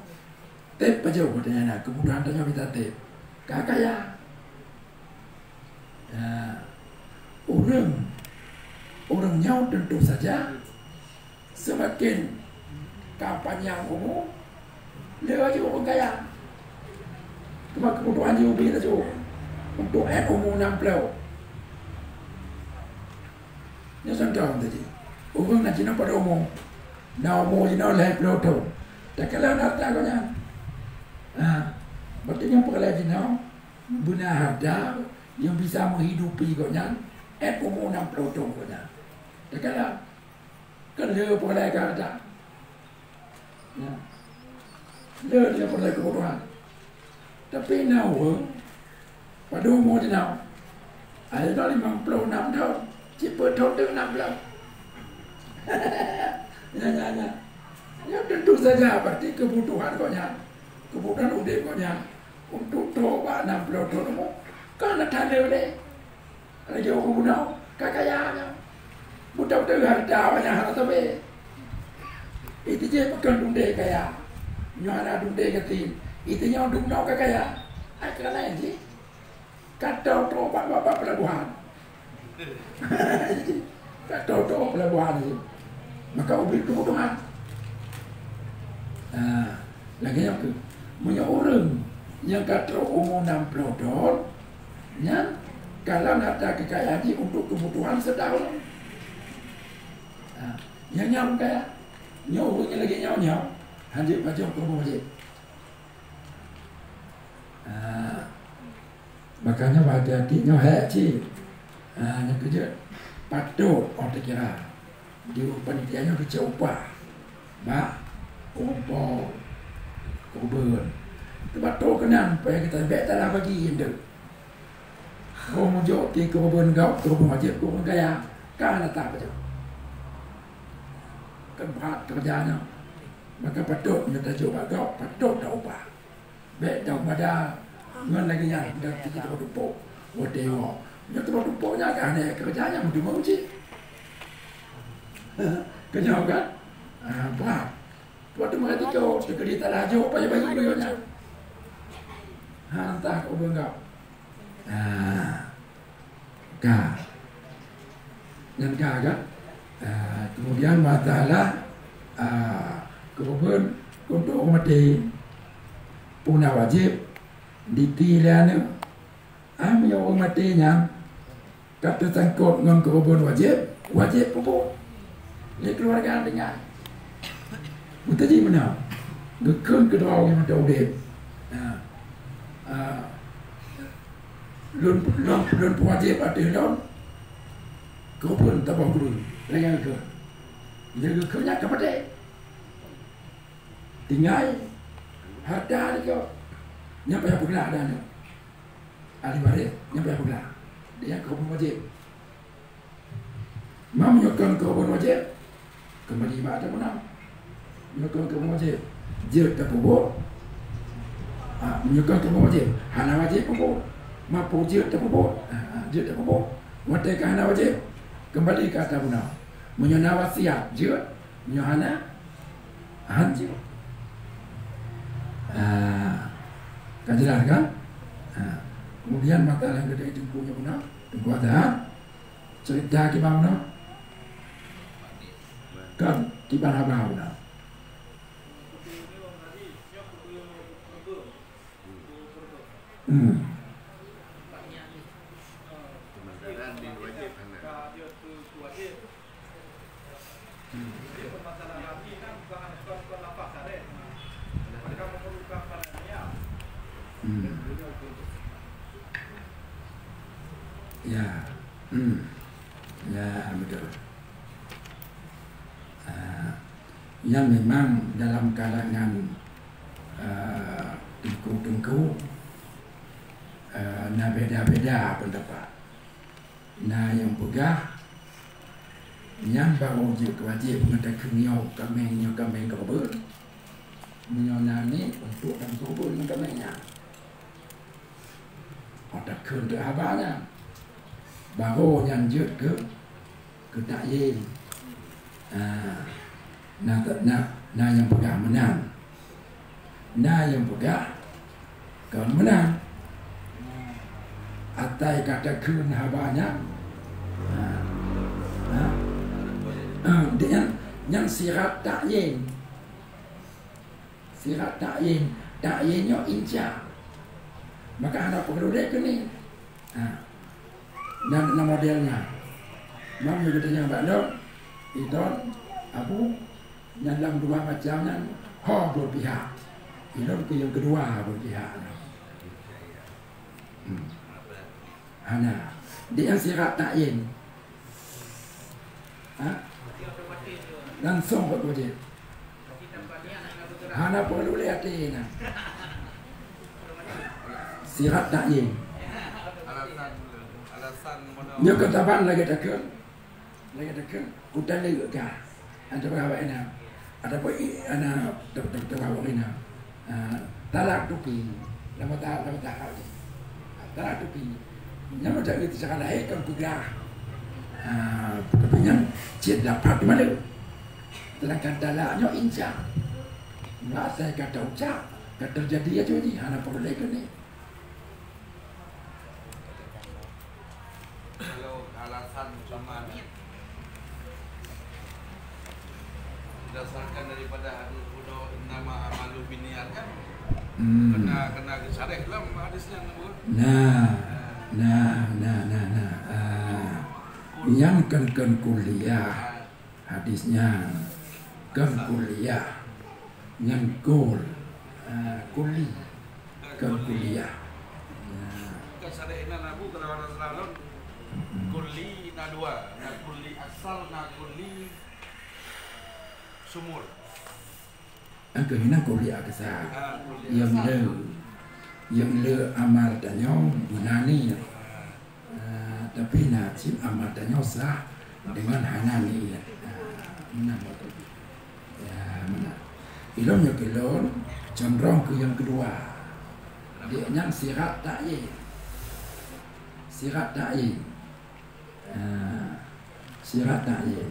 Teb pajoh tanyoe na, keumudahan tanyoe mita teb. Ka kaya. Nah, ureuëng, ureuëng nyoe tentu saja semakin ka panyang umu, le laju ureuëng kaya. Teuma keumudahan jih ubit laju untuk ét umu enam puluh. Nyoe contoh tadi. Ureuëng na jinoe pada umu. Na umu jinoe lhée ploh thon. Takalon harta gobnyan. Ha, berarti nyang peukalai jinoe beuna harta nyang bisa menghidupi gobnyan, ét umu enam ploh thon gobnyan. Takalon. Kan le peukalai keu harta. Ya. Le dia peureulée keubutuhan. Tapi na ureuëng padum umu jinoe. Akhé jinoe limong ploh nam thon, cit peuet thon teuk nam ploh. Ya, ya, ya. Ya, tentu saja berarti kebutuhan gobnyan, kebutuhan udeb gobnyan untuk trok bak nam ploh thon umu, ka na taleue lé. Laju ureuëng bunoe ka kaya nyan. Beutôi-beutôi harta awaknyan hana sabe. Itu je bukan dum deh kaya. Nyoe hana dum deh geutin. Itu nyoe dum noe ka kaya. Ai keureuna jih. Ka trok-trok bak, bak, bak pelabuhan. Ka trok-trok pelabuhan jih. Maka ubit kebutuhan. Nah, lagée nyoe keuh. Meunyoe ureuëng nyang ka trok umu enam ploh thon, nyan kalon harta kekayaan jih untuk kebutuhan setahun. Ha, nyan nyang kaya. Nyoe ureuëng nyang lagée nyoe nyoe, hanjeuet pajoh keu rumoh jih. Ha, makanya hati-hati nyoe hék cit. Ha, nyoe keujeuet. Patôt, oh, teukira di panitia nyoe geucok upah bak umpok keureubeuen. Teubatô keunan, payah geutanyoe bèk talah bagi indeuek. Keu meujok di keureubeuen gob, keureubeuen wajéb, keureubeuen kaya, ka na tapajoh. Kan brat keureuja nyoe. Maka patôt nyoe tajok bak gob, patôt ta upah. Bèk dong bada ngon lagèe nyan dan teuka teupeu tumpôk. Watèe woe nyoe teupeu tumpôk nyan ka hana keureuja nyan meuteumé uji. Keunyoe kan? Ah, brat. Waktu meukaji keu teukeudi talaju payah bagi buyong nyan. Ha, entah keu beunggap. Ah. Ka. Nyan ka, kan? Ah, kemudian masalah, ah, keureubeuen untuk ureueng maté, peue na wajéb diti lé aneuk. Ah, meunyoe ureueng maté nyan ka teusangkot ngon keureubeuen wajéb, wajéb peubuet. Lé keuluwarga tinggai. Meuteujih meunan, geukheun keudroe nyang mantong udép. Ha. Ah, lôn, lôn, lôn peuwajéb ateueh lôn, keupeue taboh keu lôn, lagèe nyan geukheun. Lé geukheun nyan ka patéh. Tinggai hareuta lé gob. Nyan payah peuglah dan ahli waréh, nyan payah peuglah. Dia keupeue wajéb. Ma meunyoe kon keupeue wajéb, keumbali bak ata beuna. Meunyoe kon keupeue wajéb, jeuet tapeubuet. Ha, meunyoe kon keupeue wajéb, hana wajéb peubuet. Ma peue jeuet tapeubuet? Ha, ha, jeuet tapeubuet. Watèe ka hana wajéb, keumbali keu ata beuna. Meunyoe na wasiat, jeuet. Meunyoe hana, han jeuet. Ah, ka jeulaih kan? Ah, kemudian masalah geutanyoe Teungku nyoe beuna, Teungku Azhar. Cerita kiban na? Kan kiban haba na. Hmm. Hmm. Hmm. Ya. Hmm. Ya, betul. Ah, nyan memang dalam kalangan, ah, teungku-teungku, ah, na beda-beda pendapat. Na nyang peugah, nyan barô jeuet wajéb ngon takheun nyoe kaméng, nyoe kaméng keureubeuen. Meunyoe na niet, untuk dan keureubeuen ngon kaméng nyan. Oh, takheun teuk haba nyan. Barô nyan jeuet keu, keu takyin. Ah, na, na, na nyang peugah meunan. Na nyang peugah kon meunan. Asai ka takheun haba nyan. Ah, ah, ah, nyan, nyan sirat takyin. Sirat takyin, takyin nyoe inca. Maka hana peureulèe keunoe. Ha. Nyan, nyan model nyan. Meunyoe geutanyong bak lôn, "Idon, Abu, nyan lam dua macam nyan, ho beupihak?" Ilôn keu nyang keudua beupihak nyan. Hmm. Hana. Di nyang sirat takyin. Ha? Langsung bak wajéb. Hana peureulèe até na. Sirat takyin. Alasan, alasan meunan. Nyoe keutaban lagèe takheun. Lagèe takheun, kutaleuek kah. Atawa awak inong. Ataupun i-, ana, te-, te-, te-, awak inong. Ah, talak tupi. Lama ta-, lama tahap. Ah, talak tupi. Nyan meunan secara lahé kan peugah. Ah, tapi nyan cit dapat di mana? Sedangkan talak nyoe inca. Nggak saya kata ucap, kata terjadi aja ni, hana peureulèe keunoe. Kalau alasan cuma berdasarkan daripada hadis bunoe innama amalu binniat kan? Hmm. Kena, kena disareh dalam hadis nyan, Bu. Nah, nah, nah, nah, nah. Ah. Nyan kan, kan kuliah. Hadis nyan kon kuliah, nyan kul, ah, kuli, kon kuliah. Nah. Kan sadek inan Abu kalau ada salah lon, Kulli na dua, na kulli aksar, na kulli sumul. Angka hina kulli aksar. Ah, kulli aksar. Nyang le, nyang le amal tanyoe beuna niet. Ah, tapi na cit amal tanyoe sah deungon hana niet. Ah, meunan beutôi. Ya, meunan. Ilôn nyoe keu lôn condrong keu nyang keudua. Di nyan sirat ta'yin. Sirat ta'yin. Ah, sirat ta'yin.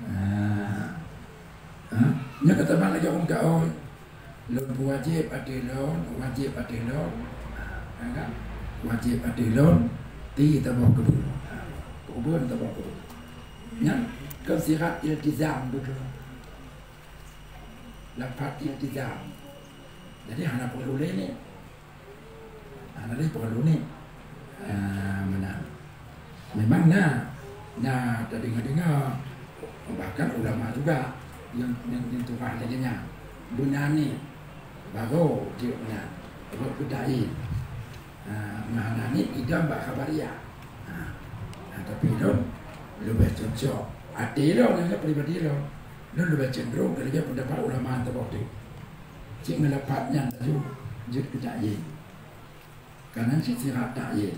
Ah, ha? Nyoe ka teuma lagèe ureueng kaôi. Lôn peuwajéb ateueh lôn, wajéb ateueh lôn. Ah, kan? Wajéb ateueh lôn, ti taboh keubeuen. Ah, keubeuen taboh keubeuen. Nyan kon sirat iltizam beutôi. Lafaz iltizam. Jadi hana peureulèe lé niet. Hana lé peureulèe lé niet. Ah, meunan. Memang na, na tadeungoe-deungoe, bahkan ulama juga nyang, nyang, nyang tuha lagèe nyan. Beuna niet, baru jeuet meunan, rot keu ta'yin. Ha, meuhana niet idam bak khabariah. Ha, ha, tapi lôn leubeh cocok. Até lôn, nyan pribadi lôn. Lôn leubeh cenderung keureuja peundapat ulama teuboh teuh. Cit ngon lafaz nyan laju jeuet keu ta'yin. Ka nan cit sirat ta'yin.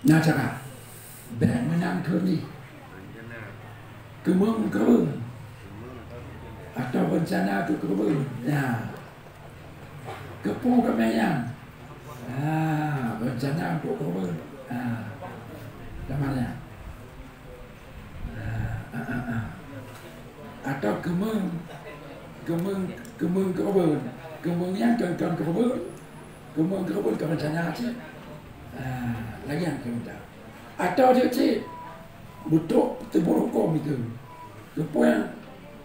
Na cara. Bèk meunan kheun jih. Keumeung keu, atau reuncana keu keubeuen. Nah. Keupeue keumeung nyan? Ah, reuncana untuk keubeuen. Ah. Teuma nyan. Ah, ah, ah, ah. Atau keumeung, keumeung, keumeung keubeuen. Keumeung nyan kon, kon keubeuen. Keumeung keubeuen kon reuncana cit. Ah, lagèe nyan keumeung. Atau jeuet cit, beutôk teuburok huköm itu. Keupeue?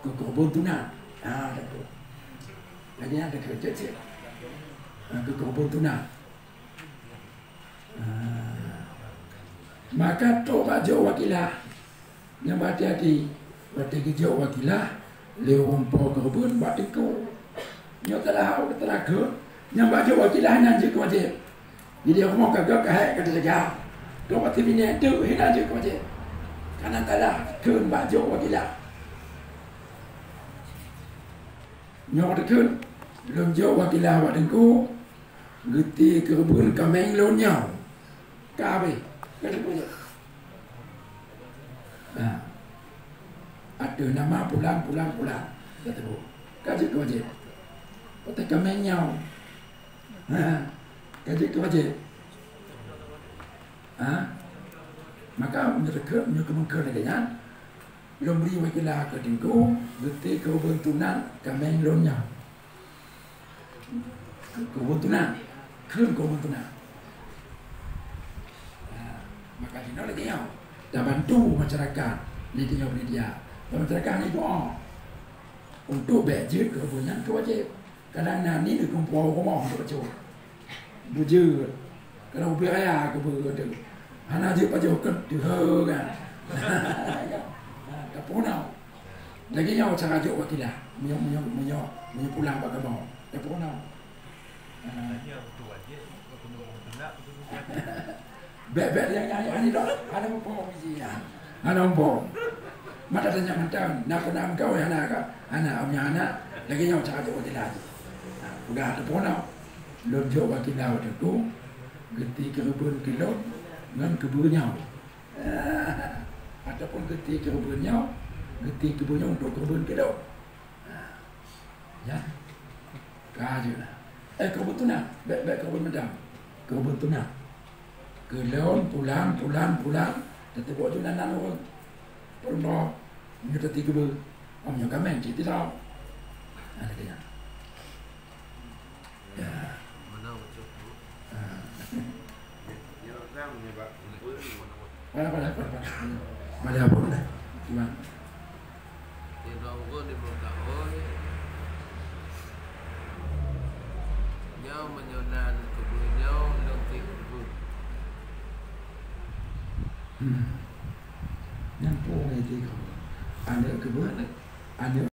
Keu keubeuen tunan. Ah, beutôi. Lagèe nyan keu jeuet cit. Ah, keu keubeuen tunan. Ah. Maka trok bak jok wakilah. Nyang bak hati-hati, watèe geujok wakilah, lé ureueng po keubeuen bak teungku. Nyoe teulah hak teulah kheun, nyang bak jok wakilah nyan jeuet keu wajéb. Jadi rumoh ka gèt ka hèk ka teujaga. Trok bak teubinèh teuk hina jeuet keu wajéb. Kana teulah kheun bak jok wakilah. Nyoe teukeun, lôn jok wakilah bak teungku, geuti keubeuen kaméng lôn nyoe. Ka habéh. Ka habéh. Nah. Ateueh nama pulan, pulan, pulan. Ka teupeue. Ka jeuet keu wajéb. Watèe kaméng nyoe. Ha. Ka jeuet keu wajéb. Ha. Maka meunyoe teukeun, meunyoe keumeung kheun lagèe nyan, lôn bri wakilah keu teungku, geuti keubeuen tunan kaméng lôn nyoe. Keubeuen tunan, kheun keubeuen tunan. Nah, maka jinoe lagèe nyoe, tabantu masyarakat, lé tanyoe bri dia. Masyarakat hana jidoa. Untuk bèk jeuet keubeuen nyan keu wajéb. Kadang na ni di kumpul rumoh untuk bacut. Bujur. Kalau ubé raya keubeuen tu. Hana jeuet pajoh keu tuha kan. Ka peunoh. Lagèe nyoe cara jok wakilah. Meunyoe, meunyoe, meunyoe, meunyoe pulang bak kamoe. Ka peunoh. Bèk-bèk nyang nyanyi, nyanyi dong. Hana muphom isi nyan. Hana muphom. Mata tanya mantong, na peunah meugawe hana ka? Hana, om nyang hana, lagèe nyoe cara jok wakilah. Nah, udah teupeue na. Lôn jok wakilah teungku, geuti keubeuen keu lôn, ngon keubeuen nyoe. Ataupun geuti keubeuen nyoe, geuti keubeuen nyoe untuk keubeuen keu lôn. Nah. Ya. Ka jeuet na. Eh, keubeuen tunan. Bèk, bèk keubeuen mantong. Keubeuen tunan. Keu lôn, pulan, pulan, pulan. Tateupeue jeuet na nan ureueng. Peurunoe. Nyoe teuti keubeuen. Om nyoe kaméng cit titong. Nah, lagèe nyan. Ya. Ah. Pada, pada, pada, pada. Pada apa dah? Gimana? Sidroe ureueng di muka oi. Nyoe meunyoe nan keubeuen nyoe, lôn ti keubeuen. Hmm. Nyan peue ureueng ti keubeuen? Aneuk keubeuen? Aneuk